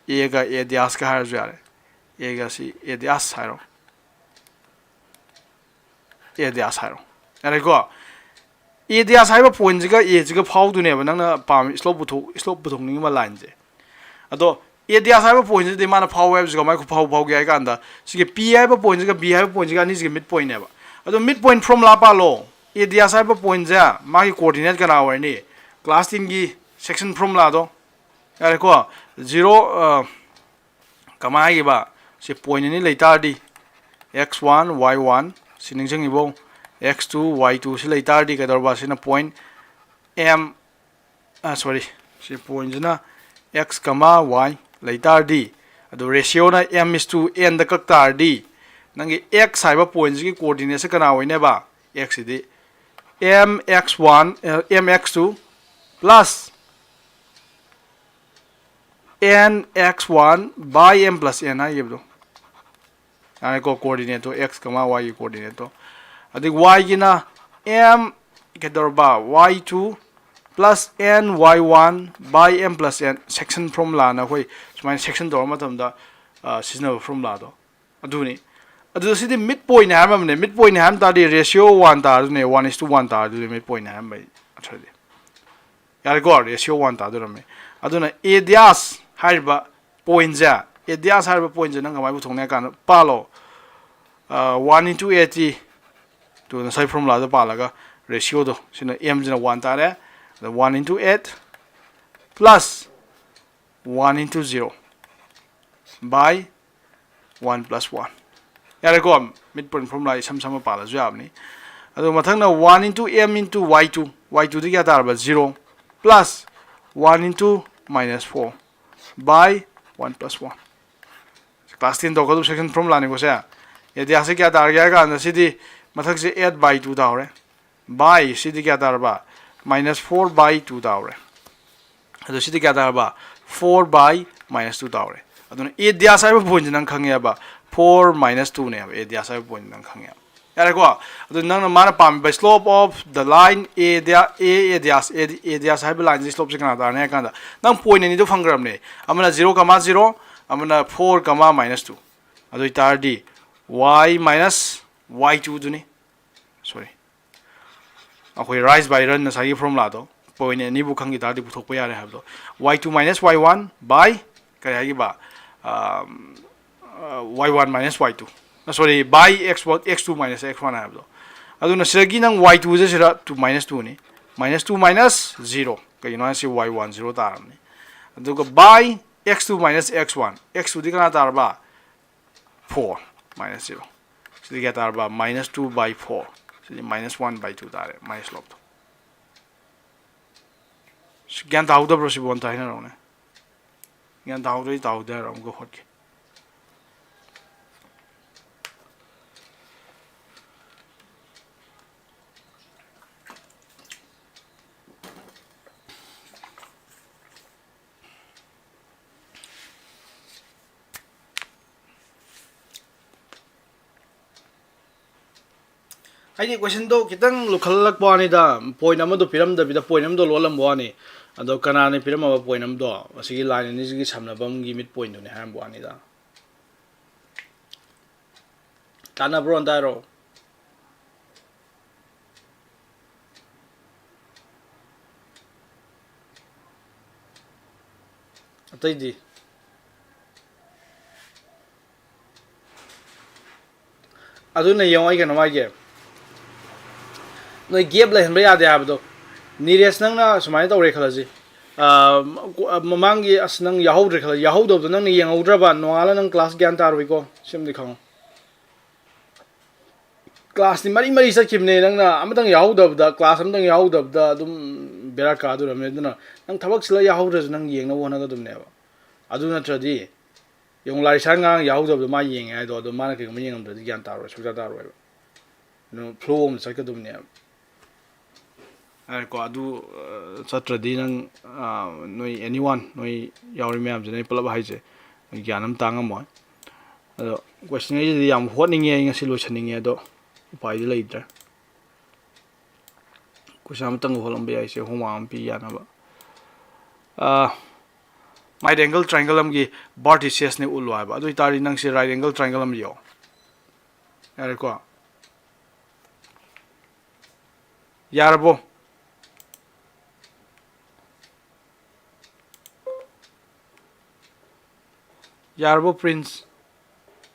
A ꯒ A dash ꯀ ꯍꯥꯏꯔꯁꯨ ꯌꯥꯔꯦ꯫ A ꯒ ꯁꯤ A dash ꯍꯥꯏꯔꯣ꯫ A dash ꯍꯥꯏꯔꯣ꯫ ꯌꯥꯔꯦꯀꯣ? A dash ꯍꯥꯏꯕ ꯄꯣꯏꯟꯁꯤꯒ A ꯁꯤꯒ ꯐꯥꯎꯗꯣꯏꯅꯦꯕ, ꯅꯪꯅ ꯄꯥꯝꯃꯤ ꯁ꯭ꯂꯣꯞ ꯄꯨꯊꯣꯛ-, ꯁ꯭ꯂꯣꯞ ꯄꯨꯊꯣꯛꯅꯤꯡꯉꯤꯕ ꯂꯥꯏꯟꯁꯦ꯫ ꯑꯗꯣ A dash ꯍꯥꯏꯕ ꯄꯣꯏꯟꯁꯤꯗꯤ ꯃꯥꯅ ꯐꯥꯎ ꯍꯥꯏꯕꯁꯤ ꯀꯃꯥꯏꯅ ꯐꯥꯎ, ꯐꯥꯎꯒꯦ ꯍꯥꯏ ꯀꯥꯟꯗ, ꯁꯤꯒꯤ P ꯍꯥꯏꯕ ꯄꯣꯏꯟꯁꯤꯒ B ꯍꯥꯏꯕ ꯄꯣꯏꯟꯁꯤꯒ ꯑꯅꯤꯁꯤꯒꯤ ꯃꯤꯠ ꯄꯣꯏꯟꯅꯦꯕ꯫ ꯑꯗꯣ ꯃꯤꯠ ꯄꯣꯏꯟ ꯐꯣꯔꯃꯨꯂꯥ ꯄꯥꯜꯂꯣ꯫ A dash ꯍꯥꯏꯕ ꯄꯣꯏꯟꯁꯦ ꯃꯥꯒꯤ ꯀꯣꯑꯣꯔꯗꯤꯅꯦꯠ ꯀꯅꯥ ꯑꯣꯏꯔꯅꯤ? ꯀ꯭ꯂꯥꯁ ꯇꯦꯟꯒꯤ ꯁꯦꯛꯁꯟ ꯐꯣꯔꯃꯨꯂꯥꯗꯣ꯫ ꯌꯥꯔꯦꯀꯣ? ꯖꯤꯔꯣ, ꯑ, ꯀꯃꯥꯏ ꯍꯥꯏꯈꯤꯕ? ꯁꯤ ꯄꯣꯏꯟ ꯑꯅꯤ ꯂꯩ ꯇꯥꯔꯗꯤ, x one, y one, ꯁꯤ ꯅꯤꯡꯁꯤꯡꯉꯤꯕꯣ? x two, y two ꯁꯤ ꯂꯩ ꯇꯥꯔꯗꯤ ꯀꯩꯗꯧꯔꯕ? ꯁꯤꯅ ꯄꯣꯏꯟ M, ꯑ, sorry, ꯁꯤ ꯄꯣꯏꯟꯁꯤꯅ x, y ꯂꯩ ꯇꯥꯔꯗꯤ, ꯑꯗꯨ ꯔꯦꯁꯤꯌꯣꯅ M is to N ꯗ ꯀꯛ ꯇꯥꯔꯗꯤ, ꯅꯪꯒꯤ x ꯍꯥꯏꯕ ꯄꯣꯏꯟꯁꯤꯒꯤ ꯀꯣꯑꯣꯔꯗꯤꯅꯦꯠꯁꯦ ꯀꯅꯥ ꯑꯣꯏꯅꯦꯕ? X ꯁꯤꯗꯤ M X one, ꯑ, M X two plus N X one by M plus N ꯍꯥꯏꯈꯤꯕꯗꯣ꯫ ꯌꯥꯔꯦꯀꯣ, ꯀꯣꯑꯣꯔꯗꯤꯅꯦꯠꯇꯣ, x ꯀꯃꯥ y ꯒꯤ ꯀꯣꯑꯣꯔꯗꯤꯅꯦꯠꯇꯣ꯫ ꯑꯗꯩ y ꯒꯤꯅ M ꯀꯩꯗꯧꯔꯕ? Y two plus N Y one by M plus N, section ꯐꯣꯔꯃꯨꯂꯥꯅ ꯑꯩꯈꯣꯏ ꯁꯨꯃꯥꯏꯅ ꯁꯦꯛꯁꯟ ꯇꯧꯔ ꯃꯇꯝꯗ, ꯑ, ꯁꯤꯖꯤꯟꯅꯕ ꯐꯣꯔꯃꯨꯂꯥꯗꯣ ꯑꯗꯨꯅꯤ꯫ ꯑꯗꯨꯗ ꯁꯤꯗꯤ ꯃꯤꯠ ꯄꯣꯏꯟ ꯍꯥꯏꯔꯝꯕꯅꯦ꯫ ꯃꯤꯠ ꯄꯣꯏꯟ ꯍꯥꯏꯔꯝ ꯇꯥꯔꯗꯤ ꯔꯦꯁꯤꯌꯣ ꯋꯥꯟ ꯇꯥꯔꯗꯨꯅꯦ, one is to one ꯇꯥꯔꯗꯨꯅꯦ ꯃꯤꯠ ꯄꯣꯏꯟ ꯍꯥꯏꯔꯝꯕꯩ ꯑꯊ꯭ꯔꯗꯤ꯫ ꯌꯥꯔꯦꯀꯣ, ꯔꯦꯁꯤꯌꯣ ꯋꯥꯟ ꯇꯥꯗꯣꯔꯝꯃꯦ꯫ ꯑꯗꯨꯅ A dash ꯍꯥꯏꯔꯤꯕ ꯄꯣꯏꯟꯁꯦ, A dash ꯍꯥꯏꯔꯤꯕ ꯄꯣꯏꯟꯁꯦ ꯅꯪ ꯀꯃꯥꯏꯅ ꯄꯨꯊꯣꯛꯅꯤ ꯍꯥꯏ ꯀꯥꯟꯗ, ꯄꯥꯜꯂꯣ, ꯑ, one into eight ꯇꯨ ꯉꯁꯥꯏ ꯐꯣꯔꯃꯨꯂꯥꯗ ꯄꯥꯜꯂꯒ ꯔꯦꯁꯤꯌꯣꯗꯣ, ꯁꯤꯅ M ꯁꯤꯅ ꯋꯥꯟ ꯇꯥꯔꯦ, ꯑꯗ one into eight plus one into zero by one plus one꯫ ꯌꯥꯔꯦꯀꯣ, midpoint formula ꯏꯁꯝ ꯁꯝꯃ ꯄꯥꯜꯂꯁꯨ ꯌꯥꯕꯅꯤ꯫ ꯑꯗꯣ ꯃꯊꯪꯅ one into m into y two, y two ꯗꯤ ꯀꯌꯥ ꯇꯥꯔꯕ? Zero plus one into minus four by one plus one꯫ Class ten ꯇꯧꯒꯗꯕ section formula ꯅꯤꯀꯣ ꯁꯦ꯫ Area ꯁꯦ ꯀꯌꯥ ꯇꯥꯔꯒꯦ ꯍꯥꯏ ꯀꯥꯟꯗ ꯁꯤꯗꯤ ꯃꯊꯛꯁꯦ eight by two ꯇꯥꯍꯧꯔꯦ, by ꯁꯤꯗꯤ ꯀꯌꯥ ꯇꯥꯔꯕ? Minus four by two ꯇꯥꯍꯧꯔꯦ꯫ ꯑꯗꯣ ꯁꯤꯗꯤ ꯀꯌꯥ ꯇꯥꯔꯕ? Four by minus two ꯇꯥꯍꯧꯔꯦ꯫ ꯑꯗꯨꯅ area ꯍꯥꯏꯕ point ꯁꯦ ꯅꯪ ꯈꯪꯉꯦꯕ, four minus two ꯅꯦꯕ, area ꯍꯥꯏꯕ point ꯁꯦ ꯅꯪ ꯈꯪꯉꯦꯕ꯫ ꯌꯥꯔꯦꯀꯣ? ꯑꯗꯨ ꯅꯪꯅ ꯃꯥꯅ ꯄꯥꯝꯃꯤꯕ slope of the line area, a area, area ꯍꯥꯏꯕ line ꯁꯤ slope ꯁꯦ ꯀꯅꯥ ꯇꯥꯔꯅꯤ ꯍꯥꯏ ꯀꯥꯟꯗ, ꯅꯪ point ꯑꯅꯤꯗꯣ ꯐꯪꯈ꯭ꯔꯕꯅꯦ, ꯑꯃꯅ zero comma zero, ꯑꯃꯅ four comma minus two꯫ ꯑꯗꯨ ꯑꯣꯏꯇꯥꯔꯗꯤ y minus y two ꯗꯨꯅꯤ, sorry, ꯑꯩꯈꯣꯏ rise by run ꯉꯁꯥꯏꯒꯤ formula ꯗꯣ, point ꯑꯅꯤꯕꯨ ꯈꯪꯈꯤ ꯇꯥꯔꯗꯤ ꯄꯨꯊꯣꯛꯄ ꯌꯥꯔꯦ ꯍꯥꯏꯕꯗꯣ, y two minus y one by ꯀꯔꯤ ꯍꯥꯏꯈꯤꯕ? Y one minus y two, sorry, by x one, x two minus x one ꯍꯥꯏꯕꯗꯣ꯫ ꯑꯗꯨꯅ ꯁꯤꯗꯒꯤ ꯅꯪ y two ꯁꯦ ꯁꯤꯗ two minus two ꯅꯤ, minus two minus zero, ꯀꯩꯒꯤꯅꯣ ꯍꯥꯏꯁꯤ y one zero ꯇꯥꯔꯕꯅꯤ꯫ ꯑꯗꯨꯒ by x two minus x one, x two ꯗꯤ ꯀꯅꯥ ꯇꯥꯔꯕ? Four minus zero꯫ ꯁꯤꯗꯤ ꯀꯌꯥ ꯇꯥꯔꯕ? Minus two by four꯫ CD minus one by two ꯇꯥꯔꯦ, ꯃꯥꯏ slope ꯇꯣ꯫ ꯁꯤ ꯒ꯭ꯌꯥꯟ ꯇꯥꯍꯧꯗꯕ꯭ꯔꯣ? ꯁꯤꯕꯨ ꯑꯝꯇ ꯍꯥꯏꯅꯔꯛꯎꯅꯦ꯫ ꯒ꯭ꯌꯥꯟ ꯇꯥꯍꯧꯗ꯭ꯔꯗꯤ ꯇꯥꯍꯧꯗꯦ ꯍꯥꯏꯔꯣ, ꯑꯃꯨꯛꯀ ꯍꯣꯠꯀꯦ꯫ ꯍꯥꯏꯗꯤ question ꯗꯣ ꯈꯤꯇꯪ ꯂꯨꯈꯠꯂꯛꯄ ꯋꯥꯅꯤꯗ, point ꯑꯃꯗꯣ ꯄꯤꯔꯝꯗꯕꯤꯗ point ꯑꯃꯗꯣ ꯂꯣꯜꯂꯝꯕ ꯋꯥꯅꯤ꯫ ꯑꯗꯣ ꯀꯅꯥꯅ ꯄꯤꯔꯝꯃꯕ point ꯑꯃꯗꯣ? ꯑꯁꯤꯒꯤ line ꯑꯅꯤꯁꯤꯒꯤ ꯁꯝꯅꯐꯝꯒꯤ mid point ꯗꯨꯅꯤ ꯍꯥꯏꯔꯝꯕ ꯋꯥꯅꯤꯗ꯫ ꯇꯥꯟꯅꯕ꯭ꯔꯣ? ꯑꯝꯇ ꯍꯥꯏꯔꯣ꯫ ꯑꯇꯩꯗꯤ? ꯑꯗꯨꯅ ꯌꯦꯡꯉꯣ, ꯑꯩ ꯀꯩꯅꯣꯝ ꯍꯥꯏꯒꯦ, ꯅꯣꯏ gap ꯂꯩꯍꯟꯕ ꯌꯥꯗꯦ ꯍꯥꯏꯕꯗꯣ꯫ ꯅꯤꯔꯦꯁ, ꯅꯪꯅ ꯁꯨꯃꯥꯏꯅ ꯇꯧꯔꯦ ꯈꯜꯂꯁꯤ, ꯑꯥ, ꯃꯃꯥꯡꯒꯤ ꯑꯁ ꯅꯪ ꯌꯥꯎꯍꯧꯗ꯭ꯔꯦ ꯈꯜꯂꯁꯤ, ꯌꯥꯎꯍꯧꯗꯕꯗꯣ ꯅꯪꯅ ꯌꯦꯡꯍꯧꯗ꯭ꯔꯕ, ꯅꯣꯡꯉꯥꯜꯂ ꯅꯪ class ꯒ꯭ꯌꯥꯟ ꯇꯥꯔꯣꯏꯀꯣ, ꯁꯤꯃꯗꯤ ꯈꯪꯉꯣ꯫ ꯀ꯭ꯂꯥꯁꯇꯤ ꯃꯔꯤ ꯃꯔꯤ ꯆꯠꯈꯤꯕꯅꯦ꯫ ꯅꯪꯅ ꯑꯃꯇꯪ ꯌꯥꯎꯍꯧꯗꯕꯗ, ꯀ꯭ꯂꯥꯁ ꯑꯃꯇꯪ ꯌꯥꯎꯍꯧꯗꯕꯗ ꯑꯗꯨꯝ ꯕꯦꯔꯥ ꯀꯥꯗꯣꯔꯕꯅꯦ꯫ ꯑꯗꯨꯅ ꯅꯪ ꯊꯕꯛ ꯆꯤꯜꯂ ꯌꯥꯎꯍꯧꯗ꯭ꯔꯁꯨ ꯅꯪ ꯌꯦꯡꯅꯕ ꯍꯣꯠꯅꯒꯗꯕꯅꯦꯕ꯫ ꯑꯗꯨ ꯅꯠꯇ꯭ꯔꯗꯤ ꯌꯦꯡꯉꯨ, ꯂꯥꯔꯤꯁꯥ ꯉꯔꯥꯡ ꯌꯥꯎꯍꯧꯗꯕꯗꯣ ꯃꯥ ꯌꯦꯡꯉꯦ ꯍꯥꯏꯗꯣ, ꯑꯗꯣ ꯃꯥꯅ ꯀꯩꯒꯨꯝꯕ ꯌꯦꯡꯉꯝꯗ꯭ꯔꯗꯤ ꯒ꯭ꯌꯥꯟ ꯇꯥꯔꯣꯏ, ꯁꯨꯡꯇꯥ ꯇꯥꯔꯣꯏꯕ꯫ ꯑꯗꯨ ꯐ꯭ꯂꯣ ꯑꯃ ꯆꯠꯀꯗꯕꯅꯦꯕ꯫ ꯍꯥꯏꯔꯦꯀꯣ, ꯑꯗꯨ ꯑ, ꯆꯠꯇ꯭ꯔꯗꯤ ꯅꯪ, ꯑ, ꯅꯣꯏ ꯑꯦꯅꯤ ꯋꯥꯟ, ꯅꯣꯏ ꯌꯥꯎꯔꯤ ꯃꯌꯥꯝꯁꯦ, ꯅꯣꯏ ꯄꯨꯂꯞ ꯍꯥꯏꯁꯦ, ꯒ꯭ꯌꯥꯟ ꯑꯃ ꯇꯥ ꯉꯝꯃꯣꯏ꯫ ꯑꯗꯣ ꯀꯣꯏꯁꯟ ꯑꯩꯁꯤꯗꯤ ꯌꯥꯝ ꯍꯣꯠꯅꯤꯡꯉꯦ, ꯑꯩ ꯉꯁꯤ ꯂꯣꯏꯁꯟꯅꯤꯡꯉꯦ, ꯑꯗꯣ ꯎꯄꯥꯏꯗꯤ ꯂꯩꯇ꯭ꯔꯦ꯫ ꯀꯣꯏꯁꯟ ꯑꯃꯇꯪ ꯍꯣꯠꯂꯝꯕ ꯌꯥꯏꯁꯦ, ꯍꯣꯝꯋꯥꯛ ꯑꯃ ꯄꯤ ꯌꯥꯅꯕ꯫ ꯑ, right angle triangle ꯑꯃꯒꯤ vertices ꯅꯦ ꯎꯠꯂꯣ ꯍꯥꯏꯕ꯫ ꯑꯗꯨ ꯑꯣꯏꯇꯥꯔꯗꯤ ꯅꯪꯁꯦ right angle triangle ꯑꯃ ꯌꯦꯛꯑꯣ꯫ ꯌꯥꯔꯦꯀꯣ? ꯌꯥꯔꯕꯣ? ꯌꯥꯔꯕꯣ ꯄ꯭ꯔꯤꯟꯁ?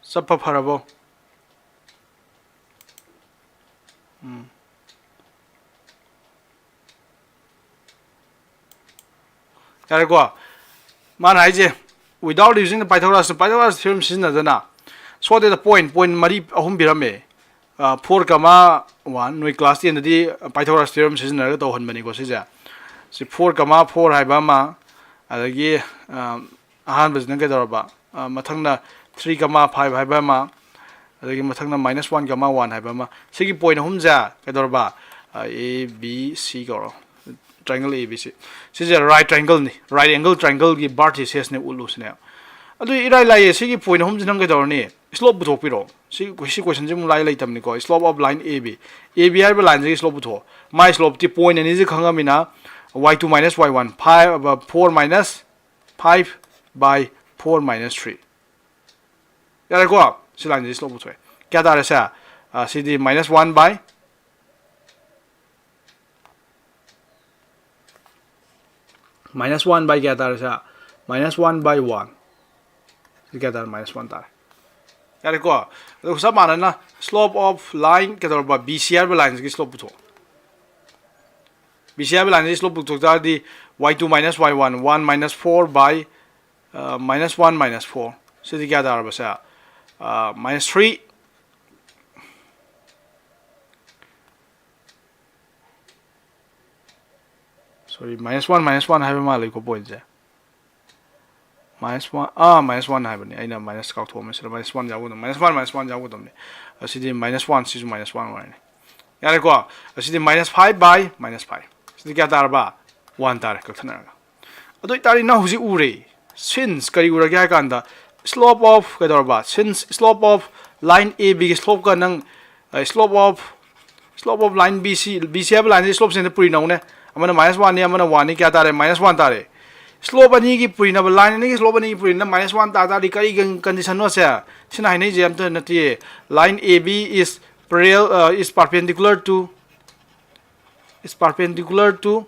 ꯆꯠꯄ ꯐꯔꯕꯣ? ꯎꯝ꯫ ꯌꯥꯔꯦꯀꯣ? ꯃꯥꯅ ꯍꯥꯏꯁꯦ, without using the Pythagoras, Pythagoras theorem ꯁꯤꯖꯤꯟꯅꯗꯅ, ꯁꯣꯗꯦꯗ ꯄꯣꯏꯟ, ꯄꯣꯏꯟ ꯃꯔꯤ, ꯑꯍꯨꯝ ꯄꯤꯔꯝꯃꯦ꯫ ꯐꯣꯔ ꯀꯃꯥ ꯋꯥꯟ, ꯅꯣꯏ ꯀ꯭ꯂꯥꯁ ꯇꯦꯟꯗꯗꯤ Pythagoras theorem ꯁꯤꯖꯤꯟꯅꯔꯒ ꯇꯧꯍꯟꯕꯅꯤꯀꯣ ꯁꯤꯁꯦ꯫ ꯁꯤ ꯐꯣꯔ ꯀꯃꯥ ꯐꯣꯔ ꯍꯥꯏꯕ ꯑꯃ, ꯑꯗꯒꯤ, ꯑ, ꯑꯍꯥꯟꯕꯁꯤꯅ ꯀꯩꯗꯧꯔꯕ? ꯑ, ꯃꯊꯪꯅ ꯊ꯭ꯔꯤ ꯀꯃꯥ ꯐꯥꯏꯚ ꯍꯥꯏꯕ ꯑꯃ, ꯑꯗꯒꯤ ꯃꯊꯪꯅ ꯃꯥꯏꯅꯁ ꯋꯥꯟ ꯀꯃꯥ ꯋꯥꯟ ꯍꯥꯏꯕ ꯑꯃ꯫ ꯁꯤꯒꯤ ꯄꯣꯏꯟ ꯑꯍꯨꯝꯁꯦ ꯀꯩꯗꯧꯔꯕ? ꯑ, A B C ꯀꯧꯔꯣ꯫ Triangle A B C꯫ ꯁꯤꯁꯦ right triangle ꯅꯤ꯫ Right angle triangle ꯒꯤ vertices ꯅꯦ ꯎꯠꯂꯨꯁꯤꯅꯦ꯫ ꯑꯗꯨ ꯏꯔꯥꯏ ꯂꯥꯏꯌꯦ꯫ ꯁꯤꯒꯤ ꯄꯣꯏꯟ ꯑꯍꯨꯝꯁꯤ ꯅꯪ ꯀꯩꯗꯧꯔꯅꯤ? ꯁ꯭ꯂꯣꯞ ꯄꯨꯊꯣꯛꯄꯤꯔꯣ꯫ ꯁꯤ, ꯁꯤ ꯀꯣꯏꯁꯟꯁꯤ ꯑꯃꯨꯛ ꯂꯥꯏ ꯂꯩꯇꯕꯅꯤꯀꯣ꯫ Slope of line A B꯫ A B ꯍꯥꯏꯔꯤꯕ ꯂꯥꯏꯟꯁꯤꯒꯤ ꯁ꯭ꯂꯣꯞ ꯄꯨꯊꯣꯛꯑꯣ꯫ ꯃꯥꯏ ꯁ꯭ꯂꯣꯞꯇꯤ ꯄꯣꯏꯟ ꯑꯅꯤꯁꯤ ꯈꯪꯉꯃꯤꯅ y two minus y one, five, four minus five by four minus three꯫ ꯌꯥꯔꯦꯀꯣ? ꯁꯤ ꯂꯥꯏꯟꯁꯤ ꯁ꯭ꯂꯣꯞ ꯄꯨꯊꯣꯛꯑꯦ꯫ ꯀꯌꯥ ꯇꯥꯔꯦ ꯁꯦ? ꯑ, ꯁꯤꯗꯤ minus one by minus one by ꯀꯌꯥ ꯇꯥꯔꯦ ꯁꯦ? Minus one by one꯫ ꯁꯤ ꯀꯌꯥ ꯇꯥꯔꯦ? Minus one ꯇꯥꯔꯦ꯫ ꯌꯥꯔꯦꯀꯣ? ꯑꯗꯨꯒ ꯆꯞ ꯃꯥꯟꯅꯅ slope of line ꯀꯩꯗꯧꯔꯕ? B C ꯍꯥꯏꯔꯤꯕ ꯂꯥꯏꯟꯁꯤꯒꯤ ꯁ꯭ꯂꯣꯞ ꯄꯨꯊꯣꯛꯑꯣ꯫ B C ꯍꯥꯏꯔꯤꯕ ꯂꯥꯏꯟꯁꯤꯒꯤ ꯁ꯭ꯂꯣꯞ ꯄꯨꯊꯣꯛ ꯇꯥꯔꯗꯤ y two minus y one, one minus four by, ꯑ, minus one minus four꯫ ꯁꯤꯗꯤ ꯀꯌꯥ ꯇꯥꯔꯕ ꯁꯦ? ꯑ, minus three꯫ Sorry, minus one, minus one ꯍꯥꯏꯕ ꯃꯥꯜꯂꯦꯀꯣ pointꯁꯦ꯫ Minus one, ꯑꯥ, minus one ꯍꯥꯏꯕꯅꯤ, ꯑꯩꯅ minus ꯀꯥꯎꯊꯣꯛꯑꯝꯃꯦ꯫ ꯁꯤꯗ minus one ꯌꯥꯎꯒꯗꯕ, minus one, minus one ꯌꯥꯎꯒꯗꯕꯅꯤ꯫ ꯑꯁꯤꯗꯤ minus one, ꯁꯤꯁꯨ minus one ꯑꯣꯏꯔꯅꯤ꯫ ꯌꯥꯔꯦꯀꯣ? ꯑꯁꯤꯗꯤ minus five by minus five꯫ ꯁꯤꯗꯤ ꯀꯌꯥ ꯇꯥꯔꯕ? One ꯇꯥꯔꯦ, ꯀꯛꯊꯠꯅꯔꯒ꯫ ꯑꯗꯨ ꯑꯣꯏꯇꯥꯔꯗꯤ ꯅꯪ ꯍꯧꯖꯤꯛ ꯎꯔꯦ꯫ Since ꯀꯔꯤ ꯎꯔꯒꯦ ꯍꯥꯏ ꯀꯥꯟꯗ, slope of ꯀꯩꯗꯧꯔꯕ? Since slope of line A Bꯒꯤ slopeꯀ ꯅꯪ, ꯑ, slope of, slope of line B C, B C ꯍꯥꯏꯕ lineꯁꯤ slopeꯁꯤꯅ ꯄꯨꯔꯤꯅꯧꯅꯦ꯫ ꯑꯃꯅ minus oneꯅꯤ, ꯑꯃꯅ oneꯅꯤ, ꯀꯌꯥ ꯇꯥꯔꯦ? Minus one ꯇꯥꯔꯦ꯫ Slope ꯑꯅꯤꯒꯤ ꯄꯨꯔꯤꯅꯕ, line ꯑꯅꯤꯒꯤ slope ꯑꯅꯤꯒꯤ ꯄꯨꯔꯤꯅꯕ minus one ꯇꯥ ꯇꯥꯔꯗꯤ ꯀꯔꯤ ꯀꯟ-, conditionꯅꯣ ꯁꯦ? ꯁꯤꯅ ꯍꯥꯏꯅꯩꯁꯦ ꯑꯝꯇ ꯅꯠꯇꯦ꯫ Line A B is parallel, uh, is perpendicular to, is perpendicular to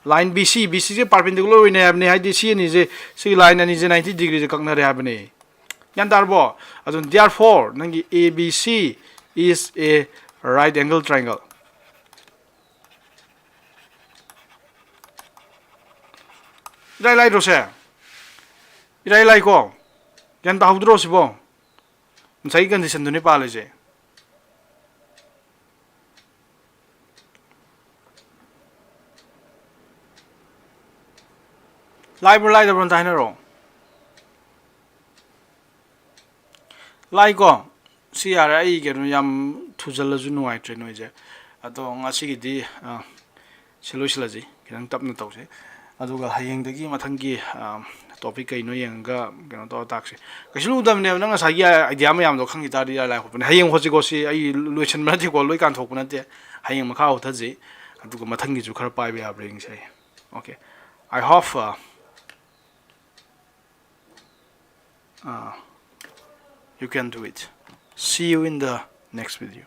line B C, B Cꯁꯦ perpendicular ꯑꯣꯏꯅ ꯍꯥꯏꯕꯅꯤ, ꯍꯥꯏꯗꯤ ꯁꯤ ꯑꯅꯤꯁꯦ, ꯁꯤꯒꯤ line ꯑꯅꯤꯁꯦ ninety degreeꯁꯦ ꯀꯛꯅꯔꯦ ꯍꯥꯏꯕꯅꯤ꯫ ꯒ꯭ꯌꯥꯟ ꯇꯥꯔꯕꯣ? ꯑꯗꯨꯅ therefore ꯅꯪꯒꯤ A B C is a right angle triangle꯫ ꯏꯔꯥꯏ ꯂꯥꯏꯗ꯭ꯔꯣ ꯁꯦ? ꯏꯔꯥꯏ ꯂꯥꯏꯀꯣ? ꯒ꯭ꯌꯥꯟ ꯇꯥꯍꯧꯗ꯭ꯔꯣ ꯁꯤꯕꯣ? ꯉꯁꯥꯏꯒꯤ conditionꯗꯨꯅꯤ ꯄꯥꯜꯂꯤꯁꯦ꯫ ꯂꯥꯏꯕ꯭ꯔꯣ ꯂꯥꯏꯗꯕ꯭ꯔꯣ ꯑꯝꯇ ꯍꯥꯏꯅꯔꯣ꯫ ꯂꯥꯏꯀꯣ? ꯁꯤ ꯌꯥꯔꯦ, ꯑꯩ ꯀꯩꯅꯣ ꯌꯥꯝ ꯊꯨꯖꯜꯂꯁꯨ ꯅꯨꯡꯉꯥꯏꯇ꯭ꯔꯦ ꯅꯣꯏꯁꯦ꯫ ꯑꯗꯣ ꯉꯁꯤꯒꯤꯗꯤ, ꯑ, ꯁꯤ ꯂꯣꯏꯁꯤꯜꯂꯁꯤ, ꯈꯤꯇꯪ ꯇꯞꯅ ꯇꯧꯁꯤ꯫ ꯑꯗꯨꯒ ꯍꯌꯦꯡꯗꯒꯤ ꯃꯊꯪꯒꯤ, ꯑ, topic ꯀꯩꯅꯣ ꯌꯦꯡꯉꯒ ꯀꯩꯅꯣ ꯇꯧꯔ ꯇꯥꯛꯁꯤ꯫ ꯀꯩꯁꯨ ꯂꯨꯗꯕꯅꯦꯕ, ꯅꯪ ꯉꯁꯥꯏꯒꯤ idea ꯃꯌꯥꯝꯗꯣ ꯈꯪꯈꯤ ꯇꯥꯔꯗꯤ ꯏꯔꯥꯏ ꯂꯥꯏ ꯈꯣꯠꯄꯅꯦ꯫ ꯍꯌꯦꯡ ꯍꯣꯠꯁꯤꯀꯣ, ꯁꯤ ꯑꯩ ꯂꯣꯏꯁꯤꯟꯕ ꯅꯠꯇꯦꯀꯣ, ꯂꯣꯏ ꯀꯥꯟꯊꯣꯛꯄ ꯅꯠꯇꯦ꯫ ꯍꯌꯦꯡ ꯃꯈꯥ ꯍꯣꯠꯊꯁꯤ꯫ ꯑꯗꯨꯒ ꯃꯊꯪꯒꯤꯁꯨ ꯈꯔ ꯄꯥꯏꯕ ꯌꯥꯕ꯭ꯔꯥ ꯌꯦꯡꯁꯤ ꯍꯌꯦꯡ꯫ Okay, I hope, uh, uh, you can do it. See you in the next video.